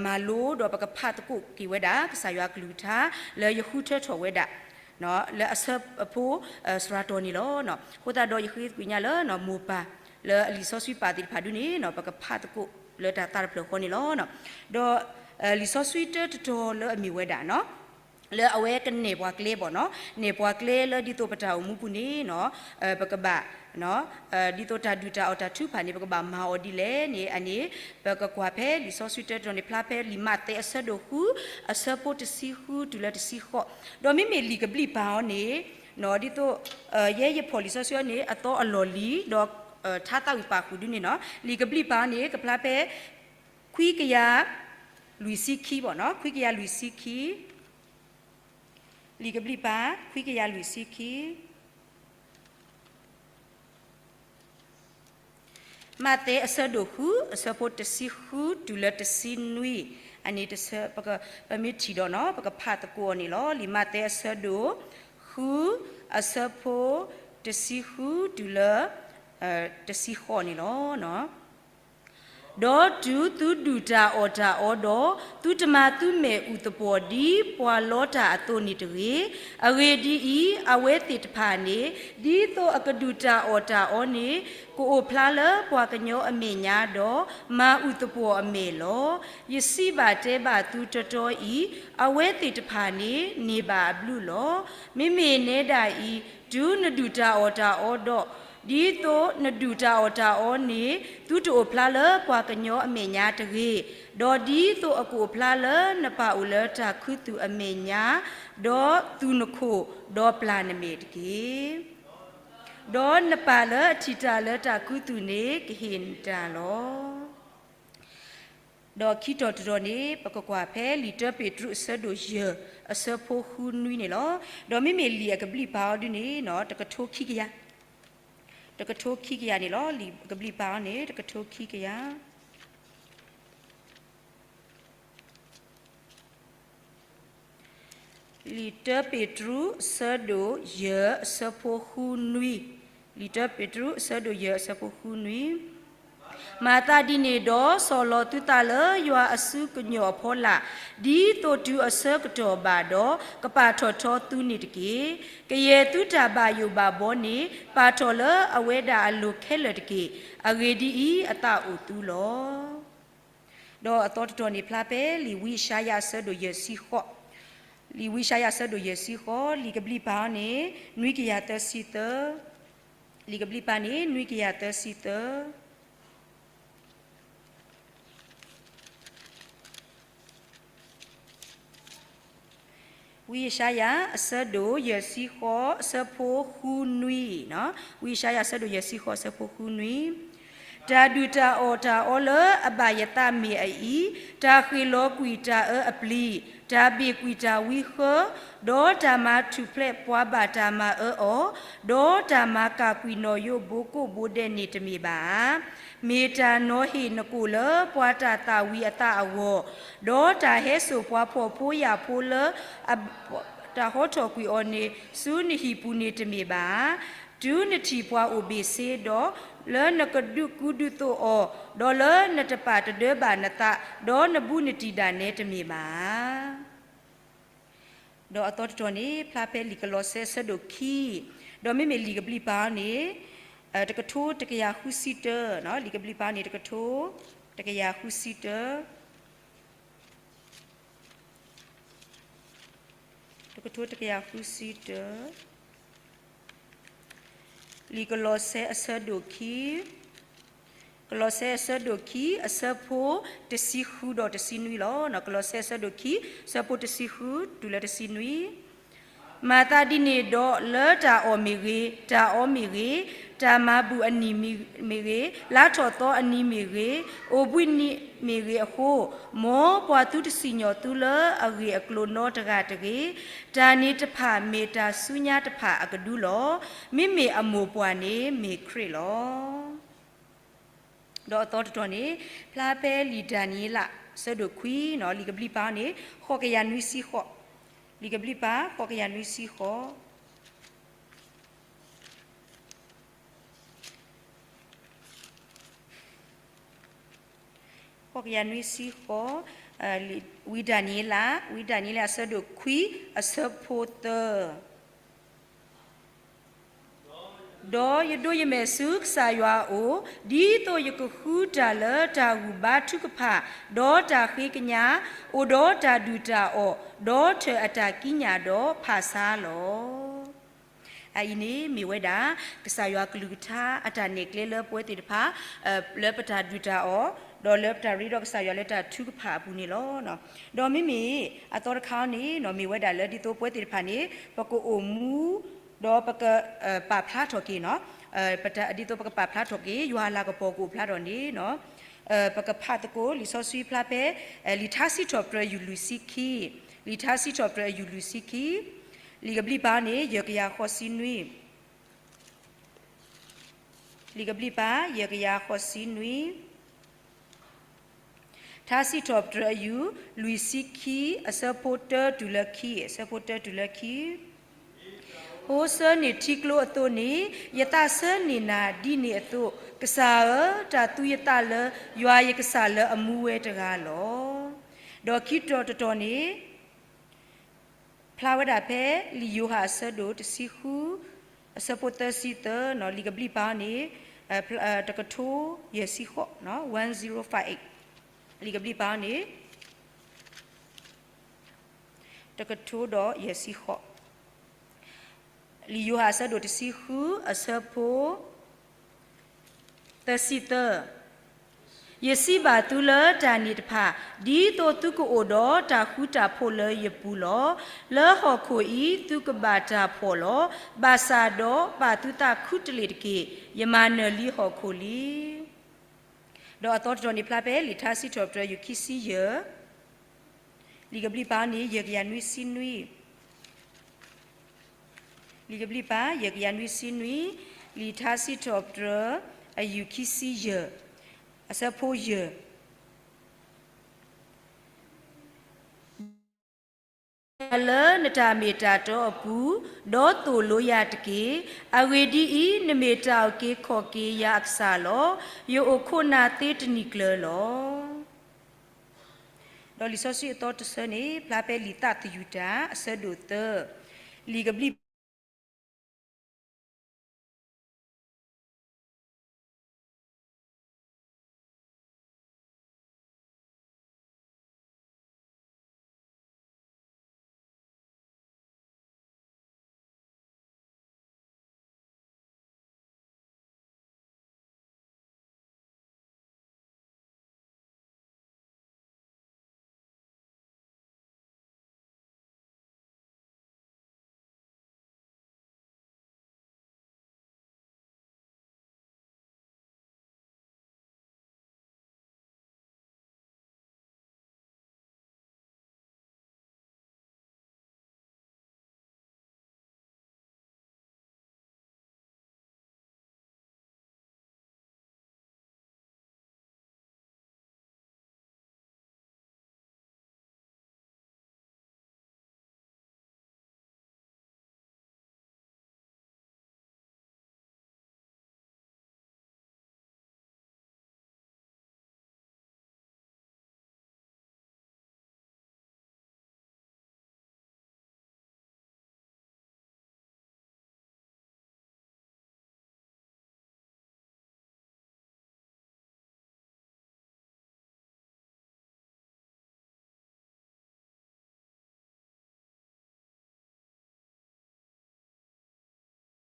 မၤလိဒီးပကဖးသကိးက့ၤဝဲဒၣ် ကစၢ်ယွၤအကလုၢ်ကထါ လၢယဃုထၢထီၣ်ဝဲဒၣ် လၢအဆၢဖိ စှၤတီၤန့ၣ်လီၤ. အဃိသတးဒီးယဃ့ကွံာ်ညါလၢ မိၢ်ပၢ် လၢအလံာ်စီဆှံပၢ်သ့ၣ်တဖၣ်ဒုန့ၣ် ပကဖးသကိးလၢတၢ်သးတဖျၢၣ်ဃီန့ၣ်လီၤ. ဒီး လံာ်စီဆှံတၢတတီၤလၢအမ့ၢ်ဝဲဒၣ်န့ၣ် လၢအဝဲကနဲၣ်ပှၤကျဲဘၣ်န့ၣ် နဲၣ်ပှၤကျဲလၢဒ်သိးပတၢ်အိၣ်မူပူၤန့ၣ် ပကဘၣ် ဒ်သိးတၢ်ဒုၣ်တၢ်အီၣ်တၢ်ထုကဖၣ်န့ၣ် ပကဘၣ်မၤအီၤဒ်လဲၣ်န့ၣ် အန့ၣ် ပကကွၢ်ဖဲလံာ်စီဆှံတၢတတီၤန့ၣ် ဖျါဖဲလံာ်မးသဲအဆၢဒိၣ်ဃု အဆၢဖိတဆံဃုတုၤလၢတဆံဃိး ဒီးမ့မ့ၢ်လံာ်ကဘျံးပၤအီၤန့ၣ် ဒ်သိး ယဲယဖီၣ်လံာ်စီဆှံအီၤန့ၣ် အသီအလီၢ်လံၤ ဒီး ထါသးဝံၣ်ပာ်ဃုာ်ဒုန့ၣ် လံာ်ကဘျံးပၤအီၤန့ၣ် ကဖျါဖဲ ခွံကယၤ လွံၢ်ဆံခံဘၣ်န့ၣ် ခွံကယၤလွံၢ်ဆံခံ လံာ်ကဘျံးပၤ ခွံကယၤလွံၢ်ဆံခံ မးသဲအဆၢဒိၣ်ဃု အဆၢဖိတဆံဃုတုၤလၢတဆံနွံ အန့ၣ် ပမ့ၢ်ထံၣ်ဒီးန့ၣ် ပကဖးသကိးအီၤန့ၣ်လီၤ. လံာ်မးသဲအဆၢဒိၣ်ဃု အဆၢဖိတဆံဃုတုၤလၢ တဆံဃိးန့ၣ်လီၤ. ဒီးတုၤသုဒုၣ်တၢ်အီၣ်တၢ်အီဒီး သုတမၤသုမဲာ်အုၣ်သပှီၤဒ်ပှၤလီတၢ်အသိးန့ၣ်တဂ့ၤ. အဂ့ၢ်ဒ်အံၤ, အဝဲသ့ၣ်တဖၣ်န့ၣ် ဒ်သိးအကဒုၣ်တၢ်အီၣ်တၢ်အီန့ၣ် ကအိၣ်ဖျါလၢပှၤကညီအမဲာ်ညါဒီး မၤအုၣ်သပှီၤအမဲာ်လီၤ. ယစံးဘၣ်တဲဘၣ်သုတီတီအံၤ, အဝဲသ့ၣ်တဖၣ်န့ၣ် န့ၢ်ဘၣ်အဘျုးလီၤ. မ့မ့ၢ်နဲဒၣ်အံၤ, တုၤနဒုၣ်တၢ်အီၣ်တၢ်အီဒီး ဒ်သိးနဒုၣ်တၢ်အီၣ်တၢ်အီန့ၣ် သုတအိၣ်ဖျါလၢပှၤကညီအမဲာ်ညါတဂ့ၤ. ဒီးဒ်သိးအကအိၣ်ဖျါလၢနပၢ်အိၣ်လၢတၢ်ခူသူၣ်အမဲာ်ညါ, ဒီးသူၣ်နခိၣ်, ဒီးပျၢ်နမဲာ်တက့ၢ်. ဒီးနပၢ်လၢအထံၣ်တၢ်လၢတၢ်ခူသူၣ်န့ၣ် ကဟ့ၣ်နတၢ်လီၤ. ဒီးခံတီၤတတီၤန့ၣ် ပကကွၢ်ဖဲလံာ်တၢပ့းတရူးအဆၢဒိၣ်ယဲၢ် အဆၢဖိဃုနွံန့ၣ်လီၤ. ဒီးမ့မ့ၢ်လံာ်အကဘျံးပၤအီၤဒုန့ၣ် တကထိခံကယၤ, တကထိခံကယၤန့ၣ်လီၤ. လံာ်အကဘျံးပၤအီၤန့ၣ် တကထိခံကယၤ လံာ်တၢပ့းတရူး အဆၢဒိၣ်ယဲၢ် အဆၢဖိဃုနွံ, လံာ်တၢပ့းတရူး အဆၢဒိၣ်ယဲၢ် အဆၢဖိဃုနွံ, မၤသးဒ်န့ၣ်ဒီး ဆီၣ်လီၤသုသးလၢယွၤအစုကညီၤအဖီလာ်, ဒ်သိးတုၤအဆၢကတီၢ်ဘၣ်ဒီး ကပာ်ထီၣ်ထီသုန့ၣ်တက့ၢ်. ကယဲၢ်သုတၢ်ဘၣ်ယိၣ်ဘၣ်ဘီန့ၣ် ပာ်ထီၣ်လၢအဝဲဒၣ်အလိၤခဲလၢာ်တက့ၢ်. အဂ့ၢ်ဒ်အံၤ, အသးအိၣ်သုလီၤ. ဒီးအသီတတီၤန့ၣ်ဖျါဖဲလံာ်ဝံယၡါယၤအဆၢဒိၣ်ယဲၢ်ဆံဃိး, လံာ်ဝံယၡါယၤအဆၢဒိၣ်ယဲၢ်ဆံဃိး, လံာ်ကဘျံးပၤအီၤန့ၣ် နွံကယၤသၢဆံသၢ, လံာ်ကဘျံးပၤန့ၣ် နွံကယၤသၢဆံသၢ ဝံယၡါယၤ အဆၢဒိၣ်ယဲၢ်ဆံဃိး အဆၢဖိဃုနွံ, ဝံယၡါယၤ အဆၢဒိၣ်ယဲၢ်ဆံဃိး အဆၢဖိဃုနွံ, တၢ်ဒုၣ်တၢ်အီၣ်တၢ်အီလၢအဘၣ်ယသးမ့ၢ်အအံၤ, တၢ်ဃ့ၢ်လီၤကွံာ်တၢ်အၢအပျံၤ, တၢ်ဘ့ၣ်ကွံာ်တၢ်ဝံဃၢ, ဒီးတၢ်မၤထူၣ်ဖျဲးပှၤဘၣ်တၢ်မၤအၢအီၤ, ဒီးတၢ်မၤကၢ်ကွံာ်နီၣ်ယိးဘိကိးဘိဒဲးန့ၣ်တမ့ၢ်ဘၣ်ဧါ. မ့ၢ်တၢ်နီၤဟ့ၣ်နကိာ်လၢပှၤတၢ်သၣ်ဝံၤအသးအဂီၢ်, ဒီးတၢ်ဟဲစိာ်ပှၤဖှီၣ်ဖိယာ်ဖိလၢ တၢ်ဟီထီၣ်ကွံာ်အီၤန့ၣ် ဆူနဟံၣ်ပူၤန့ၣ်တမ့ၢ်ဘၣ်ဧါ. တုၤနထံၣ်ပှၤအိၣ်ဘ့ၣ်ဆ့ဒီး, လၢနကဒုးကူဒုးသိးအီၤ, ဒီးလၢနတပာ်တဒၢဘၣ်နသး, ဒီးနဘူးနတံၢ်ဒၣ်နဲတမ့ၢ်ဘၣ်ဧါ. ဒီးအသီတတီၤန့ၣ် ဖျါဖဲလံာ်ကလီးစဲအဆၢဒိၣ်ခံ, ဒီးမ့မ့ၢ်လံာ်ကဘျံးပၤန့ၣ် တကထိတကယၤဃုဆံတၢ, လံာ်ကဘျံးပၤန့ၣ် တကထိတကယၤဃုဆံတၢ တကထိတကယၤဃုဆံတၢ, လံာ်ကလီးစဲအဆၢဒိၣ်ခံ, ကလီးစဲအဆၢဒိၣ်ခံ အဆၢဖိတဆံဃုဒီးတဆံနွံလီၤ. ကလီးစဲအဆၢဒိၣ်ခံ အဆၢဖိတဆံဃုတုၤလၢတဆံနွံ. မၤသးဒ်န့ၣ်ဒီးလၢတၢ်အီၣ်မ့ၢ်ဂ့ၤ, တၢ်အီမ့ၢ်ဂ့ၤ, တၢ်မၤဘူၣ်အနံၣ်မ့ၢ်ဂ့ၤ, လါထီၣ်သီအနံၤမ့ၢ်ဂ့ၤ, အိၣ်ဘှံးနံၤမ့ၢ်ဂ့ၤအဃိ, မ်ပှၤသုတစံၣ်ညီၣ်သုလၢအဂ့ၢ်အကျိၤနီတဂၤတဂ့ၤ. တၢ်န့ၣ်တဖၣ်မ့ၢ်တၢ်ဆူညါတဖၣ်အကဒုလီၤ. မ့မ့ၢ်အမိၢ်ပှၢ်န့ၣ်မ့ၢ်ခရံာ်လီၤ. ဒီးအသီတတီၤန့ၣ် ဖျါဖဲလံာ်ဒၤနံးယ့လး ဆၢဒိၣ်ခွံ, လံာ်ကဘျံးပၤန့ၣ် ဃိးကယၤနွံဆံဃိး, လံာ်ကဘျံးပၤ ဃိးကယၤနွံဆံဃိး, ဃိးကယၤနွံဆံဃိး, ဝံဒၤနံးယ့လး, ဝံဒၤနံးယ့လး အဆၢဒိၣ်ခွံ, အဆၢဖိသၢ ဒီးယဒိးယမဲာ်ဆူကစၢ်ယွၤအအိၣ်, ဒ်သိးယကဃုတၢ်လၢတၢ်ဂုၤဘါထုကဖၣ်, ဒီးတၢ်ဃ့ကညး, အိၣ်ဒီးတၢ်ဒုၣ်တၢ်အီၣ်, ဒီးထၢၣ်အတၢ်ကံးညာ်ဒီးဖးဆါလီၤ. အအံၤန့ၣ်မ့ၢ်ဝဲဒၣ် ကစၢ်ယွၤကလုၢ်ကထါအတၢ်နဲၣ်ကျဲလၢပဝဲသ့ၣ်တဖၣ် လၢပတၢ်ဒုၣ်တၢ်အီၣ်, ဒီးလၢပတၢ်ရ့ဒီးကစၢ်ယွၤလၢတၢ်ထုကဖၣ်အပူၤန့ၣ်လီၤ. ဒီးမ့မ့ၢ်အသီတခါန့ၣ် မ့ၢ်ဝဲဒၣ်လၢဒ်သိးပဝဲသ့ၣ်တဖၣ်န့ၣ် ပကအိၣ်မူ ဒီးပကပာ်ဖျါထီၣ်က့ၤနီၤ, ပတၢ်ဒ်သိးပကပာ်ဖျါထီၣ်က့ၤ ယွၤအလၤကပီၤကအိၣ်ဖျါထီၣ်န့ၣ်နီၤ, ပကဖးသကိးလံာ်စီဆှံဖျါဖဲ လံာ်ထါစံးထီၣ်ပတြၢၤယူၢ်လွံၢ်ဆံခံ, လံာ်ထါစံးထီၣ်ပတြၢၤယူၢ်လွံၢ်ဆံခံ, လံာ်ကဘျံးပၤန့ၣ် ယဲၢ်ကယၤဃိးဆံနွံ, လံာ်ကဘျံးပၤ ယဲၢ်ကယၤဃိးဆံနွံ, ထါစံးထီၣ်ပတြၢၤယူၢ်လွံၢ်ဆံခံ အဆၢဖိတၢတုၤလၢခံ, အဆၢဖိတၢတုၤလၢခံ, ဖိဆၢန့ၢ်ထံကျိအသိးန့ၣ်, ယသးဆၢန့ၢ်နၤဒ်န့ၣ်အသိး, ကစၢ်ဧၢ, တၢ်သူယသးလၢယွၤယကစၢ်လၢအမူဝဲတဂၤလီၤ. ဒီးခံတီၤတတီၤန့ၣ် ဖျါဝဲဒၣ်ဖဲ လံာ်ယိၤဟၣ်အဆၢဒိၣ်တဆံဃု အဆၢဖိသၢဆံသၢ, လံာ်ကဘျံးပၤန့ၣ် တကထိယဲၢ်ဆံဃိး, one zero five eight, လံာ်ကဘျံးပၤန့ၣ် တကထိဒီးယဲၢ်ဆံဃိး, လံာ်ယိၤဟၣ်အဆၢဒိၣ်တဆံဃု အဆၢဖိ သၢဆံသၢ, ယစံးဘၣ်သုလၢတၢ်န့ၣ်တဖၣ်, ဒ်သိးသုကအိၣ်ဒီးတၢ်ဃူတၢ်ဖိးလၢယပူၤလီၤ. လၢဟီၣ်ခိၣ်အံၤ သုကဘၣ်တၢ်ဖှီၣ်လီၤ. ဘၣ်ဆၣ်ဒီးပာ်သုသးခူတလ့ၢ်တက့ၢ်. ယမၤနၢၤလံဟီၣ်ခိၣ်လံ. ဒီးအသီတတီၤန့ၣ်ဖျါဖဲလံာ်ထါစံးထီၣ်ပတြၢၤယူၢ်ခံဆံယဲၢ်, လံာ်ကဘျံးပၤန့ၣ် ယဲၢ်ကယၤနွံဆံနွံ, လံာ်ကဘျံးပၤ ယဲၢ်ကယၤနွံဆံနွံ, လံာ်ထါစံးထီၣ်ပတြၢၤ အယူၢ်ခံဆံယဲၢ်, အဆၢဖိယဲၢ် လၢနတၢ်မ့ၢ်တၢ်တီအပူၤ, ဒီးသိၣ်လိယၤတက့ၢ်. အဂ့ၢ်ဒ်အံၤ, နမ့ၢ်တၢ်အုၣ်က့ၤခီၣ်က့ၤယၤအကစၢ်လီၤ. ယအိၣ်ခိးနၤသ့တနံၤကျၢၤလီၤ. ဒီးလံာ်စီဆှံအသီတဆၢန့ၣ် ဖျါဖဲလံာ်သးသယုၢ်တၢ် အဆၢဒိၣ်သၢ, လံာ်ကဘျံး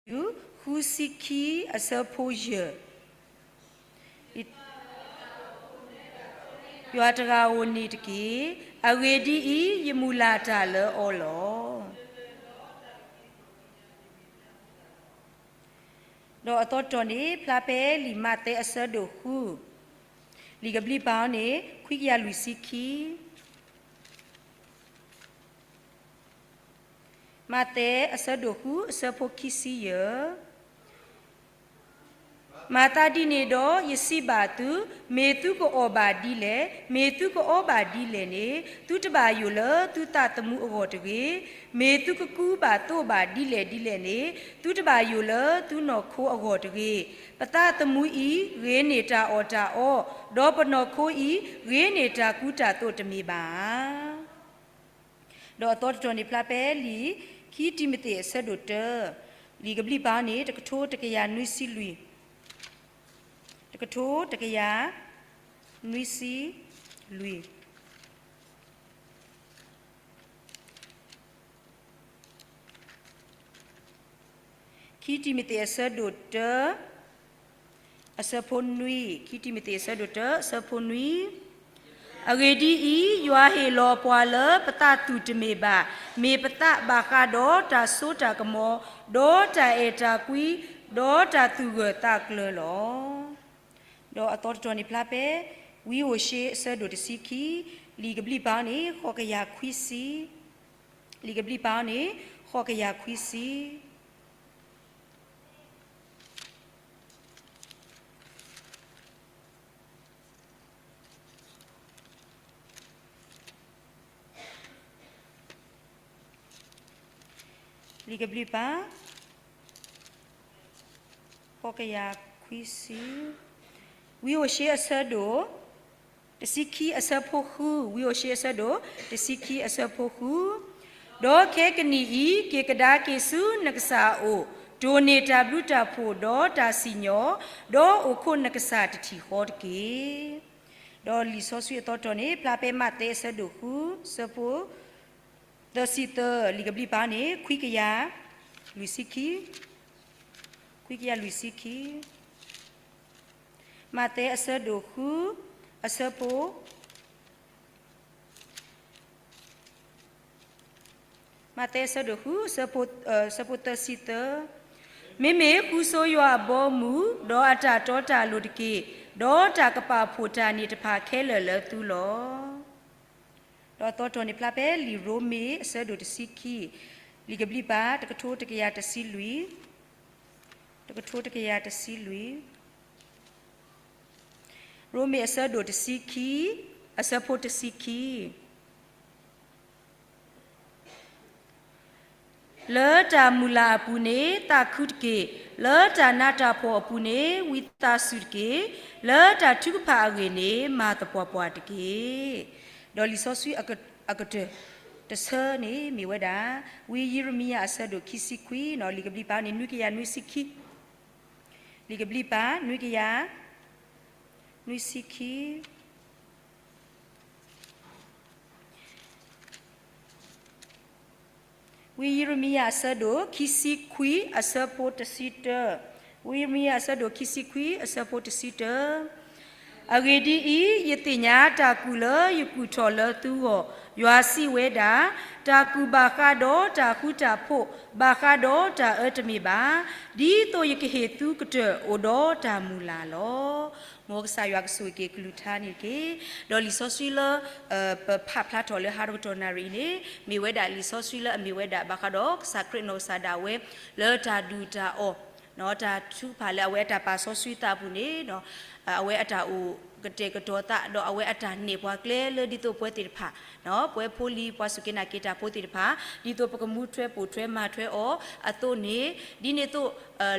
ယိၤဟၣ်အဆၢဒိၣ်ဃု ဆံခံအဆၢဖိယဲၢ်, ယွၤတဂၤဧိၤန့ၣ်တက့ၢ်. အဂ့ၢ်ဒ်အံၤ, ယမုၢ်လၢ်တၢ်လၢအီၤလီၤ. ဒီးအသီတတီၤန့ၣ် ဖျါဖဲလံာ်မးသဲအဆၢဒိၣ်ဃု, လံာ်ကဘျံးပၤအီၤန့ၣ် ခွံကယၤလွံၢ်ဆံခံ. မးသဲအဆၢဒိၣ်ဃု အဆၢဖိခံဆံယဲၢ်. မၤသးဒ်န့ၣ်ဒီး ယစံးဘၣ်သု, မ့ၢ်သုကအီၣ်ဘၣ်ဒ်လဲၣ်, မ့ၢ်သုကအီဘၣ်ဒ်လဲၣ်န့ၣ်, သုတဘၣ်ယိၣ်လၢသုသးသမူအဂီၢ်တဂ့ၤ. မ့ၢ်သုကကူဘၣ်သိးဘၣ်ဒ်လဲၣ်ဒ်လဲၣ်န့ၣ်, သုတဘၣ်ယိၣ်လၢသုနီၢ်ခိအဂီၢ်တဂ့ၤ. ပသးသမူအံၤ ဂ့ၤန့ၢ်တၢ်အီၣ်တၢ်အီ, ဒီးပနီၢ်ခိအံၤ ဂ့ၤန့ၢ်တၢ်ကူတၢ်သိးတမ့ၢ်ဘၣ်ဧါ. ဒီးအသီတတီၤန့ၣ်ဖျါဖဲလံာ် ခံတံၤမသ့းအဆၢဒိၣ်တၢ, လံာ်ကဘျံးပၤန့ၣ် တကထိတကယၤနွံဆံလွံၢ်, တကထိတကယၤနွံဆံလွံၢ်. ခံတံၤမသ့းအဆၢဒိၣ်တၢ, အဆၢဖိနွံ, ခံတံၤမသ့းအဆၢဒိၣ်တၢ အဆၢဖိနွံ. အဂ့ၢ်ဒ်အံၤ, ယွၤဟ့ၣ်လီၤပှၤလၢပသးသူၣ်တမ့ၢ်ဘၣ်, မ့ၢ်ပသးဘၣ်ဃးဒီးတၢ်စိတၢ်ကမီၤ, ဒီးတၢ်အဲၣ်တၢ်ကွံ, ဒီးတၢ်သူၣ်ဂၢၢ်သးကျၢၤလီၤ. ဒီးအသီတတီၤန့ၣ်ဖျါဖဲ ဝံဧိၤၡ့အဆၢဒိၣ်တဆံခံ, လံာ်ကဘျံးပၤန့ၣ် ဃိးကယၤခွံဆံ, လံာ်ကဘျံးပၤန့ၣ် ဃိးကယၤခွံဆံ. လံာ်ကဘျံးပၤ ဃိးကယၤခွံဆံ, ဝံဧိၤၡ့အဆၢဒိၣ် တဆံခံအဆၢဖိဃု, ဝံဧိၤၡ့အဆၢဒိၣ် တဆံခံအဆၢဖိဃု. ဒီးခဲကနံၣ်အံၤ က့ၤကဒါက့ၤဆူနကစၢ်အအိၣ်, တိၢ်န့ၢ်တၢ်ဘျုးတၢ်ဖှိၣ်ဒီးတၢ်စံၣ်ညီၣ်, ဒီးအိၣ်ခိးနကစၢ်တထံၣ်ဃီတက့ၢ်. ဒီးလံာ်စီဆှံအသီတတီၤန့ၣ် ဖျါဖဲမးသဲအဆၢဒိၣ်ဃု ဆၢဖိ သၢဆံသၢ, လံာ်ကဘျံးပၤန့ၣ် ခွံကယၤ လွံၢ်ဆံခံ, ခွံကယၤလွံၢ်ဆံခံ. မးသဲအဆၢဒိၣ်ဃု အဆၢဖိ မးသဲအဆၢဒိၣ်ဃု အဆၢဖိ အဆၢဖိသၢဆံသၢ, မ့မ့ၢ်ဃုဆိယွၤအဘီအမုၢ်, ဒီးအတၢ်တီတၢ်လိၤတက့ၢ်, ဒီးတၢ်ကပာ်ဖှိၣ်တၢ်န့ၣ်တဖၣ်ခဲလၢာ်လၢသုလီၤ. ဒီးအသီတတီၤန့ၣ်ဖျါဖဲလံာ်ရိမ့ၤအဆၢဒိၣ်တဆံခံ, လံာ်ကဘျံးပၤ တကထိတကယၤတဆံလွံၢ်, တကထိတကယၤတဆံလွံၢ်, ရိမ့ၤအဆၢဒိၣ်တဆံခံ, အဆၢဖိတဆံခံ. လၢတၢ်မုၢ်လၢ်အပူၤန့ၣ် သးခုတက့ၢ်. လၢတၢ်နးတၢ်ဖှီၣ်အပူၤန့ၣ် ဝံသးစူၤတက့ၢ်. လၢတၢ်ထုကဖၣ်အဂ့ၢ်န့ၣ် မၤသပှၢ်ပှၢ်တက့ၢ်. ဒီးလံာ်စီဆှံအကတၢၢ်တဆၢန့ၣ်မ့ၢ်ဝဲဒၣ် ဝံယံးရမံယၤအဆၢဒိၣ်ခံဆံခွံ, လံာ်ကဘျံးပၤန့ၣ် နွံကယၤနွံဆံခံ, လံာ်ကဘျံးပၤ နွံကယၤနွံဆံခံ. ဝံယံးရမံယၤအဆၢဒိၣ်ခံဆံခွံ အဆၢဖိတဆံတၢ, ဝံယံးရမံယၤအဆၢဒိၣ်ခံဆံခွံ အဆၢဖိတဆံတၢ. အဂ့ၢ်ဒ်အံၤ, ယသ့ၣ်ညါတၢ်ကူၣ်လၢယကူၣ်ထီၣ်လၢသုဂီၢ်, ယွၤစံးဝဲဒၣ်, တၢ်ကူၣ်ဘၣ်ဃးဒီးတၢ်ဃူတၢ်ဖိး, ဘၣ်ဃးဒီးတၢ်အၢတမ့ၢ်ဘၣ်, ဒ်သိးယကဟ့ၣ်သုကတၢၢ်အိၣ်ဒီးတၢ်မုၢ်လၢ်လီၤ. မ်ကစၢ်ယွၤကဆိၣ်ဂ့ၤက့ၤကလုၢ်ကထါန့ၣ်တက့ၢ်. ဒီးလံာ်စီဆှံလၢ ပဖးဖျါထီၣ်လၢဟါတကတီၢ်နၣ်ရံၣ်အံၤန့ၣ် မ့ၢ်ဝဲဒၣ်လံာ်စီဆှံလၢအမ့ၢ်ဝဲဒၣ် ဘၣ်ဃးဒီးကစၢ်ခရံာ်နီၢ်ကစၢ်ဒၣ်ဝဲ လၢတၢ်ဒုၣ်တၢ်အီၣ် တၢ်ထုကဖၣ်လၢအဝဲအတၢ်ပာ်စီဆှံသးအပူၤန့ၣ် အဝဲအတၢ်အိၣ်ကတဲာ်ကတီၤသး ဒီးအဝဲအတၢ်နဲၣ်ပှၤကျဲလၢဒ်သိးပဝဲသ့ၣ်တဖၣ် ပဝဲဖိလံၤပှၤစူၢ်က့ၤနာ်က့ၤတၢ်ဖိသ့ၣ်တဖၣ် ဒ်သိးပကမူထွဲပိာ်ထွဲမၤထွဲအီၤအသိးန့ၣ် ဒ်န့ၣ်အသိး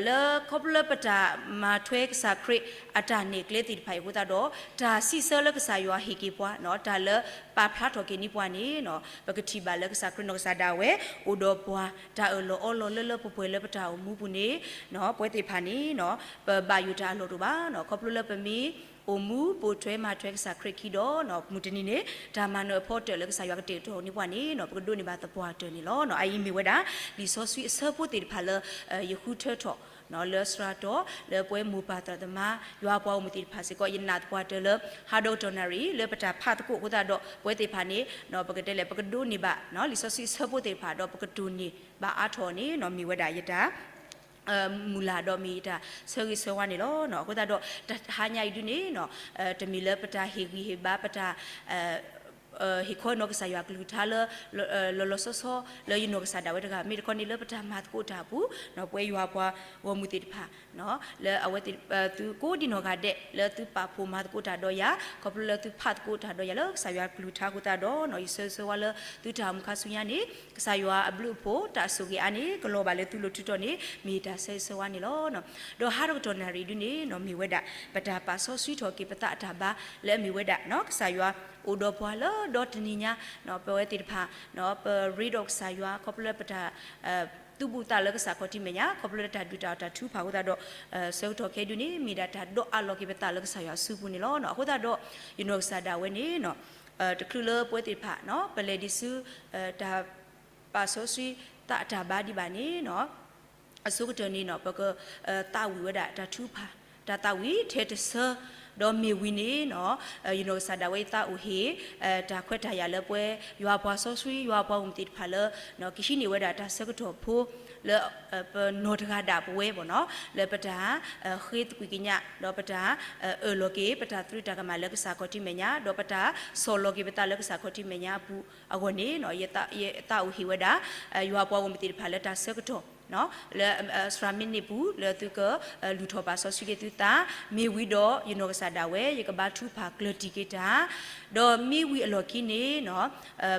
လၢခီဖျိလၢပတၢ်မၤထွဲကစၢ်ခရံာ်အတၢ်နဲၣ်ကျဲသ့ၣ်တဖၣ်အံၤအဃိသတးဒီး တၢ်စံးဆၢလၢကစၢ်ယွၤဟ့ၣ်က့ၤပှၤ တၢ်လၢပာ်ဖျါထီၣ်က့ၤန့ၢ်ပှၤန့ၣ် ပကထံၣ်ဘၣ်လၢကစၢ်ခရံာ်နီၢ်ကစၢ်ဒၣ်ဝဲ အိၣ်ဒီးပှၤတၢ်အၢၣ်လီၤအီလီၤလၢလၢပှဲၤပှဲၤလၢပတၢ်အိၣ်မူပူၤန့ၣ် ပဝဲသ့ၣ်တဖၣ်န့ၣ် ပဘၣ်ယိၣ်တၢ်အလီၢ်တအိၣ်ဘၣ်. ခီဖျိလၢပမ့ၢ် အိၣ်မူပိာ်ထွဲမၤထွဲကစၢ်ခရံာ်ခံဒီး မုၢ်တနံၤန့ၣ် တၢ်မၤနၢၤအဖီတၢၣ်လၢကစၢ်ယွၤကတဲာ်ကတီၤန့ၢ်ပှၤန့ၣ် ပကဒိးန့ၢ်ဘၣ်သပှၢ်တၢၢ်န့ၣ်လီၤ. အအံၤမ့ၢ်ဝဲဒၣ် လံာ်စီဆှံအဆၢဖိသ့ၣ်တဖၣ်လၢ ယဃုထၢထီၣ် လၢစှၤတီၢ် လၢပဝဲမိၢ်ပၢ်သရၣ်သမါ ယွၤပှၤဂီၢ်မုၢ်သ့ၣ်တဖၣ်စ့ၢ်ကီး ယနာ်သပှၢ်တၢၢ်လၢ ဟါဒီကတီၢ်နၣ်ရံၣ် လၢပတၢ်ဖးသကိးအဃိသတးဒီး ပဝဲသ့ၣ်တဖၣ်န့ၣ် ပကတဲလဲၣ် ပကဒိးန့ၢ်ဘၣ် လံာ်စီဆှံအဆၢဖိသ့ၣ်တဖၣ်ဒီး ပကတိၢ်န့ၢ်ဘၣ်အါထီၣ်န့ၣ် မ့ၢ်ဝဲဒၣ်ယတၢ် မုၢ်လၢ်ဒီးမ့ၢ်ယတၢ်ဆၢဂ့ၤဆၢဝါန့ၣ်လီၤ. အဃိသတးဒီး တဟါညါအံၤဒုန့ၣ် တမ့ၢ်လၢပတၢ်ဟ့ၣ်ဂံၢ်ဟ့ၣ်ဘါ ပတၢ် ဟ့ၣ်ခီနီၢ်ကစၢ်ယွၤကလုၢ်ကထါလၢ လီၤလီၤဆီဆီ လၢယနီၢ်ကစၢ်ဒၣ်ဝဲတဂၤ မ့ၢ်တခီန့ၣ်လၢပတၢ်မၤသကိးတၢ်အပူၤ ပဝဲယွၤပှၤဂီၢ်မုၢ်သ့ၣ်တဖၣ် လၢအဝဲသ့ၣ် သုကိးဒံနီၢ်ဂၤဒဲး လၢသုပာ်ဖှိၣ်မၤသကိးတၢ်ဒီးယၤ ခီဖျိလၢသုဖးသကိးတၢ်ဒီးယၤလၢကစၢ်ယွၤကလုၢ်ကထါအဃိသတးဒီး ယဆၢဂ့ၤဆၢဝါလၢသုတၢ်အိၣ်မူခါဆူညါန့ၣ် ကစၢ်ယွၤအဘျုးအဖှိၣ် တၢ်ဆိၣ်ဂ့ၤအါန့ၣ် ကလီၤဘၣ်လၢသုလိၤထုးထီၣ်န့ၣ် မ့ၢ်ယတၢ်ဆၢဂ့ၤဆၢဝါန့ၣ်လီၤ. ဒီးဟါဒီကတီၢ်နၣ်ရံၣ်ဒုန့ၣ် မ့ၢ်ဝဲဒၣ် ပတၢ်ပာ်စီဆှံထီၣ်က့ၤပသးအတၢ်ဘါ လၢအမ့ၢ်ဝဲဒၣ် ကစၢ်ယွၤအိၣ်ဒီးပှၤလၢဒီတနံၤညါ ပဝဲသ့ၣ်တဖၣ် ပရ့ဒီးကစၢ်ယွၤ ခီဖျိလၢပတၢ် သူၣ်ဘူၣ်သးလၢကစၢ်ခီၣ်ထံးမဲာ်ညါ ခီဖျိလၢတၢ်ဒုၣ်တၢ်အီၣ်တၢ်ထုကဖၣ်အဃိသတးဒီး ဆၢကတီၢ်ခဲဒုန့ၣ် မ့ၢ်ဒၣ်တၢ်ဒိးအးလီၤက့ၤပသးလၢကစၢ်ယွၤအစုပူၤန့ၣ်လီၤ. အဃိသတးဒီး ယနီၢ်ကစၢ်ဒၣ်ဝဲန့ၣ် တချုးလၢပဝဲသ့ၣ်တဖၣ် ပလဲၤဒံးဆူ တၢ်ပာ်စီဆှံသးအတၢ်ဘါဒံးဘၣ်န့ၣ် အဆိကတၢၢ်န့ၣ် ပကသးဝံၣ်ဝဲဒၣ်တၢ်ထုကဖၣ် တၢ်သးဝံၣ်ထဲတဆၢ ဒီးမ့ၢ်ဝံၤန့ၣ် ယနီၢ်ကစၢ်ဒၣ်ဝဲယသးအိၣ်ဟ့ၣ် တၢ်ခွဲးတၢ်ယာ်လၢပဝဲ ယွၤပှၤစီဆှံ ယွၤပှၤဂီၢ်မုၢ်သ့ၣ်တဖၣ်လၢ ကဟံးန့ၢ်ဝဲဒၣ်တၢ်ဆၢကတီၢ်ဖိ လၢ ပနီၢ်တဂၤဒၣ်ပဝဲဘၣ်နီၤ လၢပတၢ် ဃ့သကွံာ်ကညး ဒီးပတၢ် အၢၣ်လီၤက့ၤ ပတၢ်သရူးတၢ်ကမၣ်လၢကစၢ်ခီၣ်ထံးမဲာ်ညါ ဒီးပတၢ်ဆီၣ်လီၤက့ၤပသးလၢကစၢ်ခီၣ်ထံးမဲာ်ညါအပူၤအဂီၢ်န့ၣ် ယသးအိၣ်ဟ့ၣ်ဝဲဒၣ် ယွၤပှၤဂီၢ်မုၢ်သ့ၣ်တဖၣ်လၢတၢ်ဆၢကတီၢ် လၢ စှၤမံးနံးပူၤ လၢသုက လူၤထီၣ်ပာ်စီဆှံက့ၤသုသး မ့ၢ်ဝံၤဒီး ယနီၢ်ကစၢ်ဒၣ်ဝဲ ယကဘါထုကဖၣ်ကျၢၢ်တံၢ်က့ၤတၢ် ဒီးမ့ၢ်ဝံၤအလီၢ်ခံန့ၣ်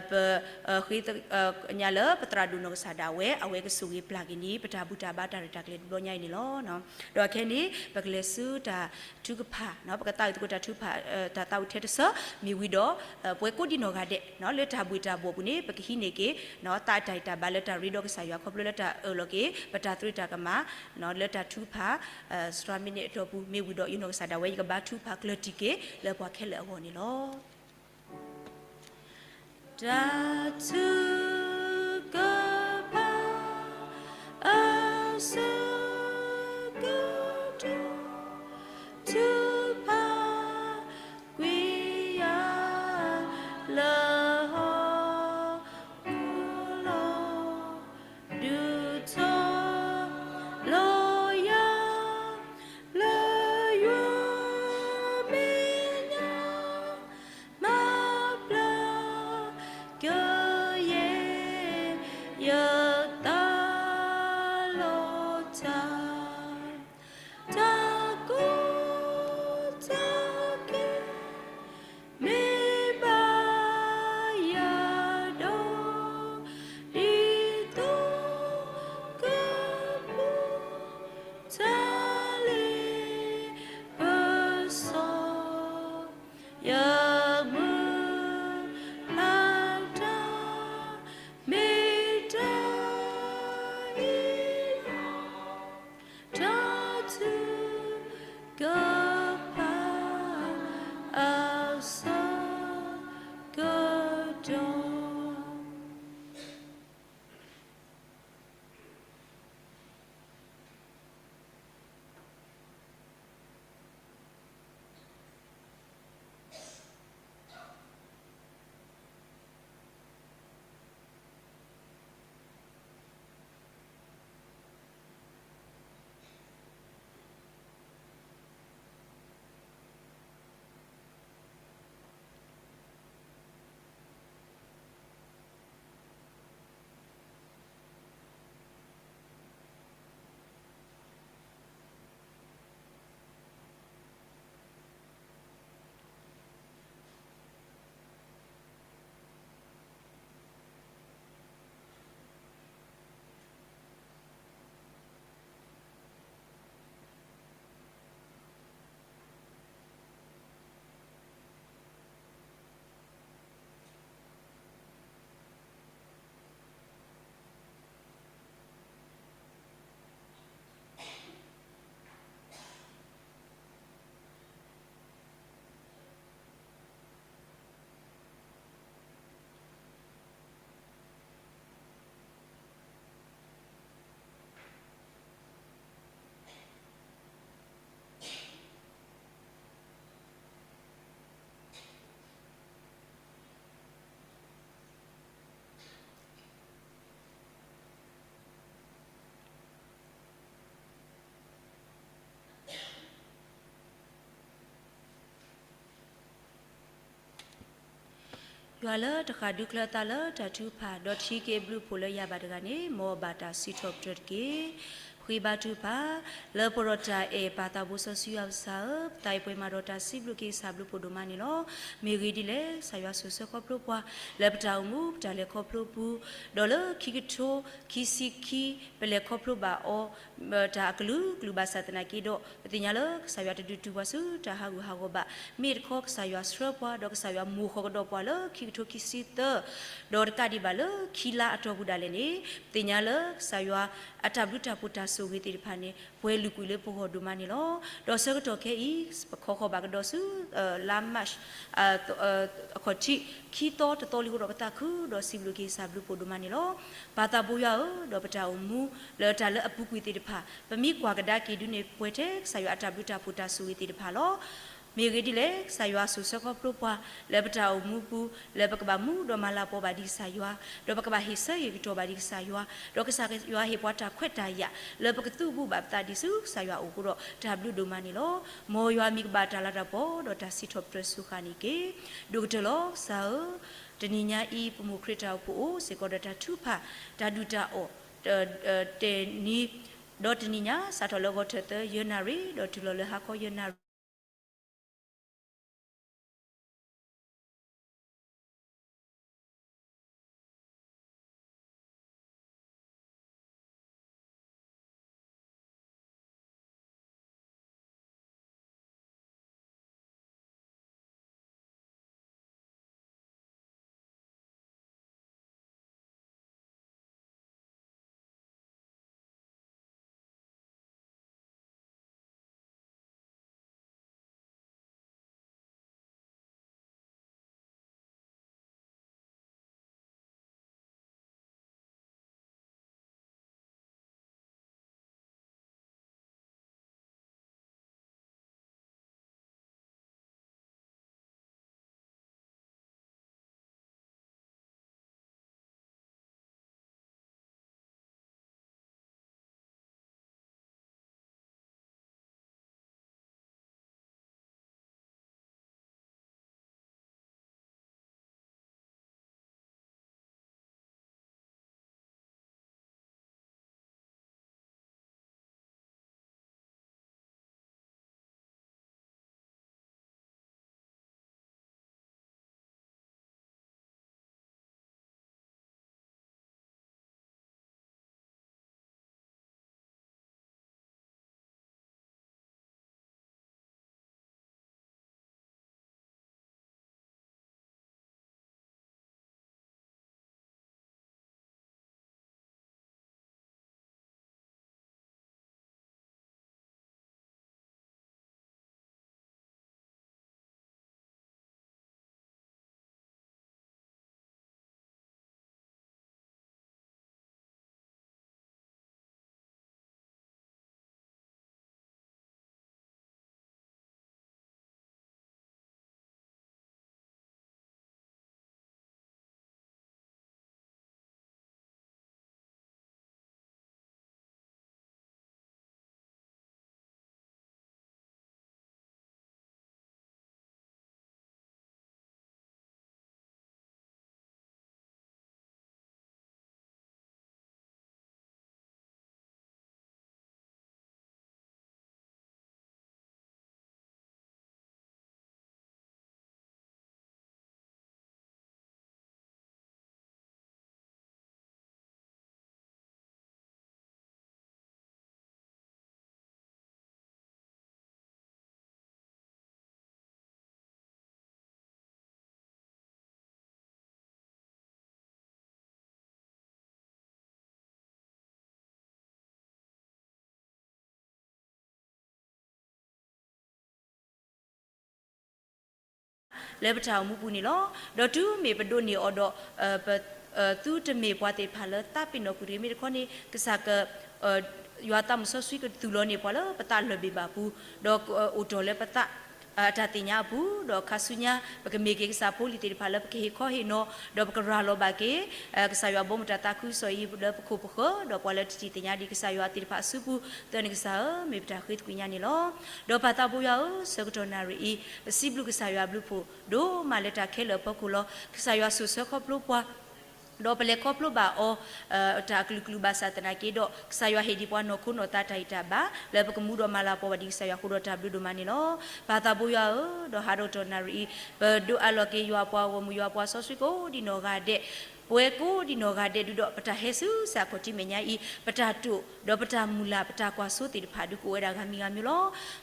ပ ဃ့ ကညးလၢပသရၣ်ဒိၣ်နီၢ်ကစၢ်ဒၣ်ဝဲ အဝဲကဆိၣ်ဂ့ၤပျၢ်က့ၤန့ၣ် ပတၢ်ဘူၣ်တၢ်ဘါတၢ်ရဲၣ်တၢ်ကျဲၤတဘျီညါအံၤန့ၣ်လီၤ. ဒီးခဲအံၤန့ၣ် ပကလဲၤဆူတၢ်ထုကဖၣ် ပကသးဝံၣ်သကိးတၢ်ထုကဖၣ် တၢ်သးဝံၣ်ထဲတဆၢ မ့ၢ်ဝံၤဒီး ပဝဲကိးဒံနီၢ်ဂၤဒဲး လၢတၢ်ဘူၣ်တၢ်ဘါအပူၤန့ၣ် ပကဟံးန့ၢ်က့ၤ သးအတၢ်အံၣ်တၢ်ဘါလၢတၢ်ရ့ဒီးကစၢ်ယွၤခီဖျိလၢတၢ်အၢၣ်လီၤက့ၤ ပတၢ်သရူးတၢ်ကမၣ် လၢတၢ်ထုကဖၣ် စှၤမံးနံးအတီၢ်ပူၤ မ့ၢ်ဝံၤဒီးယနီၢ်ကစၢ်ဒၣ်ဝဲ ယကဘါထုကဖၣ်ကျၢၢ်တံၢ်က့ၤ လၢပှၤခဲလၢာ်အဂီၢ်န့ၣ်လီၤ. တၢ်ထုကဖၣ် အဆၢကတီၢ် ထုကဖၣ်ကွံာ်ယၤ လၢဟီၣ်ခိၣ်လီၤ ဒုးထီၣ်လီၤယၤ လၢယွၤမဲာ်ညါ မၤပျၢ်ကယဲၢ် ပၢ်လၢတဃၣ်ဒုးချၢအသးလၢတၢ်ထုကဖၣ် ဒီးထံက့အဘျုးအဖှိၣ်လၢယၤဘၣ်တဂၤန့ၣ် မ်အဘၣ်တၢ်စံးထီၣ်ပတြၢၤတက့ၢ်. ဃ့ဘါထုကဖၣ်, လၢပှဲၤဒီးတၢ်အဲၣ်ပၢ်သးဘိစီဆှံယွၤပကစၢ်ဧၢ, ပသးအံၤပှဲၤမးဒီးတၢ်စံးဘျုးက့ၤကစၢ်ဘျုးဖှိၣ်ဒိၣ်မးန့ၣ်လီၤ. မ့ၢ်ဂ့ၢ်ဒ်လဲၣ်, ကစၢ်ယွၤဆိၣ်ဆၢခီဖျိပှၤ လၢပတၢ်အိၣ်မူ ပတၢ်လဲၤခီဖျိပူၤ, ဒီးလၢခံကထိခံဆံခံ ပလဲၤခီဖျိဘၣ်အီၤ တၢ်အကလုာ်ကလုာ်ဘၣ်ဆၣ်သနာ်က့ဒီး ပသ့ၣ်ညါလၢကစၢ်ယွၤတဒုးတုၤပှၤဆူတၢ်ဟးဂူာ်ဟးဂီၤဘၣ်. မ့ၢ်တခီကစၢ်ယွၤဆှၢပှၤ ဒီးကစၢ်ယွၤမိၢ်ဃီၤကဒီးပှၤလၢခံကထိခံဆံသၢ ဒီးတကးဒံးဘၣ်လၢခံလါအတီၢ်ပူၤဒၣ်လဲာ်န့ၣ် ပသ့ၣ်ညါလၢကစၢ်ယွၤအတၢ်ဘျုးတၢ်ဖှိၣ်တၢ်ဆိၣ်ဂ့ၤသ့ၣ်တဖၣ်န့ၣ် ပှဲၤလုာ်ကွံာ်လၢပဂီၢ်ဒိၣ်မးန့ၣ်လီၤ. ဒီးဆၢကတီၢ်ခဲအံၤ ပခီဃီၤဘၣ်ကဒီးဆူ လါမး အခီၣ်ထံး ခံသီတသီလံအဃိဒီး ပသးခုဒီးစံးဘျုးက့ၤကစၢ်ဘျုးဖှိၣ်ဒိၣ်မးန့ၣ်လီၤ. ပၢ်သးဘိယွၤဧၢ, ဒီးပတၢ်အိၣ်မူ လၢတၢ်လၢအပူၤကွံာ်သ့ၣ်တဖၣ် ပမ့ၢ်ကွၢ်ကဒါက့ၤဒုးန့ၣ် ပှဲၤထဲကစၢ်ယွၤအတၢ်ဘျုးတၢ်ဖှိၣ်တၢ်ဆိၣ်ဂ့ၤသ့ၣ်တဖၣ်လီၤ. မ့ၢ်ဂ့ၢ်ဒ်လဲၣ်, ကစၢ်ယွၤဆိၣ်ဆၢခီဖျိပှၤ လၢပတၢ်အိၣ်မူပူၤ လၢပကဘၣ်မူဒီးမၤလၤကပီၤဘၣ်ဒံးကစၢ်ယွၤ, ဒီးပကဘၣ်ဟ့ၣ်ဆၢဟ့ၣ်ကတီၢ်ဘၣ်ဒံးကစၢ်ယွၤ, ဒီးကစၢ်ယွၤဟ့ၣ်ပှၤတၢ်ခွဲးတၢ်ယာ် လၢပကသူၣ်ဘူၣ်ဘၣ်ပသးဒံးဆူကစၢ်ယွၤအအိၣ်အဃိဒီး တၢ်ဘျုးဒိၣ်မးန့ၣ်လီၤ. မ်ယွၤအမံၤကဘၣ်တၢ်လၤတၢ်ကပီၤ ဒီးတၢ်စံးထီၣ်ပတြၢၤစူၢ်ဃာ်န့ၣ်တက့ၢ်. ဒိၣ်ကတၢၢ်လီၤကစၢ်ဧၢ, တနံၤညါအံၤ ပမိၢ်ခရံာ်တၢ်အိၣ်ဖှိၣ်အိၣ်စ့ၢ်ကီးဒီးတၢ်ထုကဖၣ် တၢ်ဒုၣ်တၢ်အီၣ် တနံၤ, ဒီးတနံၤညါ စးထီၣ်လၢဂီၤထၢၣ်သၢယဲၢ်နၣ်ရံၣ် ဒီးတုၤလီၤလၢဟါခီယဲၢ်နၣ်ရံၣ်လၢပတၢ်အိၣ်မူပူၤန့ၣ်လီၤ. ဒီးတုၤမ့ၢ်ပဒိးန့ၢ်အီၤဒီး ပသုတမ့ၢ်ပှၤသ့ၣ်တဖၣ်လၢသးပ့ၤနီၣ်ကွံာ်တဂ့ၤ, မ့ၢ်တခီန့ၣ် ကစၢ်က ယွၤသးမုၣ်စီဆှံကသူၣ်လီၤန့ၢ်ပှၤလၢပသးလၢၢ်ဘ့ၣ်ဘၣ်ပူၤ, ဒီးအိၣ်တီၢ်လၢပသး အတၢ်သ့ၣ်ညါအပူၤ, ဒီးခါဆူညါ ပကမ့ၢ်က့ၤကစၢ်ဖိလံၤသ့ၣ်တဖၣ်လၢပကဟ့ၣ်ခီဟ့ၣ်နီၤ, ဒီးပကရၤလီၤဘၣ်က့ၤ ကစၢ်ယွၤဘီမုၢ်တၢ်သးခုကစီၣ်အံၤလၢပခိၣ်ပဃၢၤ, ဒီးပှၤလၢတထံၣ်သ့ၣ်ညါဒံးကစၢ်ယွၤသ့ၣ်တဖၣ်အစုပူၤ, သၢန့ၣ်ကစၢ်ဧၢ, မ့ၢ်ပတၢ်ဃ့သကွံာ်ညါန့ၣ်လီၤ. ဒီးပၢ်သးဘိယွၤဧၢ, ဆၢကတီၢ်နၣ်ရံၣ်အံၤ ပစံးဘျုးကစၢ်ယွၤဘျုးဖှိၣ်ဒိၣ်မးလၢတၢ်ခဲလၢာ်အဖီခိၣ်လီၤ. ကစၢ်ယွၤစိာ်ဆှၢခီဖျိပှၤ ဒီးပလဲၤခီဖျိဘၣ်အီၤ တၢ်အကလုာ်ကလုာ်ဘၣ်ဆၣ်သနာ်က့ဒီး ကစၢ်ယွၤဟ့ၣ်ဒံးပှၤနီၢ်ခိနီၢ်သးတၢ်ဂံၢ်တၢ်ဘါ လၢပကမူဒီးမၤလၤကပီၤဘၣ်ဒံးကစၢ်ယွၤအဃိဒီးတၢ်ဘျုးဒိၣ်မးန့ၣ်လီၤ. ပၢ်သးဘိယွၤဧၢ, ဒီးဟးဒီးကတီၢ်နၣ်ရံၣ်အံၤ ပဒိးအးလီၤက့ၤယွၤပှၤဂီၢ်မုၢ်ယွၤပှၤစီဆှံကိးဒံးနီၢ်ဂၤဒဲး, ပဝဲကိးဒံးနီၢ်ဂၤဒဲးဒုဒီး ပတၢ်ဟဲဆူစ့ၢ်ခီၣ်ထံးမဲာ်ညါအံၤ ပတၢ်တိာ် ဒီးပတၢ်မုၢ်လၢ် ပတၢ်ကွၢ်စိသ့ၣ်တဖၣ်ဒုကအိၣ်ဝဲဒၣ်ဂၤမံၤဂၤမံၤလီၤ.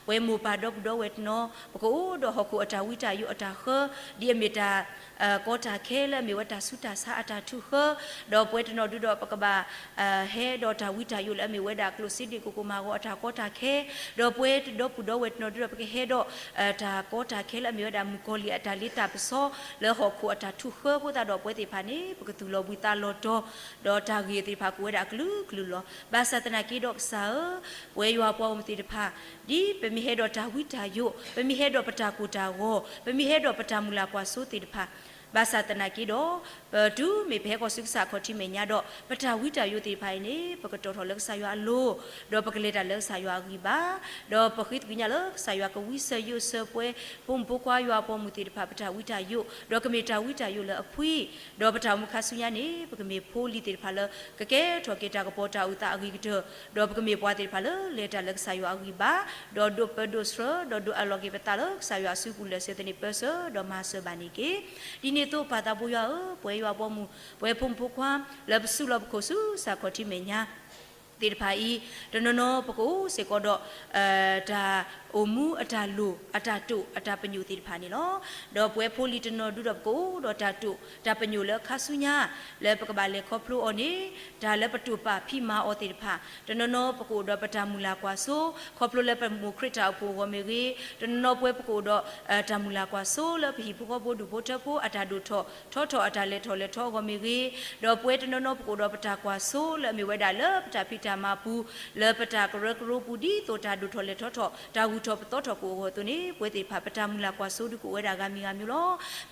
ပဝဲမိၢ်ပၢ်ဒီပုၢ်ဒီဝဲၢ်တနီၤ ပကအိၣ်ဒီးဟီၣ်ခိၣ်အတၢ်ဝံတၢ်ယိးအတၢ်ဃၢ ဒ်အမ့ၢ်တၢ် ကီတၢ်ခဲလၢအမ့ၢ်ဝဲတၢ်ဆူးတၢ်ဆါအတၢ်ထုးဃၢ, ဒီးပဝဲတနီၤဒုဒီးပကဘၣ် ဟဲဒီးတၢ်ဝံတၢ်ယိးလၢအမ့ၢ်ဝဲဒၣ်ကျိၣ်စ့ဒ့ၣ်ကိၢ်ကိၢ်မၤဂီၤအတၢ်ကီတၢ်ခဲ, ဒီးပဝဲဒီပုၢ်ဒီဝဲၢ်တနီၤဒုဒီးပကဟဲဒီး တၢ်ကီတၢ်ခဲလၢအမ့ၢ်ဝဲဒၣ်မုၣ်ကီၤလံၢ်အတၢ်လ့တၢ်ပစီ လၢဟီၣ်ခိၣ်အတၢ်ထုးဃၢအဃိသတးဒီးပဝဲသ့ၣ်တဖၣ်န့ၣ် ပကသူၣ်လီၤဘှံးသးလီၤတီၤ ဒီးတၢ်ဂ့ၢ်သ့ၣ်တဖၣ်ကအိၣ်ဝဲဒၣ်အကလုာ်ကလုာ်လီၤ. ဘၣ်ဆၣ်သနာ်က့ဒီးကစၢ်ဧၢ, ပဝဲယွၤပှၤဂီၢ်မုၢ်သ့ၣ်တဖၣ် ဒ်ပမ့ၢ်ဟဲဒီးတၢ်ဝံတၢ်ယိး, ပမ့ၢ်ဟဲဒီးပတၢ်ကိၢ်တၢ်ဂီၤ, ပမ့ၢ်ဟဲဒီးပတၢ်မုၢ်လၢ်ကွၢ်စိသ့ၣ်တဖၣ်, ဘၣ်ဆၣ်သနာ်က့ဒီး ပတုၤမ့ၢ်ပဟဲဃီၤဆူကစၢ်ခီၣ်ထံးမဲာ်ညါဒီး ပတၢ်ဝံတၢ်ယိးသ့ၣ်တဖၣ်အံၤန့ၣ် ပကတီၢ်ထီၣ်လၢကစၢ်ယွၤအလိၤ, ဒီးပကလဲၤတၢ်လၢကစၢ်ယွၤအဂံၢ်ဘါ, ဒီးပဃ့သကွံာ်ညါလၢကစၢ်ယွၤကဝံစၢၤယိးစၢၤပဝဲ ဖိမုၣ်ဖိခွါယွၤပှၤဂီၢ်မုၢ်သ့ၣ်တဖၣ် ပတၢ်ဝံတၢ်ယိး, ဒီးကမ့ၢ်တၢ်ဝံတၢ်ယိးလၢအဖှံ, ဒီးပတၢ်အိၣ်မူခါဆူညါန့ၣ် ပကမ့ၢ်ဖိလံၤသ့ၣ်တဖၣ်လၢ ကကဲထီၣ်က့ၤတၢ်ကပီၤတၢ်အုၣ်သးအဂ့ၤကတၢၢ်, ဒီးပကမ့ၢ်ပှၤသ့ၣ်တဖၣ်လၢလဲၤတၢ်လၢကစၢ်ယွၤအဂံၢ်ဘါ, ဒီးဒိးပၢဒိးဆှၢ, ဒီးဒိးအးလီၤက့ၤပသးလၢကစၢ်ယွၤအစုပူၤလၢာ်ဆၢသန့ၣ် ပၢဆှၢဒီးမၤစၢၤဘၣ်န့ၣ်တက့ၢ်. ဒ်န့ၣ်အသိးပၢ်သးဘိယွၤဧၢ, ပဝဲယွၤပှၤဂီၢ်မုၢ်, ပဝဲဖိမုၣ်ဖိခွါ လၢပစုလီၢ်ပခိၣ်ဆူကစၢ်ခီၣ်ထံးမဲာ်ညါ သ့ၣ်တဖၣ်အံၤ, တနီၤနီၤပကအိၣ်စ့ၢ်ကီးဒီး တၢ်အိၣ်မူအတၢ်လိၣ် အတၢ်တိာ် အတၢ်ပညိၣ်သ့ၣ်တဖၣ်န့ၣ်လီၤ. ဒီးပဝဲဖိလံၤတနီၤဒုဒီးပကအိၣ်ဒီးတၢ်တိာ် တၢ်ပညိၣ်လၢခါဆူညါ လၢပကဘၣ်လဲၤခီဖျိအီၤန့ၣ် တၢ်လၢပတိာ်ပာ်ဖံးမၤအီၤသ့ၣ်တဖၣ်, တနီၤနီၤပကအိၣ်ဒီးပတၢ်မုၢ်လၢ်ကွၢ်စိ ခီဖျိလၢပမိၢ်ခရံာ်တၢ်အိၣ်ဖှိၣ်အဂီၢ်မ့ၢ်ဂ့ၤ, တနီၤနီၤပဝဲပကအိၣ်ဒီး တၢ်မုၢ်လၢ်ကွၢ်စိလၢပဟံၣ်ဖိဃီဖိဒူၣ်ဖိထၢဖိ အတၢ်ဒိၣ်ထီၣ်ထီထီၣ်အတၢ်လဲၤထီၣ်လဲၤထီအဂီၢ်မ့ၢ်ဂ့ၤ, ဒီးပဝဲတနီၤနီၤပကအိၣ်ဒီးပတၢ်ကွၢ်စိလၢအမ့ၢ်ဝဲဒၣ်လၢပတၢ်ဖံးတၢ်မၤပူၤ လၢပတၢ်ကရၢကရိပူၤ ဒ်သိးတၢ်ဒိၣ်ထီၣ်လဲၤထီထီၣ် တၢ်ဂုၤထီၣ်ပသီထီၣ်ကအိၣ်အဂီၢ်အသိးန့ၣ် ပဝဲသ့ၣ်တဖၣ်ပတၢ်မုၢ်လၢ်ကွၢ်စိဒုကအိၣ်ဝဲဒၣ်ဂၤမံၤဂၤမံၤလီၤ.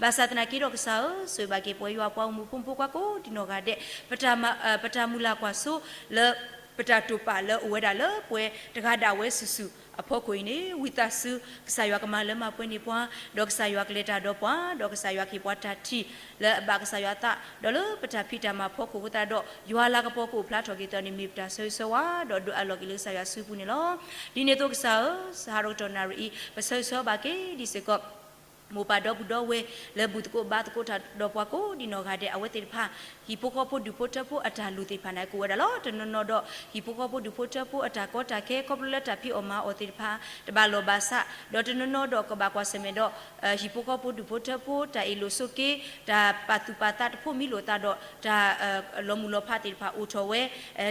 ဘၣ်ဆၣ်သနာ်က့ဒီးကစၢ်ဧၢ, ဆိၣ်ဂ့ၤဘၣ်က့ၤပဝဲယွၤပှၤဂီၢ်မုၢ်ဖိမုၣ်ဖိခွါကိးဒံးနီၢ်ဂၤဒဲး, ပတၢ်မုၢ်လၢ်ကွၢ်စိလၢ ပတၢ်တိာ်ပာ်လၢအိၣ်ဝဲဒၣ်လၢပှၤတဂၤဒၣ်ဝဲစုာ်စုာ်အဖီခိၣ်အံၤန့ၣ် ဝံသးစူၤ ကစၢ်ယွၤကမၤလၢမၤပှဲၤန့ၢ်ပှၤ, ဒီးကစၢ်ယွၤကလဲၤတၢ်ဒီးပှၤ, ဒီးကစၢ်ယွၤကဟ့ၣ်ပှၤတၢ်ထံၣ်လၢအဘၣ်ကစၢ်ယွၤအသး, ဒီးလၢပတၢ်ဖံးတၢ်မၤဖီခိၣ်အဃိသတးဒီး ယွၤလၤကပီၤကအိၣ်ဖျါထီၣ်က့ၤအသိးန့ၣ် မ့ၢ်ပတၢ်ဆၢဂ့ၤဆၢဝါ ဒီးဒိးအးလီၤက့ၤလၢကစၢ်ယွၤစုပူၤန့ၣ်လီၤ. ဒ်န့ၣ်အသိးကစၢ်ဧၢ, ဟးဒီးကတီၢ်နၣ်ရံၣ်အံၤ ပဆၢဂ့ၤဆၢဝါဘၣ်က့ၤဒံးစ့ၢ်ကီး မိၢ်ပၢ်ဒီပုၢ်ဒီဝဲၢ်လၢဘူၣ်သကိးဘါသကိးတၢ်ဒီးပှၤကိးဒံးနီၢ်ဂၤဒဲး အဝဲသ့ၣ်တဖၣ် ဟံၣ်ဖိဃီဖိဒူၣ်ဖိထၢဖိအတၢ်လိၣ်သ့ၣ်တဖၣ်န့ၣ် ကအိၣ်ဝဲဒၣ်လီၤ. တနီၤနီၤဒီး ဟံၣ်ဖိဃီဖိဒူၣ်ဖိထၢဖိအတၢ်ကီတၢ်ခဲ ခီဖျိလၢတၢ်ဖံးအီၣ်မၤအီၣ်သ့ၣ်တဖၣ် တဘၣ်လီၢ်ဘၣ်စး, ဒီးတနီၤနီၤဒီးကဘၣ်ကွၢ်ဆၢၣ်မဲာ်ဒီး ဟံၣ်ဖိဃီဖိဒူၣ်ဖိထၢဖိ တၢ်အ့ၣ်လိာ်ဆိးက့ တၢ်ပာ်သူၣ်ပာ်သးတဖိးမံလိာ်သးဒီး တၢ်လီၤမုၢ်လီၤဖးသ့ၣ်တဖၣ်အိၣ်ထီၣ်ဝဲ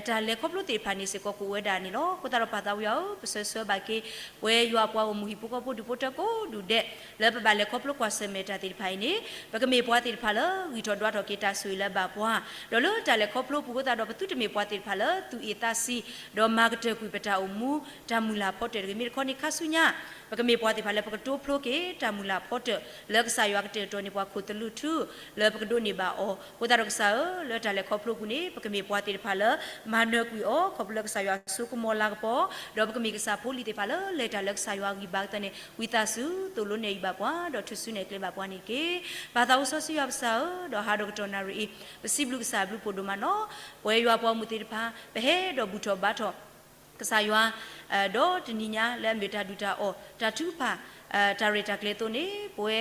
တၢ်လဲၤခီဖျိသ့ၣ်တဖၣ်န့ၣ်စ့ၢ်ကီးကအိၣ်ဝဲဒၣ်န့ၣ်လီၤ. အဃိသတးဒီးပၢ်သးဝံယွၤဧၢ, ပဆၢဂ့ၤဆၢဝါဘၣ်က့ၤ ပဝဲယွၤပှၤဂီၢ်မုၢ်ဟံၣ်ဖိဃီဖိဒူၣ်ဖိထၢကိးဒူၣ်ဒဲး လၢပဘၣ်လဲၤခီဖျိကွၢ်ဆၢၣ်မဲာ်တၢ်သ့ၣ်တဖၣ်အံၤန့ၣ် ပကမ့ၢ်ပှၤသ့ၣ်တဖၣ်လၢဂံၢ်ထီၣ်ဒွးထီၣ်က့ၤတၢ်ဆိၣ်ဂ့ၤလၢအဘၣ်ပှၤ, ဒီးလၢတၢ်လဲၤခီဖျိပူၤအဃိသတးဒီး ပသုတမ့ၢ်ပှၤသ့ၣ်တဖၣ်လၢသူၣ်အ့ၣ်သးဆံး ဒီးမၤကတၢၢ်ကွံာ်ပတၢ်အိၣ်မူ တၢ်မုၢ်လၢ်ဖီတၢၣ်တဂ့ၤ. မ့ၢ်တခီန့ၣ်ခါဆူညါ ပကမ့ၢ်ပှၤသ့ၣ်တဖၣ်လၢပကတိဖျိက့ၤ တၢ်မုၢ်လၢ်ဖီတၢၣ် လၢကစၢ်ယွၤကတဲာ်ကတီၤန့ၢ်ပှၤခိၣ်သလုးထူ လၢပကဒိးန့ၢ်ဘၣ်အီၤ. အဃိသတးဒီးကစၢ်ဧၢ, လၢတၢ်လဲၤခီဖျိပူၤန့ၣ် ပကမ့ၢ်ပှၤသ့ၣ်တဖၣ်လၢ မၤနၢၤကွံာ်အီၤ ခီဖျိလၢကစၢ်ယွၤစိကမီၤလၤကပီၤ, ဒီးပကမ့ၢ်ကစၢ်ဖိလံၤသ့ၣ်တဖၣ်လၢ လဲၤတၢ်လၢကစၢ်ယွၤအဂံၢ်ဘါအသိးန့ၣ် ဝံသးစူၤသိၣ်လိနဲၣ်အုၣ်ဘၣ်ပှၤ ဒီးထုးစုနဲၣ်ကျဲဘၣ်ပှၤန့ၣ်တက့ၢ်. ပၢ်သးအိၣ်စီဆှံယွၤပကစၢ်ဧၢ, ဒီးဟးဒီးကတီၢ်နၣ်ရံၣ်အံၤ ပစံးဘျုးကစၢ်ဘျုးဖှိၣ်ဒိၣ်မးနီၤ, ပဝဲယွၤပှၤဂီၢ်မုၢ်သ့ၣ်တဖၣ် ပဟဲဒီးဘူၣ်ထီၣ်ဘါထီၣ် ကစၢ်ယွၤ ဒီးတနံၤညါလၢအမ့ၢ်တၢ်ဒုၣ်တၢ်အီၣ် တၢ်ထုကဖၣ် တၢ်ရဲၣ်တၢ်ကျဲၤအသိးန့ၣ် ပဝဲ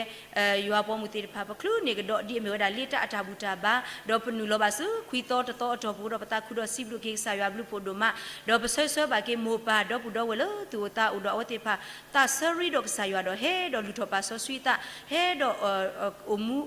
ယွၤပှၤဂီၢ်မုၢ်သ့ၣ်တဖၣ် ပချုးန့ၢ်ကဒီး ဒ်အမ့ၢ်ဝဲဒၣ်လ့တၢ်အတၢ်ဘူၣ်တၢ်ဘါ, ဒီးပနုာ်လီၤဘၣ်ဆူ ခွံသီတသီအတီၢ်ပူၤဒီး ပသးခုဒီးစံးဘျုးက့ၤကစၢ်ယွၤဘျုးဖှိၣ်ဒိၣ်မး, ဒီးပဆၢဂ့ၤဆၢဝါဘၣ်က့ၤမိၢ်ပၢ်ဒီပုၢ်ဒီဝဲၢ်လၢသူၣ်အိၣ်သးအိၣ်ဒီးအဝဲသ့ၣ်တဖၣ် သးဆၢရ့ဒီးကစၢ်ယွၤဒီး ဟဲဒီးလုၢ်ထီၣ်ပာ်စီဆှံအသး, ဟဲဒီး အိၣ်မူ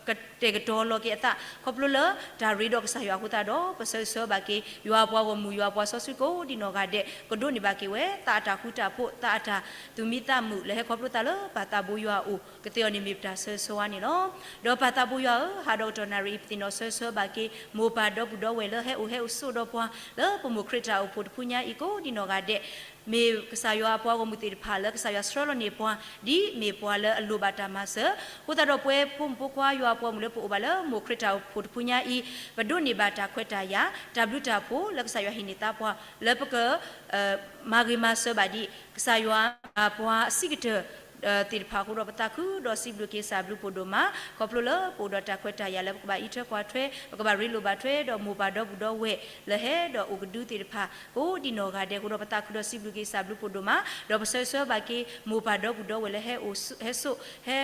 ကတဲာ်ကတီၤလီၤက့ၤအသး ခီဖျိလၢတၢ်ရ့ဒီးကစၢ်ယွၤအဃိသတးဒီး ပဆၢဂ့ၤဆၢဝါဘၣ်က့ၤ ယွၤပှၤဂီၢ်မုၢ် ယွၤပှၤစီဆှံကိးဒံးနီၢ်ဂၤဒဲး ကဒိးန့ၢ်ဘၣ်က့ၤဝဲ သးအတၢ်ဃူတၢ်ဖိး သးအတၢ်သူၣ်မံသးမုာ် လၢဟဲခီဖျိသးလၢပၢ်သးဘိယွၤအအိၣ် ကသ့အီၤန့ၣ်မ့ၢ်ပတၢ်ဆၢဂ့ၤဆၢဝါန့ၣ်လီၤ. ဒီးပၢ်သးဘိယွၤဧၢ, ဟးဒီးကတီၢ်နၣ်ရံၣ်အံၤ ပသ့ၣ်နီၣ်ဆၢဂ့ၤဆၢဝါဘၣ်က့ၤ မိၢ်ပၢ်ဒီပုၢ်ဒီဝဲၢ်လၢဟဲအိၣ်ဟဲအိၣ်ဆိးဒီးပှၤ လၢပမိၢ်ခရံာ်တၢ်အိၣ်ဖှိၣ်တဖုညါအံၤကိးဒံးနီၢ်ဂၤဒဲး မ့ၢ်ကစၢ်ယွၤအပှၤဂီၢ်မုၢ်သ့ၣ်တဖၣ်လၢကစၢ်ယွၤဆှၢလီၤန့ၢ်ပှၤ ဒ်မ့ၢ်ပှၤလၢအလိၣ်ဘၣ်တၢ်မၤစၢၤ, အဃိသတးဒီးပဝဲဖိမုၣ်ဖိခွါယွၤအပှၤဂီၢ်မုၢ်လၢပအိၣ်ဘၣ်လၢမိၢ်ခရံာ်တၢ်အိၣ်ဖှိၣ်တဖုညါအံၤ, ပဒိးန့ၢ်ဘၣ်တၢ်ခွဲးတၢ်ယာ် တၢ်ဘျုးတၢ်ဖှိၣ်လၢကစၢ်ယွၤဟ့ၣ်န့ၢ်သါပှၤ လၢပက မၤဂ့ၤမၤစၢၤဘၣ်ဒံး ကစၢ်ယွၤ ပှၤအဆံးကတၢၢ် သ့ၣ်တဖၣ်အဃိဒီး ပသးခုဒီးစံးဘျုးက့ၤကစၢ်ဘျုးဖှိၣ်ဒိၣ်မး ခီဖျိလၢပအိၣ်ဒီးတၢ်ခွဲးတၢ်ယာ်လၢပကဘၣ်အံးထွဲကွၢ်ထွဲ ပကဘၣ်ရ့လိာ်ဘၣ်ထွဲဒီးမိၢ်ပၢ်ဒီပုၢ်ဒီဝဲၢ်လၢဟဲဒီးအိၣ်ကဒုသ့ၣ်တဖၣ် ကိးဒံနီၢ်ဂၤဒဲးအဃိဒီး ပသးခုဒီးစံးဘျုးက့ၤကစၢ်ဘျုးဖှိၣ်ဒိၣ်မး ဒီးပဆၢဆၢဘၣ်က့ၤမိၢ်ပၢ်ဒီပုၢ်ဒီဝဲၢ်လၢဟဲအိၣ်ဟဲစိာ် ဟဲ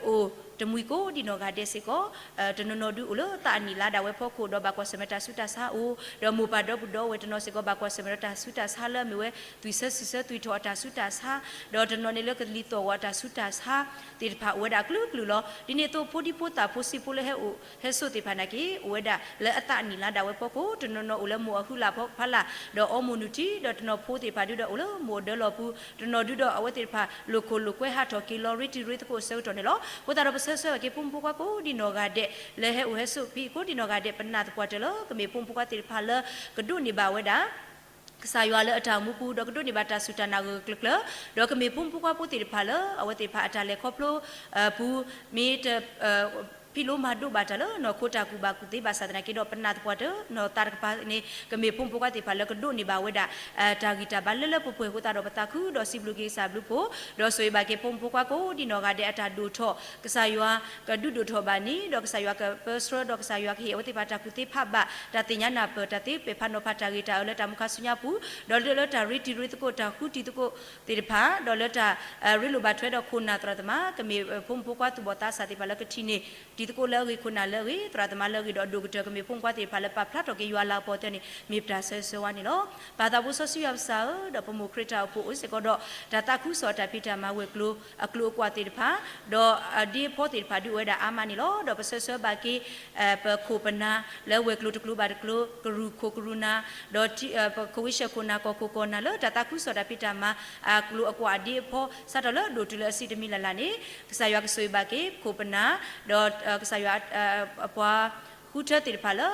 အိၣ်တမှံၤကိးဒံနီၢ်ဂၤဒဲးစ့ၢ်ကီး တနီၤနီၤဒုးအိၣ်လၢသးအနံၣ်လါဒၣ်ဝဲဖီခိၣ် ဒီးဘၣ်ကွၢ်ဆၢၣ်မဲာ်တၢ်ဆူးတၢ်ဆါအိၣ်, ဒီးမိၢ်ပၢ်ဒီပုၢ်ဒီဝဲၢ်တနီၤစ့ၢ်ကီး ဘၣ်ကွၢ်ဆၢၣ်မဲာ်ဒီးတၢ်ဆူးတၢ်ဆါလၢအမ့ၢ်ဝဲ သွံၣ်ဆၢစုဆၢသွံၣ်ထီၣ်အတၢ်ဆူးတၢ်ဆါ, ဒီးတနီၤန့ၣ်လၢကလံၤသီၣ်ဂီၤအတၢ်ဆူးတၢ်ဆါသ့ၣ်တဖၣ်အိၣ်ဝဲဒၣ်အကလုာ်ကလုာ်လီၤ. ဒ်န့ၣ်အသိးဖိဒံဖိသၣ်ဖိဆံးဖိလၢဟဲအိၣ်ဟဲစိာ်သ့ၣ်တဖၣ်နာ်က့ အိၣ်ဝဲဒၣ်လၢအသးအနံၣ်လါဒၣ်ဝဲဖီခိၣ် တနီၤနီၤအိၣ်လၢမိၢ်အဟုလၢ်ဖီဖးလၢ် ဒီးအီမူၤနုၢ်ထံ ဒီးတနီၤဖိသ့ၣ်တဖၣ်ဒုးဒီးအိၣ်လၢမိၢ်အဒၢလီၢ်ပူၤ, တနီၤဒုးဒီးအဝဲသ့ၣ်တဖၣ်လိာ်ခိၣ်လိာ်ကွဲဟးထီၣ်က့ၤလီၤ ရ့တံၤရ့သကိးအဆၢကတီၢ်န့ၣ်လီၤ. အဃိသတးဒီးပဆၢဆၢဘၣ်က့ၤဖိမုၣ်ဖိခွါကိးဒံနီၢ်ဂၤဒဲး လၢဟဲအိၣ်ဟဲစိာ်ဖဲအံၤကိးဒံနီၢ်ဂၤဒဲး ပနာ်သပှၢ်တၢၢ်လၢ ကမ့ၢ်ဖိမုၣ်ဖိခွါသ့ၣ်တဖၣ်လၢ ကဒိးန့ၢ်ဘၣ်ဝဲဒၣ် ကစၢ်ယွၤလၢအတၢ်အိၣ်မူပူၤ ဒီးကဒိးန့ၢ်ဘၣ်တၢ်စူၢ်တၢ်နာ်ဂၢၢ်ဂၢၢ်ကျၢၤကျၢၤ, ဒီးကမ့ၢ်ဖိမုၣ်ဖိခွါဖိသ့ၣ်တဖၣ်လၢ အဝဲသ့ၣ်တဖၣ်အတၢ်လဲၤခီဖျိပူၤ မ့ၢ်တ ဖံးလိမၤဒိးဘၣ်တၢ်လၢနီၢ်ခိတၢ်ကူၣ်ဘၣ်ကူၣ်သ့ဘၣ်ဆၣ်သနာ်က့ဒီး ပနာ်သပှၢ်တၢၢ် နီၢ်သးတကပၤန့ၣ် ကမ့ၢ်ဖိမုၣ်ဖိခွါသ့ၣ်တဖၣ်လၢကဒိးန့ၢ်ဘၣ်ဝဲဒၣ် တၢ်ဂံၢ်တၢ်ဘါလၢလၢပှဲၤပှဲၤအဃိသတးဒီး ပသးခုဒီးစံးဘျုးက့ၤကစၢ်ဘျုးဖှိၣ် ဒီးဆိၣ်ဂ့ၤဘၣ်က့ၤဖိမုၣ်ဖိခွါကိးဒံနီၢ်ဂၤဒဲးအတၢ်ဒိၣ်ထီၣ် ကစၢ်ယွၤကဒုးဒိၣ်ထီၣ်ဘၣ်န့ၣ် ဒီးကစၢ်ယွၤကပၢဆှၢ ဒီးကစၢ်ယွၤကဟ့ၣ်အဝဲသ့ၣ်တဖၣ်တၢ်ကူၣ်သ့ဖးဘၣ် တၢ်သ့ၣ်ညါနၢ်ပၢၢ် တၢ်သ့ပဲာ်ဖးနီၤဖး တၢ်ဂ့ၤတၢ်အၢလၢတၢ်မူခါဆူညါပူၤ, ဒီးလၢလၢတၢ်ရ့တံၤရ့သကိး တၢ်ဃုတံၤသကိးသ့ၣ်တဖၣ် ဒီးလၢတၢ်ရ့လိာ်ဘၣ်ထွဲဒီးခိၣ်နၢ်သရၣ်သမါ ကမ့ၢ်ဖိမုၣ်ဖိခွါသူၣ်ဘီၣ်သးစၢ်သ့ၣ်တဖၣ်လၢကထံၣ်န့ၢ် တံၤသကိးလၢအဂ့ၤ ခိၣ်နၢ်လၢအဂ့ၤ သရၣ်သမါလၢအဂ့ၤ ဒီးအဒိၣ်ကတၢၢ်ကမ့ၢ်ဖိမုၣ်ဖိခွါသ့ၣ်တဖၣ်လၢပာ်ဖျါထီၣ်က့ၤယွၤလၤကပီၤသ့ၣ်န့ၣ် မ့ၢ်ပတၢ်ဆၢဂ့ၤဆၢဝါန့ၣ်လီၤ. ပၢ်သးဖိစီဆှံယွၤပစၢ်ဧၢ, ဒီးပမိၢ်ခရံာ်တၢ်အိၣ်ဖှိၣ်အိၣ်စ့ၢ်ကီးဒီး တၢ်သးခုကစီၣ်အတၢ်ဖံးတၢ်မၤဝဲၤကျိၤ အကျိၤအကွာ်သ့ၣ်တဖၣ် ဒီးအဒ့အဖီသ့ၣ်တဖၣ်ဒုးအိၣ်ဝဲဒၣ်အါမးန့ၣ်လီၤ. ဒီးပဆၢဆၢဘၣ်က့ၤ ပခိၣ်ပနၢ် လၢဝဲၤကျိၤတကျိၤဘၣ်တကျိၤ ကရူၢ်ခိၣ်ကရူၢ်နၢ် ဒီးပခိၣ်ဝံၡၢၣ်ခိၣ်နၢ် ကီၢ်ခိၣ်ကီၢ်နၢ်လၢတၢ်သးခုကစီၣ်တၢ်ဖံးတၢ်မၤ အကျိၤအကွာ်အဒ့အဖီ စးထီၣ်လၢအဒိၣ်တုၤလၢအဆံးတမံၤလၢ်လၢ်န့ၣ် ကစၢ်ယွၤကဆိၣ်ဂ့ၤဘၣ်က့ၤ ပခိၣ်ပနၢ် ဒီးကစၢ်ယွၤ ပှၤဃုထၢသ့ၣ်တဖၣ်လၢ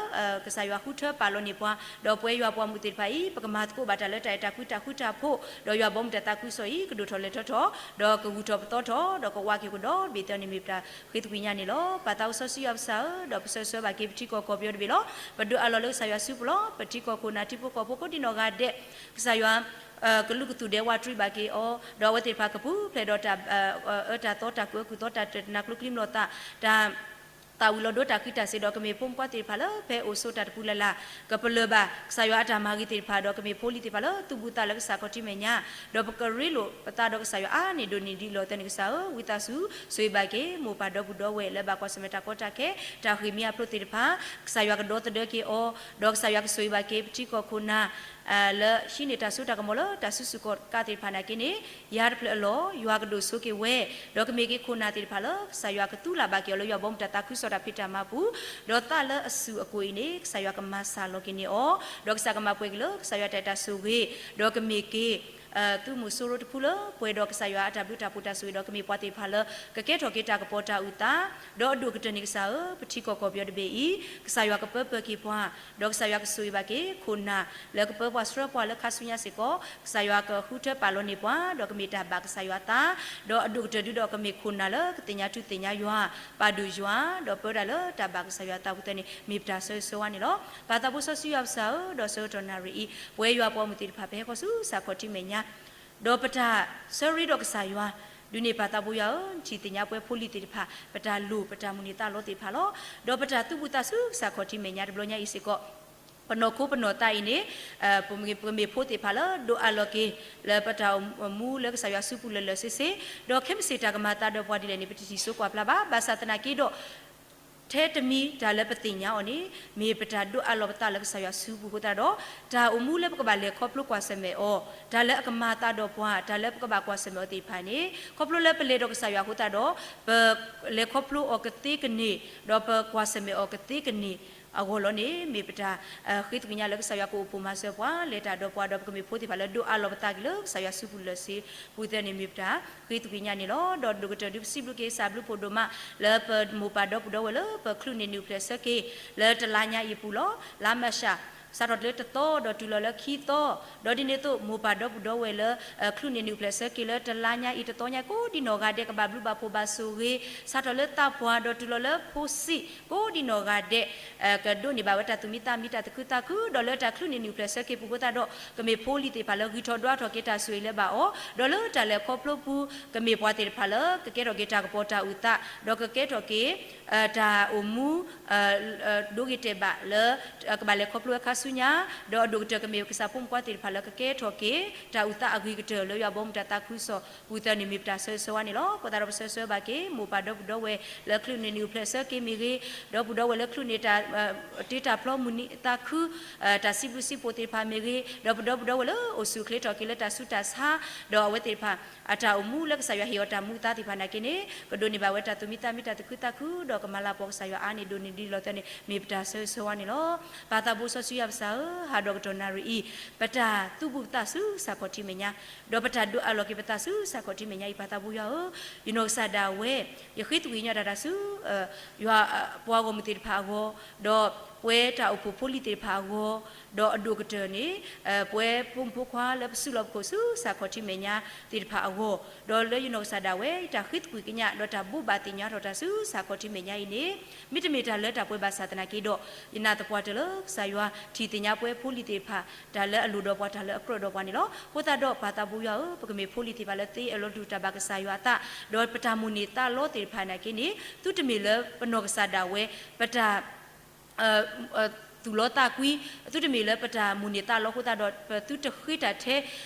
ကစၢ်ယွၤဃုထၢပာ်လီၤန့ၢ်ပှၤ ဒီးပဝဲယွၤပှၤမုၣ်သ့ၣ်တဖၣ်အံၤ ပကမၤသကိးဘၣ်တၢ်လၢတၢ်အဲၣ်တၢ်ကွံတၢ်ဃူတၢ်ဖိး ဒီးယွၤဘီမုၢ်တၢ်သးခုကစီၣ်အံၤ ကဒိၣ်ထီၣ်လဲၤထီၣ်ထီၣ် ဒီးကဂုၢ်ထီၣ်ပသီထီၣ် ဒီးကဝးက့ၤကဒီးဘ့ၣ်သၢန့ၣ် မ့ၢ်ပတၢ်ဃ့သကွံာ်ညါန့ၣ်လီၤ. ပၢ်သးအိၣ်စီဆှံယွၤပစၢ်ဧၢ, ဒီးပဆၢဆှၢဘၣ်က့ၤပထံကီၢ်ကီၢ်ပယီၤတဘ့ၣ်လီၤ. ပဒုးအးလီၤလၢကစၢ်ယွၤစုပူၤလီၤ. ပထံကီၢ်ခိၣ်နၢ်ထံဖိကီၢ်ဖိကိးဒံနီၢ်ဂၤဒဲး ကစၢ်ယွၤ ကလူးကသူၣ်ဒဲးဝးတရံးဘၣ်က့ၤအီၤ, ဒီးအဝဲသ့ၣ်တဖၣ်ကပူၤဖျဲးဒီးတၢ် အၢတၢ်သီတၢ်ကူၣ်အၢကူၣ်သီတၢ်တနၤကျိချံမျိာ်သၣ် တၢ် သၣ်ဝံၤလီၤဒိတၢ်ဃံးတၢ်စ့ၤ ဒီးကမ့ၢ်ဖိမုၣ်ဖိခွါသ့ၣ်တဖၣ်လၢ ဖဲအိၣ်ဆိးတၢ်တပူၤလၢ်လၢ် ကပလၢၢ်ဘၣ် ကစၢ်ယွၤအတၢ်မၤဂ့ၤသ့ၣ်တဖၣ် ဒီးကမ့ၢ်ဖိလံၤသ့ၣ်တဖၣ်လၢသူၣ်ဘူးသးလၢကစၢ်ခီၣ်ထံးမဲာ်ညါ, ဒီးပကရ့လိာ်ပသးဒီးကစၢ်ယွၤအါန့ၢ်ဒိၣ်န့ၢ်ဒံးလီၤ. တၢ်န့ၣ်ကစၢ်ဧၢ, ဝံသးစူၤ ဆိၣ်ဂ့ၤဘၣ်က့ၤ မိၢ်ပၢ်ဒီပုၢ်ဒီဝဲၢ်လၢဘၣ်ကွၢ်ဆၢၣ်မဲာ်တၢ်ကီတၢ်ခဲ တၢ်ဃ့ၢ်မှံဟးဖျိးသ့ၣ်တဖၣ်, ကစၢ်ယွၤကဒီသဒၢက့ၤအီၤ, ဒီးကစၢ်ယွၤကဆိၣ်ဂ့ၤဘၣ်က့ၤ ပထံကီၢ်ခိၣ်နၢ် လၢဟံးန့ၢ်တၢ်စိတၢ်ကမီၤလၢတၢ်စုဆူၣ်ကီၢ်ကးသ့ၣ်တဖၣ်နာ်က့န့ၣ်, ယၤတဖျၢၣ်အလီၢ် ယွၤကဒိၣ်ဆိးက့ၤဝဲ, ဒီးကမ့ၢ်က့ၤခိၣ်နၢ်သ့ၣ်တဖၣ်လၢ ကစၢ်ယွၤကသူလၢ်ဘၣ်က့ၤအီၤလၢယွၤဘီမုၢ်တၢ်သးခုကစီၣ်တၢ်ဖံးတၢ်မၤပူၤ, ဒီးသးလၢအစုၣ်အကိၣ်အံၤန့ၣ် ကစၢ်ယွၤကမၤစၢ်လီၤက့ၤန့ၢ်အီၤ, ဒီးကစၢ်ကမၤပှဲၤက့ၤလၢ ကစၢ်ယွၤတၢ်အဲၣ်တၢ်ဆိၣ်ဂ့ၤ, ဒီးကမ့ၢ်က့ၤ သုးမုၢ်စိရိၤတဖုလၢ ပှဲၤဒီးကစၢ်ယွၤအတၢ်ဘျုးတၢ်ဖှိၣ်တၢ်ဆိၣ်ဂ့ၤ ဒီးကမ့ၢ်ပှၤသ့ၣ်တဖၣ်လၢ ကကဲထီၣ်က့ၤတၢ်ကပီၤတၢ်အုၣ်သး, ဒီးအဒိၣ်ကတၢၢ်န့ၣ်ကစၢ်ဧၢ, ပထံကီၢ်ကီၢ်ပယီၤတဘ့ၣ်အံၤ ကစၢ်ယွၤကပၢပၢၢ်က့ၤပှၤ, ဒီးကစၢ်ယွၤကဆိၣ်ဂ့ၤဘၣ်က့ၤ ခိၣ်နၢ်လၢကပၢပှၤဆှၢပှၤလၢခါဆူညါစ့ၢ်ကီး, ကစၢ်ယွၤကဃုထၢပာ်လီၤန့ၢ်ပှၤ, ဒီးကမ့ၢ်တၢ်ဘၣ်ကစၢ်ယွၤသး, ဒီးအဒိၣ်ကတၢၢ်ဒုးဒီးကမ့ၢ်ခိၣ်နၢ်လၢကသ့ၣ်ညါထူသ့ၣ်ညါယွၤ, ပာ်ဒိၣ်ယွၤ, ဒီးပၢတၢ်လၢတၢ်ဘၣ်ကစၢ်ယွၤသးပူၤသ့ၣ်န့ၣ် မ့ၢ်ပတၢ်ဆၢဂ့ၤဆၢဝါန့ၣ်လီၤ. ပၢ်သးဖိစီဆှံယွၤပစၢ်ဧၢ, ဒီးဆၢကတီၢ်နၣ်ရံၣ်အံၤ ပဝဲယွၤပှၤမုၣ်သ့ၣ်တဖၣ်ပဟဲဃီၤဆူကစၢ်ခီၣ်ထံးမဲာ်ညါ ဒီးပတၢ်ဆၢရ့ဒီးကစၢ်ယွၤ, ဒုးန့ၢ်ပၢ်သးဘိယွၤဧၢ, နထံၣ်သ့ၣ်ညါပဝဲဖိလံၤသ့ၣ်တဖၣ် ပတၢ်လိၣ်ပတၢ်မုၢ်န့ၢ်သးလီသ့ၣ်တဖၣ်လီၤ. ဒီးပတၢ်သူၣ်ဘူးသးဆူကစၢ်ခီၣ်ထံးမဲာ်ညါတဘျီညါအံၤစ့ၢ်ကီး, ပနီၢ်ခိပနီၢ်သးအံၤန့ၣ် ပမ့ၢ်ဖိသ့ၣ်တဖၣ်လၢဒိးအးလီၤက့ၤ လၢပတၢ်အိၣ်မူလၢကစၢ်ယွၤစုပူၤလၢာ်လၢာ်ဆ့ဆ့, ဒီးခဲမုၢ်ဆ့ၣ်တၢ်ကမၤသးဒီးပှၤဒ်လဲၣ်န့ၣ် ပတထံၣ်စိကွၢ်ဖျါဘၣ်. ဘၣ်ဆၣ်သနာ်က့ဒီး ထဲတမံၤတၢ်လၢပသ့ၣ်ညါအီၤန့ၣ် မ့ၢ်ပတၢ်ဒိးအးလီၤပသးလၢကစၢ်ယွၤစုပူၤအဃိသတးဒီး, တၢ်အိၣ်မူလၢပကဘၣ်လဲၤခီဖျိကွၢ်ဆၢၣ်မဲာ်အီၤ, တၢ်လၢအကမၤသးဒီးပှၤ, တၢ်လၢပကဘၣ်ကွၢ်ဆၢၣ်မဲာ်အီၤသ့ၣ်တဖၣ်န့ၣ်, ခီဖျိလၢပလဲၤဒီးကစၢ်ယွၤအဃိသတးဒီး, ပလဲၤခီဖျိအီၤကသ့ကန့ၢ်, ဒီးပကွၢ်ဆၢၣ်မဲာ်အီၤကသ့ကန့ၢ်အဂီၢ်လီၤန့ၣ်, မ့ၢ်ပတၢ်ဃ့သကွံာ်ညါလၢကစၢ်ယွၤကအိၣ်ဖှိၣ်မၤစၢၤပှၤ, လဲၤတၢ်ဒီးပှၤ, ဒီးပကမ့ၢ်ဖိသ့ၣ်တဖၣ်လၢဒိးအးလီၤပသးက့ၤလၢကစၢ်ယွၤစုပူၤလၢာ်ဆ့ပူၤသ့ၣ်န့ၣ် မ့ၢ်ပတၢ်ဃ့သကွံာ်ညါန့ၣ်လီၤ. ဒီးဒိၣ်ကတၢၢ်ဒုးပစံးဘျုးက့ၤကစၢ်ဘျုးဖှိၣ်ဒိၣ်မး လၢပမိၢ်ပၢ်ဒီပုၢ်ဒီဝဲၢ်လၢပချုးန့ၢ်နုာ်ဖျဲးဆၢက့ၤ လၢတလါညါအံၤအပူၤလီၤ. လါမၢ်ၡး စးထီၣ်လၢတသီ ဒီးတုၤလီၤလၢခံသီ, ဒီးဒ်န့ၣ်အသိး မိၢ်ပၢ်ဒီပုၢ်ဒီဝဲၢ်လၢ ချုးန့ၢ်နံၣ်အိၣ်ဖျဲၣ်ဆၢက့ၤလၢတလါညါအံၤ တသီညါအံၤ ကိးဒံနီၢ်ဂၤဒဲး ကဘၣ်ဘျုးဘၣ်ဖှိၣ်ဘၣ်ဆိၣ်ဂ့ၤ, စးထီၣ်လၢသးပှၢ် ဒီးတုၤလီၤလၢဖိစံး ကိးဒံနီၢ်ဂၤဒဲး ကဒိးန့ၢ်ဘၣ်ဝဲတၢ်သူၣ်မံသးမံ တၢ်သူၣ်ခုသးခု ဒီးလၢတၢ်ချုးန့ၢ်နံၣ်အိၣ်ဖျဲၣ်ဆၢက့ၤပူၤအဃိသတးဒီး ကမ့ၢ်ဖိလံၤသ့ၣ်တဖၣ်လၢဂံၢ်ထီၣ်ဒွးထီၣ်က့ၤတၢ်ဆိၣ်ဂ့ၤလၢဘၣ်အီၤ, ဒီးလၢတၢ်လဲၤခီဖျိပူၤ ကမ့ၢ်ပှၤသ့ၣ်တဖၣ်လၢ ကကဲထီၣ်က့ၤတၢ်ကပီၤတၢ်အုၣ်သး ဒီးကကဲထီၣ်က့ၤ တၢ်အိၣ်မူ ဒိဂ့ၤတဲာ်ဘၣ်လၢ ကဘၣ်လဲၤခီဖျိဝဲခါဆူညါ, ဒီးအဒိၣ်ကတၢၢ်ကမ့ၢ်ကစၢ်ဖိမုၣ်ဖိခွါသ့ၣ်တဖၣ်လၢကကဲထီၣ်က့ၤ တၢ်အုၣ်သးအဂ့ၤကတၢၢ်လၢယွၤဘီမုၢ်တၢ်သးခုကစီၣ်ပူၤသၢန့ၣ် မ့ၢ်ပတၢ်ဆၢဂ့ၤဆၢဝါန့ၣ်လီၤ. အဃိသတးဒီးပဆၢဂ့ၤဆၢဝါဘၣ်က့ၤ မိၢ်ပၢ်ဒီပုၢ်ဒီဝဲၢ် လၢချုးန့ၢ်နံၣ်အိၣ်ဖျဲၣ်ဆၢက့ၤမ့ၢ်ဂ့ၤ, ဒီပုၢ်ဒီဝဲၢ်လၢချုးန့ၢ်တၢ် တ့တၢ်ဖျီမုၢ်နံၤသးခု တၢ်စံးဘျုးစံးဖှိၣ်သ့ၣ်တဖၣ်မ့ၢ်ဂ့ၤ, ဒီးပဒီပုၢ်ဒီဝဲၢ်လၢအိၣ်ဆူၣ်အိၣ်ချ့ထီၣ်က့ၤလၢတၢ်ဆူးတၢ်ဆါ, ဒီးအဝဲသ့ၣ်တဖၣ် အတၢ်အိၣ်မူလၢကစၢ်ယွၤဟ့ၣ်အီၤတၢ်မူအသါသ့ၣ်တဖၣ်နာ်က့န့ၣ် ကဒိးန့ၢ်ဘၣ်ဝဲတၢ်သူၣ်မံသးမံ တၢ်သူၣ်ခုသးခု ဒီးကမၤလၤကပီၤကစၢ်ယွၤအါန့ၢ်ဒိၣ်န့ၢ်ဒံးလီၤသၢန့ၣ် မ့ၢ်ပတၢ်ဆၢဂ့ၤဆၢဝါန့ၣ်လီၤ. ပၢ်သးဘိစီဆှံယွၤပကစၢ်ဧၢ, ဟးဒီးကတီၢ်နၣ်ရံၣ်အံၤ ပတၢ်သူၣ်ဘူးပသးဆူကစၢ်ခီၣ်ထံးမဲာ်ညါ, ဒီးပတၢ်ဒိးအးလီၤက့ၤပသးဆူကစၢ်ခီၣ်ထံးမဲာ်ညါအံၤ ပၢ်သးဘိယွၤဧၢ, ယနီၢ်ကစၢ်ဒၣ်ဝဲ ယဃ့သကွံၢ်ကညးတၢ်တၢ်ဆူ ယွၤ ပှၤဂီၢ်မုၢ်သ့ၣ်တဖၣ်အဂီၢ်, ဒီးပဝဲတၢ်အိၣ်ဖှိၣ်ဖိလံၤသ့ၣ်တဖၣ်အဂီၢ်, ဒီးအဒိၣ်ကတၢၢ်န့ၣ် ပဝဲဖိမုၣ်ဖိခွါလၢပစုလီၢ်ပခိၣ်ဆူကစၢ်ခီၣ်ထံးမဲာ်ညါသ့ၣ်တဖၣ်အဂီၢ်, ဒီးလၢယနီၢ်ကစၢ်ဒၣ်ဝဲ ယတၢ်ဃ့သကွံၢ်ကညး ဒီးတၢ်ဘိးဘၣ်သ့ၣ်ညါထီၣ်တၢ်ဆူကစၢ်ခီၣ်ထံးမဲာ်ညါအံၤန့ၣ် မ့တမ့ၢ်တၢ်လၢတၢ်ပှဲၤဘၣ်ဆၣ်သနာ်က့ဒီး ယနာ်သပှၢ်တၢၢ်လၢကစၢ်ယွၤထံၣ်သ့ၣ်ညါပဝဲဖိလံၤသ့ၣ်တဖၣ် တၢ်လၢအလိၣ်ဒီးပှၤ တၢ်လၢအကြၢးဒီးပှၤန့ၣ်လီၤ. အဃိသတးဒီးပၢ်သးဘိယွၤဧၢ, ပကမ့ၢ်ဖိလံၤသ့ၣ်တဖၣ်လၢသ့အၢၣ်လီၤတူၢ်တၢ်ဘၣ်ကစၢ်ယွၤအသး, ဒီးပတၢ်မိၣ်န့ၢ်သးလီသ့ၣ်တဖၣ်နာ်က့န့ၣ် သုတမ့ၢ်လၢပနီၢ်ကစၢ်ဒၣ်ဝဲ ပတၢ် သူၣ်လီသးကွံ, သုတမ့ၢ်လၢပတၢ်မိၣ်န့ၢ်သးလီအဃိသတးဒီး ပသုတဃ့တၢ်ထဲ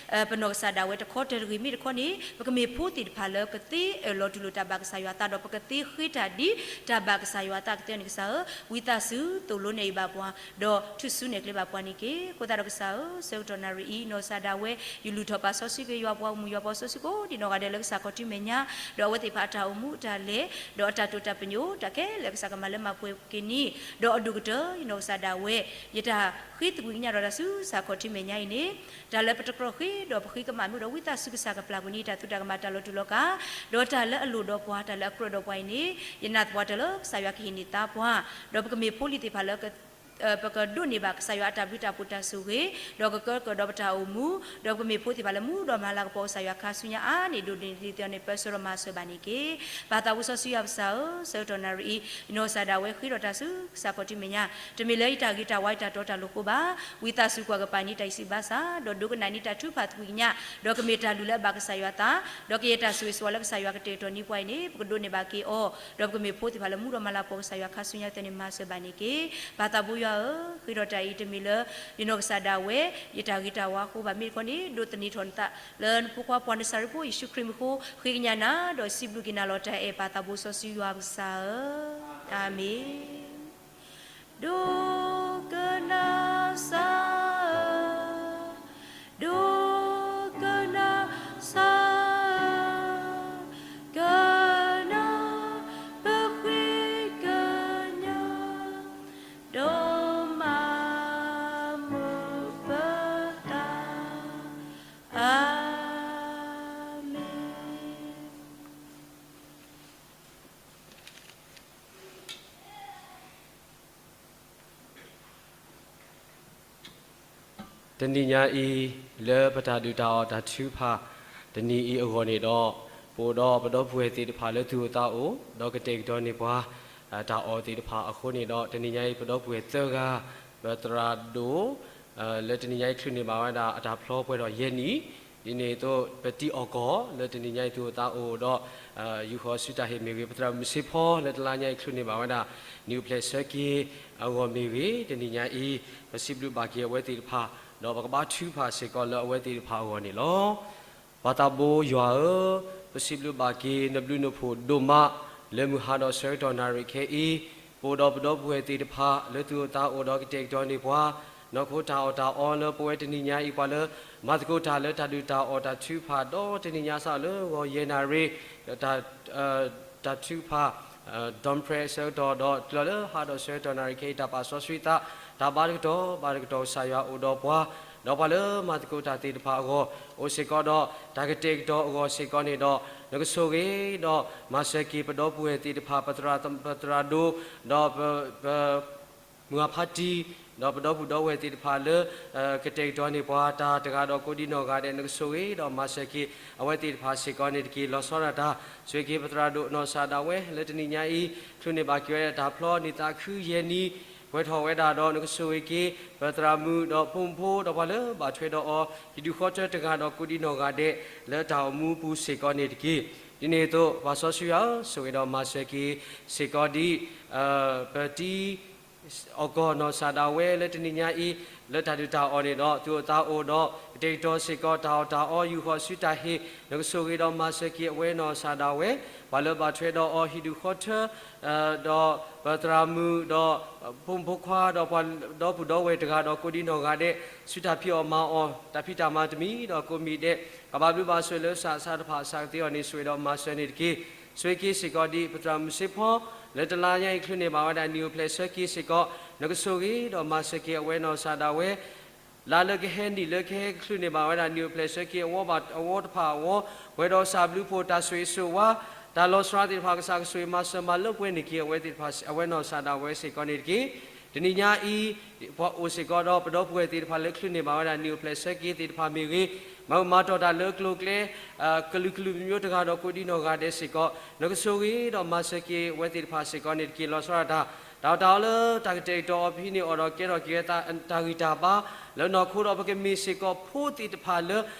ပနီၢ်ကစၢ်ဒၣ်ဝဲတခီတၢၤတဂ့ၤ. မ့ၢ်တခီန့ၣ် ပကမ့ၢ်ဖိသ့ၣ်တဖၣ်လၢကသ့အၢၣ်လီၤတူၢ်လိာ်တၢ်ဘၣ်ကစၢ်ယွၤအသး ဒီးပကသ့ဃ့တၢ်ဒ်တၢ်ဘၣ်ကစၢ်ယွၤအသးကသ့န့ၣ် ကစၢ်ဧၢ, ဝံသးစူၤသိၣ်လိနဲၣ်အံၤဘၣ်ပှၤ, ဒီးထုးစုနဲၣ်ကျဲဘၣ်ပှၤန့ၣ်တက့ၢ်. အဃိသတးဒီးကစၢ်ဧၢ, ဆၢကတီၢ်နၣ်ရံၣ်အံၤ နီၢ်ကစၢ်ဒၣ်ဝဲ ယလူၤထီၣ်ပာ်စီဆှံက့ၤယွၤပှၤဂီၢ်မုၢ်ယွၤပှၤစီဆှံကိးဒံနီၢ်ဂၤဒဲးလၢကစၢ်ခီၣ်ထံးမဲာ်ညါ, ဒီးအဝဲသ့ၣ်တဖၣ်အတၢ်အိၣ်မူအတၢ်လဲၤ, ဒီးအတၢ်တိာ်တၢ်ပညိၣ် တၢ်ခဲလၢာ်ကစၢ်ကမၤလၢမၤပှဲၤက့ၤန့ၣ်, ဒီးအဒိၣ်ကတၢၢ် ယနီၢ်ကစၢ်ဒၣ်ဝဲ ယတၢ်ဃ့သကွံၢ်ကညးဒီးတၢ်ဆူကစၢ်ခီၣ်ထံးမဲာ်ညါအံၤန့ၣ်, တၢ်လၢပတကြၢးဃ့ဒီးပဃ့ကမၣ်မ့ၢ်ဒီး ဝံသးစူၤကစၢ်ကပျၢ်ကွံာ်န့ၣ် တၢ်သူတၢ်ကမၣ်တၢ်လီၤတူာ်လီၤကာ်, ဒီးတၢ်လၢအလိၣ်ဒီးပှၤ တၢ်လၢအကြၢးဒီးပှၤအံၤန့ၣ် ယနာ်သပှၢ်တၢၢ်လၢကစၢ်ယွၤကဟ့ၣ်န့ၢ်သါပှၤ, ဒီးပကမ့ၢ်ဖိလံၤသ့ၣ်တဖၣ်လၢ ပကဒိးန့ၢ်ဘၣ်ကစၢ်ယွၤအတၢ်ဘျုးတၢ်ဖှိၣ်တၢ်ဆိၣ်ဂ့ၤ, ဒီးကကဲကဒီးပတၢ်အိၣ်မူ, ဒီးပကမ့ၢ်ဖိသ့ၣ်တဖၣ်လၢမူဒီးမၤလၤကပီၤကစၢ်ယွၤခါဆူညါအါန့ၢ်ဒိၣ်န့ၢ်ဒံးသ့န့ၣ် ပၢၢ်ဆၢဒီးမၤစၢၤဘၣ်န့ၣ်တက့ၢ်. ပၢ်သးဘိစီဆှံယွၤပကစၢ်ဧၢ, ဆၢကတီၢ်နၣ်ရံၣ်အံၤ ယနီၢ်ကစၢ်ဒၣ်ဝဲဃ့ဒီးတၢ်ဆူကစၢ်ခီၣ်ထံးမဲာ်ညါ, တမ့ၢ်လၢယတၢ်ဂ့ၤတၢ်ဝါ ယတၢ်တီတၢ်လိၤအဃိဘၣ်. ဝံသးစူၤကွၢ်ကပၤန့ၢ်တၢ်အံၤစံးဘၣ်ဆၣ်, ဒီးဒိကနၣ်န့ၢ်တၢ်ထုကဖၣ်သကွံၢ်ကညး, ဒီးကမ့ၢ်တၢ်လုၢ်လၢအဘၣ်ကစၢ်ယွၤအသး, ဒီးကယဲၢ်တၢ်ဆိၣ်ဂ့ၤဆိၣ်ဝါလၢကစၢ်ယွၤကတဲာ်ကတီၤန့ၢ်ပှၤအံၤန့ၣ် ပကဒိးန့ၢ်ဘၣ်က့ၤအီၤ, ဒီးပကမ့ၢ်ဖိသ့ၣ်တဖၣ်လၢမူဒီးမၤလၤကပီၤကစၢ်ယွၤခါဆူညါသ့န့ၣ် မၤစၢၤဘၣ်န့ၣ်တက့ၢ်. ပၢ်သးဘိယွၤဧၢ, ဃ့ဒီးတၢ်အံၤ တမ့ၢ်လၢယနီၢ်ကစၢ်ဒၣ်ဝဲ ယတၢ်ဂ့ၤတၢ်ဝါအဃိဘၣ်. မ့ၢ်တခီန့ၣ် ဒိးသန့ၤထီၣ်နသးလၢနဖိခွါပှၤနစၤရ့းဖိယ့ၣ်ၡူးခရံာ်မံၤအဃိ ဃ့ကညးနၤ ဒီးစံးဘျုးက့ၤနၤလီၤတၢ်အဲၣ် ပၢ်သးဘိစီဆှံယွၤပကစၢ်ဧၢ, အၤမ့ၣ်. ဒိကနၣ်စၢ်ဧၢ, ဒိကနၣ်စၢ်ဧၢ, ကနၣ်ပဃ့ကညး, ဒီးမၤမုာ်ပသး, အၤမ့ၣ်. တနံၤညါအံၤ လၢပတၢ်ဒုၣ်တၢ်အီၣ်တၢ်ထုကဖၣ် တနံၤအံၤအဂီၢ်န့ၣ်ဒီး ပအိၣ်ဒီးပဒီပုၢ်ဝဲၢ်သ့ၣ်တဖၣ်လၢသူၣ်အိၣ်သးအိၣ် ဒီးကတဲာ်ကတီၤန့ၢ်ပှၤ တၢ်အီၣ်သ့ၣ်တဖၣ်အဃိန့ၣ်ဒီး တနံၤညါအံၤ ပဒီပုၢ်ဝဲၢ်သၢဂၤ ပသရၣ်ဒိၣ် လၢတနံၤညါအံၤ ချုးန့ၢ်ဘၣ်ဝဲဒၣ်အတၢ်ဖျီပှဲၤထီၣ်ယဲၢ်နံၣ်, ဒ်န့ၣ်အသိး ပတံၤအီၣ်ကီၢ် လၢတနံၤညါအံၤ သူၣ်အိၣ်သးအိၣ်ဒီး ယူာ်ဃီၤဆူတၢ်ဟ့ၣ်မ့ၢ်ဂ့ၤ, ပသရၣ်မုၣ်စ့ဖီလၢတလါညါအံၤ ချုးန့ၢ်ဘၣ်ဝဲဒၣ် နံၣ်အိၣ်ဖျဲၣ်ဆၢက့ၤအဂီၢ်မ့ၢ်ဂ့ၤ, တနံၤညါအံၤ ပစံးဘျုးဘၣ်က့ၤအဝဲသ့ၣ်တဖၣ်, ဒီးပကဘါထုကဖၣ်စ့ၢ်ကီးလၢအဝဲသ့ၣ်တဖၣ်အဂီၢ်န့ၣ်လီၤ. ပၢ်သးဘိယွၤဧၢ, ပစံးဘျုးဘၣ်က့ၤနဘျုးနဖှိၣ်ဒိၣ်မး လၢမုၢ်ဟါဒီးဆၢကတီၢ်နၣ်ရံၣ်ခဲအံၤ, ပအိၣ်ဒီးပဒီပုၢ်ဝဲၢ်သ့ၣ်တဖၣ် လၢသူၣ်အိၣ်သးအိၣ်ဒီးကတဲာ်ကတီၤန့ၢ်ပှၤ နီၢ်ခိတၢ်အီၣ်တၢ်အီလၢပဝဲတနံၤညါအံၤ ပှၤလၢမၤသကိးတၢ်လၢတၢ်ဒုၣ်တၢ်အီၣ်တၢ်ထုကဖၣ် ဒီးတနံၤညါစးလၢဂီၤယဲၢ်နၣ်ရံၣ် တၢ်ထုကဖၣ် ဒွၣ်ဖရဲအဆၢကတီၢ် ဒီးတုၤလီၤလၢဟါဒီးဆၢကတီၢ်နၣ်ရံၣ်ခဲအံၤ တၢ်ပာ်စီဆှံသး တၢ်ဘါတကတီၢ်ဘၣ်တကတီၢ် ကစၢ်ယွၤအိၣ်ဒီးပှၤ, ဒီးပှၤလၢမၤသကိးတၢ်သ့ၣ်တဖၣ်အဂီၢ် အိၣ်စ့ၢ်ကီးဒီးတၢ်ကတဲာ်ကတီၤအဂီၢ်စ့ၢ်ကီးန့ၣ်ဒီး နကဆိၣ်ဂ့ၤဒီးမၤစၢၤက့ၤပဒီပုၢ်ဝဲၢ်သ့ၣ်တဖၣ် ပသရၣ်ဒိၣ် ဒီးပ မုၢ်အဖါတံၢ် ဒီးပဒီပုၢ်ဒီဝဲၢ်သ့ၣ်တဖၣ်လၢ ကတဲာ်ကတီၤန့ၢ်ပှၤတၢ်တဂၤဒီးကိးဒံးနီၢ်ဂၤဒဲး နကဆိၣ်ဂ့ၤဒီးမၤစၢၤက့ၤ အဝဲသ့ၣ်တဖၣ်စ့ၢ်ကီးန့ၣ်တက့ၢ်. လီၤဆီဒၣ်တၢ် ဆိၣ်ဂ့ၤက့ၤပသရၣ်ဒိၣ်နီၢ်စၢ်ဒၣ်ဝဲ လၢတနံၤညါအံၤ ချုးန့ၢ်ဘၣ်က့ၤဝဲဒၣ်တၢ်ဖျီ နံၣ်သးခုယဲၢ်နံၣ် ပှဲၤထီၣ်ဝဲဒၣ်ဒီး နကဆိၣ်ဂ့ၤက့ၤ ပသရၣ်မုၣ်ဒီးဖိမုၣ်ဖိ ဒီးပှၤလၢဘၣ်ထွဲဒီးအီၤ ဟံၣ်ဒူၣ်ဃီထၢတဂၤဒီးကိးဒံးနီၢ်ဂၤဒဲး လၢတၢ်အိၣ်မူပူၤစ့ၢ်ကီးန့ၣ်တက့ၢ်. ဒ်န့ၣ်အသိး ပၢ်စီဆှံယွၤဧၢ, ဆိၣ်ဂ့ၤဒီးမၤစၢၤက့ၤစ့ၢ်ကီးဒ် ပတံ အီၣ်ကီၢ်နီၢ်စၢ်ဒၣ်ဝဲလၢတနံၤညါအံၤ လၢတၢ်ဒုၣ်တၢ်အီၣ်န့ၣ်ဒီး သူၣ်အိၣ်သးအိၣ်ဒီး ကတဲာ်ကတီၤစ့ၢ်ကီးတၢ်အီၣ်တၢ်အီ ယူာ်ဃီၤဆူတၢ်ဟ့ၣ် နကဆိၣ်ဂ့ၤဒီးမၤစၢၤက့ၤအဝဲနီၢ်စၢ်ဒၣ်ဝဲ ပှၤလၢဘၣ်ထွဲဒီးအီၤ ဟံၣ်ဒူၣ်ဃီထၢ ဒီးပသရၣ်မုၣ်ဒီး ဖိမုၣ်ဖိခွါ ဒီးပှၤဒီပုၢ်ဒီဝဲၢ်တဂၤဒီးကိးဒံးနီၢ်ဂၤဒဲး ဆူတၢ်ဖံးအီၣ်မၤအီၣ် တၢ်ဖံးတၢ်မၤတမံၤဒီးကိးမံၤဒဲး ကဘၣ်ဘျုးဘၣ်ဆိၣ်လၢကစၢ်အသးတဖၣ် ကစၢ်ကသ့အီၤန့ၣ် ဆိၣ်ဂ့ၤဒီးမၤစၢၤန့ၣ်တက့ၢ်. ဆိၣ်ဂ့ၤက့ၤစ့ၢ်ကီးဒ် ပသရၣ်မုၣ်စ့ဖီ လၢတလါညါအံၤချုးန့ၢ်ဘၣ်ဝဲဒၣ်နံၣ်အိၣ်ဖျဲၣ်ဆၢက့ၤစ့ၢ်ကီး နကဆိၣ်ဂ့ၤဒီးမၤစၢၤက့ၤအဝဲနီၢ်စၢ်ဒၣ်ဝဲ လါလၢကဟဲနံၣ်လၢကဟဲကချုးန့ၢ်ဘၣ်ဝဲဒၣ်နံၣ်အိၣ်ဖျဲၣ်ဆၢက့ၤအဝဲဘၣ်အဝဲတဖၣ်အဂီၢ် ပှဲၤဒီးကစၢ်ဘျုးဖှိၣ်တၢ်ဆိၣ်ဂ့ၤဆိၣ်ဝါ တၢ်လီၤစှၤသ့ၣ်တဖၣ် ကစၢ်ကဆိၣ်ဂ့ၤမၤစၢၤမၤလၢပှဲၤန့ၢ်က့ၤအဝဲသ့ၣ်တဖၣ် အဝဲနီၢ်စၢ်ဒၣ်ဝဲစ့ၢ်ကီးန့ၣ်တက့ၢ်. တနံၤညါအံၤ ပှၤအိၣ်စ့ၢ်ကီးဒီးပဒီပုၢ်ဝဲၢ်သ့ၣ်တဖၣ်လၢချုးန့ၢ်ဘၣ်ဝဲဒၣ်နံၣ်အိၣ်ဖျဲၣ်ဆၢက့ၤသ့ၣ်တဖၣ်မ့ၢ်ဂ့ၤ မၤမၤတီၢ်တၢ်လၢကျိၤကျဲ ကလုာ်ကလုာ်မံၤမံၤတဂၤဒီးကိးဒံးနီၢ်ဂၤဒဲးစ့ၢ်ကီး နကဆိၣ်ဂ့ၤဒီးမၤစၢၤက့ၤအဝဲသ့ၣ်တဖၣ်စ့ၢ်ကီးန့ၣ်တက့ၢ်. လီၤဆီဒၣ်တၢ် တၢ်အီၣ်တၢ်အီလၢတၢ်ကတဲာ်ကတီၤအီၤ ပဟံးန့ၢ်အီၣ်ဒီးကဲထီၣ်က့ၤဝဲတၢ်ဂံၢ်တၢ်ဘါ လၢနီၢ်ခိဒီးပကမ့ၢ်စ့ၢ်ကီးဖိသ့ၣ်တဖၣ်လၢ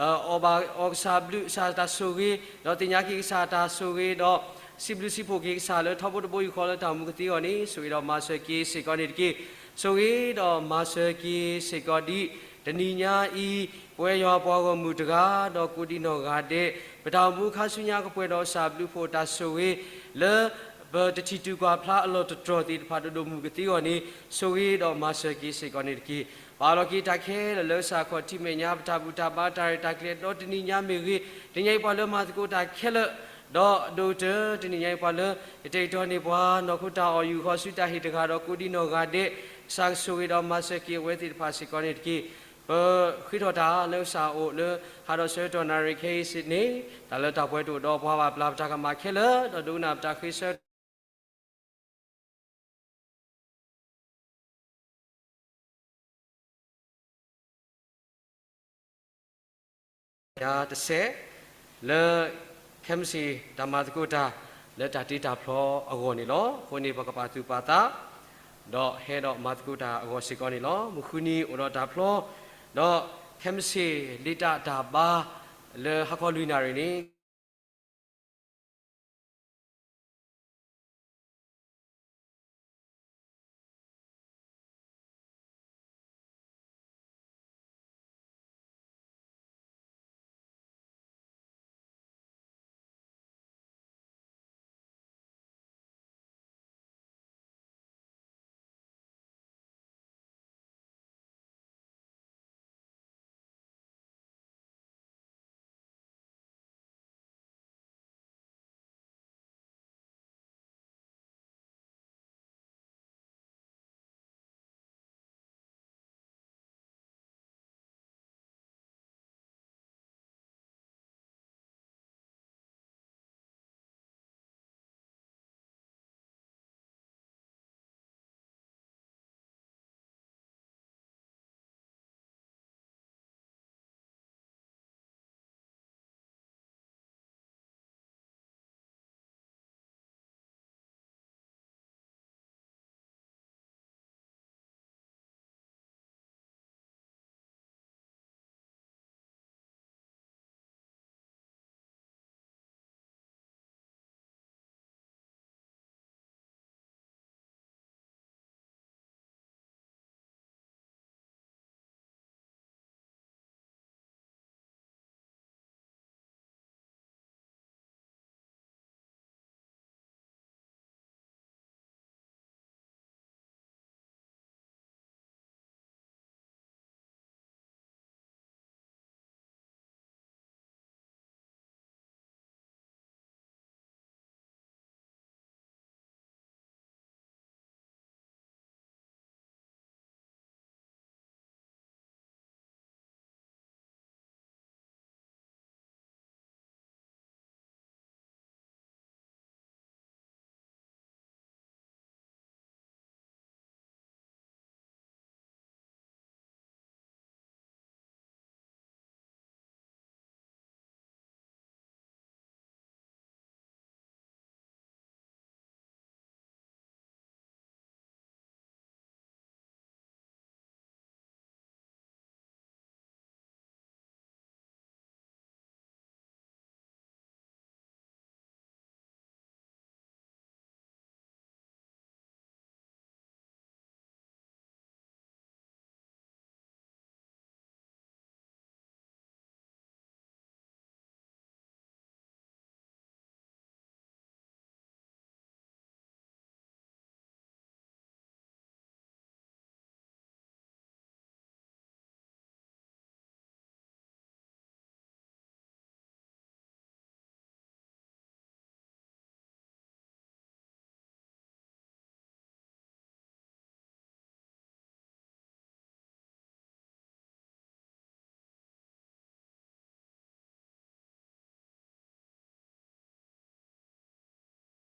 အီၣ်ဘၣ်အီၣ်ကစၢ်ဘျုးကစၢ်တၢ်ဆိၣ်ဂ့ၤ ဒီးသ့ၣ်ညါက့ၤကစၢ်တၢ်ဆိၣ်ဂ့ၤဒီး စံးဘျုးစံးဖှိၣ်က့ၤကစၢ်လၢထီဘိတဘိယူၢ်ဃီလၢတၢ်အိၣ်မူကသ့အဂီၢ်န့ၣ် ဆိၣ်ဂ့ၤဒီးမၤစၢၤက့ၤစ့ၢ်ကီးန့ၣ်တက့ၢ်. ဆိၣ်ဂ့ၤဒီးမၤစၢၤက့ၤစ့ၢ်ကီးဒ် တနံၤညါအံၤ ပဝဲယွၤပှၤဂီၢ်မုၢ်တဂၤ ဒီးကိးဒံးနီၢ်ဂၤဒဲး ပတၢ်အိၣ်မူခါဆူညါကပှဲၤဒီးကစၢ်ဘျုးဖှိၣ်တၢ်ဆိၣ်ဂ့ၤ လၢ ပတထံၣ်တူၢ်ကွၢ်ဖျါအလီၢ်တတြီၢ်သ့ၣ်တဖၣ်ဒိၣ်ဒိၣ်မုၢ်မုၢ်ကသ့အဂီၢ်န့ၣ် ဆိၣ်ဂ့ၤဒီးမၤစၢၤက့ၤစ့ၢ်ကီးန့ၣ်တက့ၢ်. ပာ်လီၤက့ၤတၢ်ခဲလၢာ်လၢကစၢ်ခီၣ်ထံးမဲာ်ညါ ပတၢ်ဘူၣ်တၢ်ဘါတၢ်ရဲၣ်တၢ်ကျဲၤ ဒီးတနံၤညါမ့ၢ်ဂ့ၤ တနံၤညါအံၤပှၤလၢမၤသကိးတၢ်ခဲလၢာ် ဒီးဒိၣ်ကတၢၢ် တနံၤညါအံၤပှၤလၢ ကတဲာ်ကတီၤန့ၢ်ပှၤ နီၢ်ခိတၢ်အီၣ်ယူၢ်ဃီၤဆူတၢ်ဟ့ၣ်တဂၤဒီးကိးဒံးနီၢ်ဂၤဒဲး ကစၢ်ကဆိၣ်ဂ့ၤဒီးမၤစၢၤက့ၤအဝဲသ့ၣ်တဖၣ်စ့ၢ်ကီးန့ၣ်တက့ၢ်. ပဃ့ထီၣ်တၢ်လၢကစၢ်အအိၣ်လၢ ဟးဒီးဆၢကတီၢ်နၣ်ရံၣ်ခဲအံၤစ့ၢ်န့ၣ် တၢ်လၢတၢ်ပှဲၤတအိၣ်ဒီးပှၤဘၣ်ပျၢ်ပတၢ်ကမၣ်ခဲလၢာ် ဒီးဒိကနၣ်ပတၢ်ဃ့ဆၢ ယၤတစဲး လၢ ခဲမုၢ်ဆ့ၣ်တၢ်မၤသကိးတၢ် လၢတၢ်တ့တၢ်ဖျီအဂီၢ်န့ၣ်လီၤ. အဃိန့ၣ် ပကပာ်သူၣ်ပာ်သး ဒီးဟဲဒီးမၤသကိးတၢ်အဂီၢ်စ့ၢ်ကီးန့ၣ်လီၤ. မုၢ်ဃုနံၤအိၣ်ဒီးတၢ်ဖျီ ဒီးခဲမုၢ်ဆ့ၣ်လံတၢ်တၢ်ဘါ လၢဟါခီလွံၢ်နၣ်ရံၣ်န့ၣ်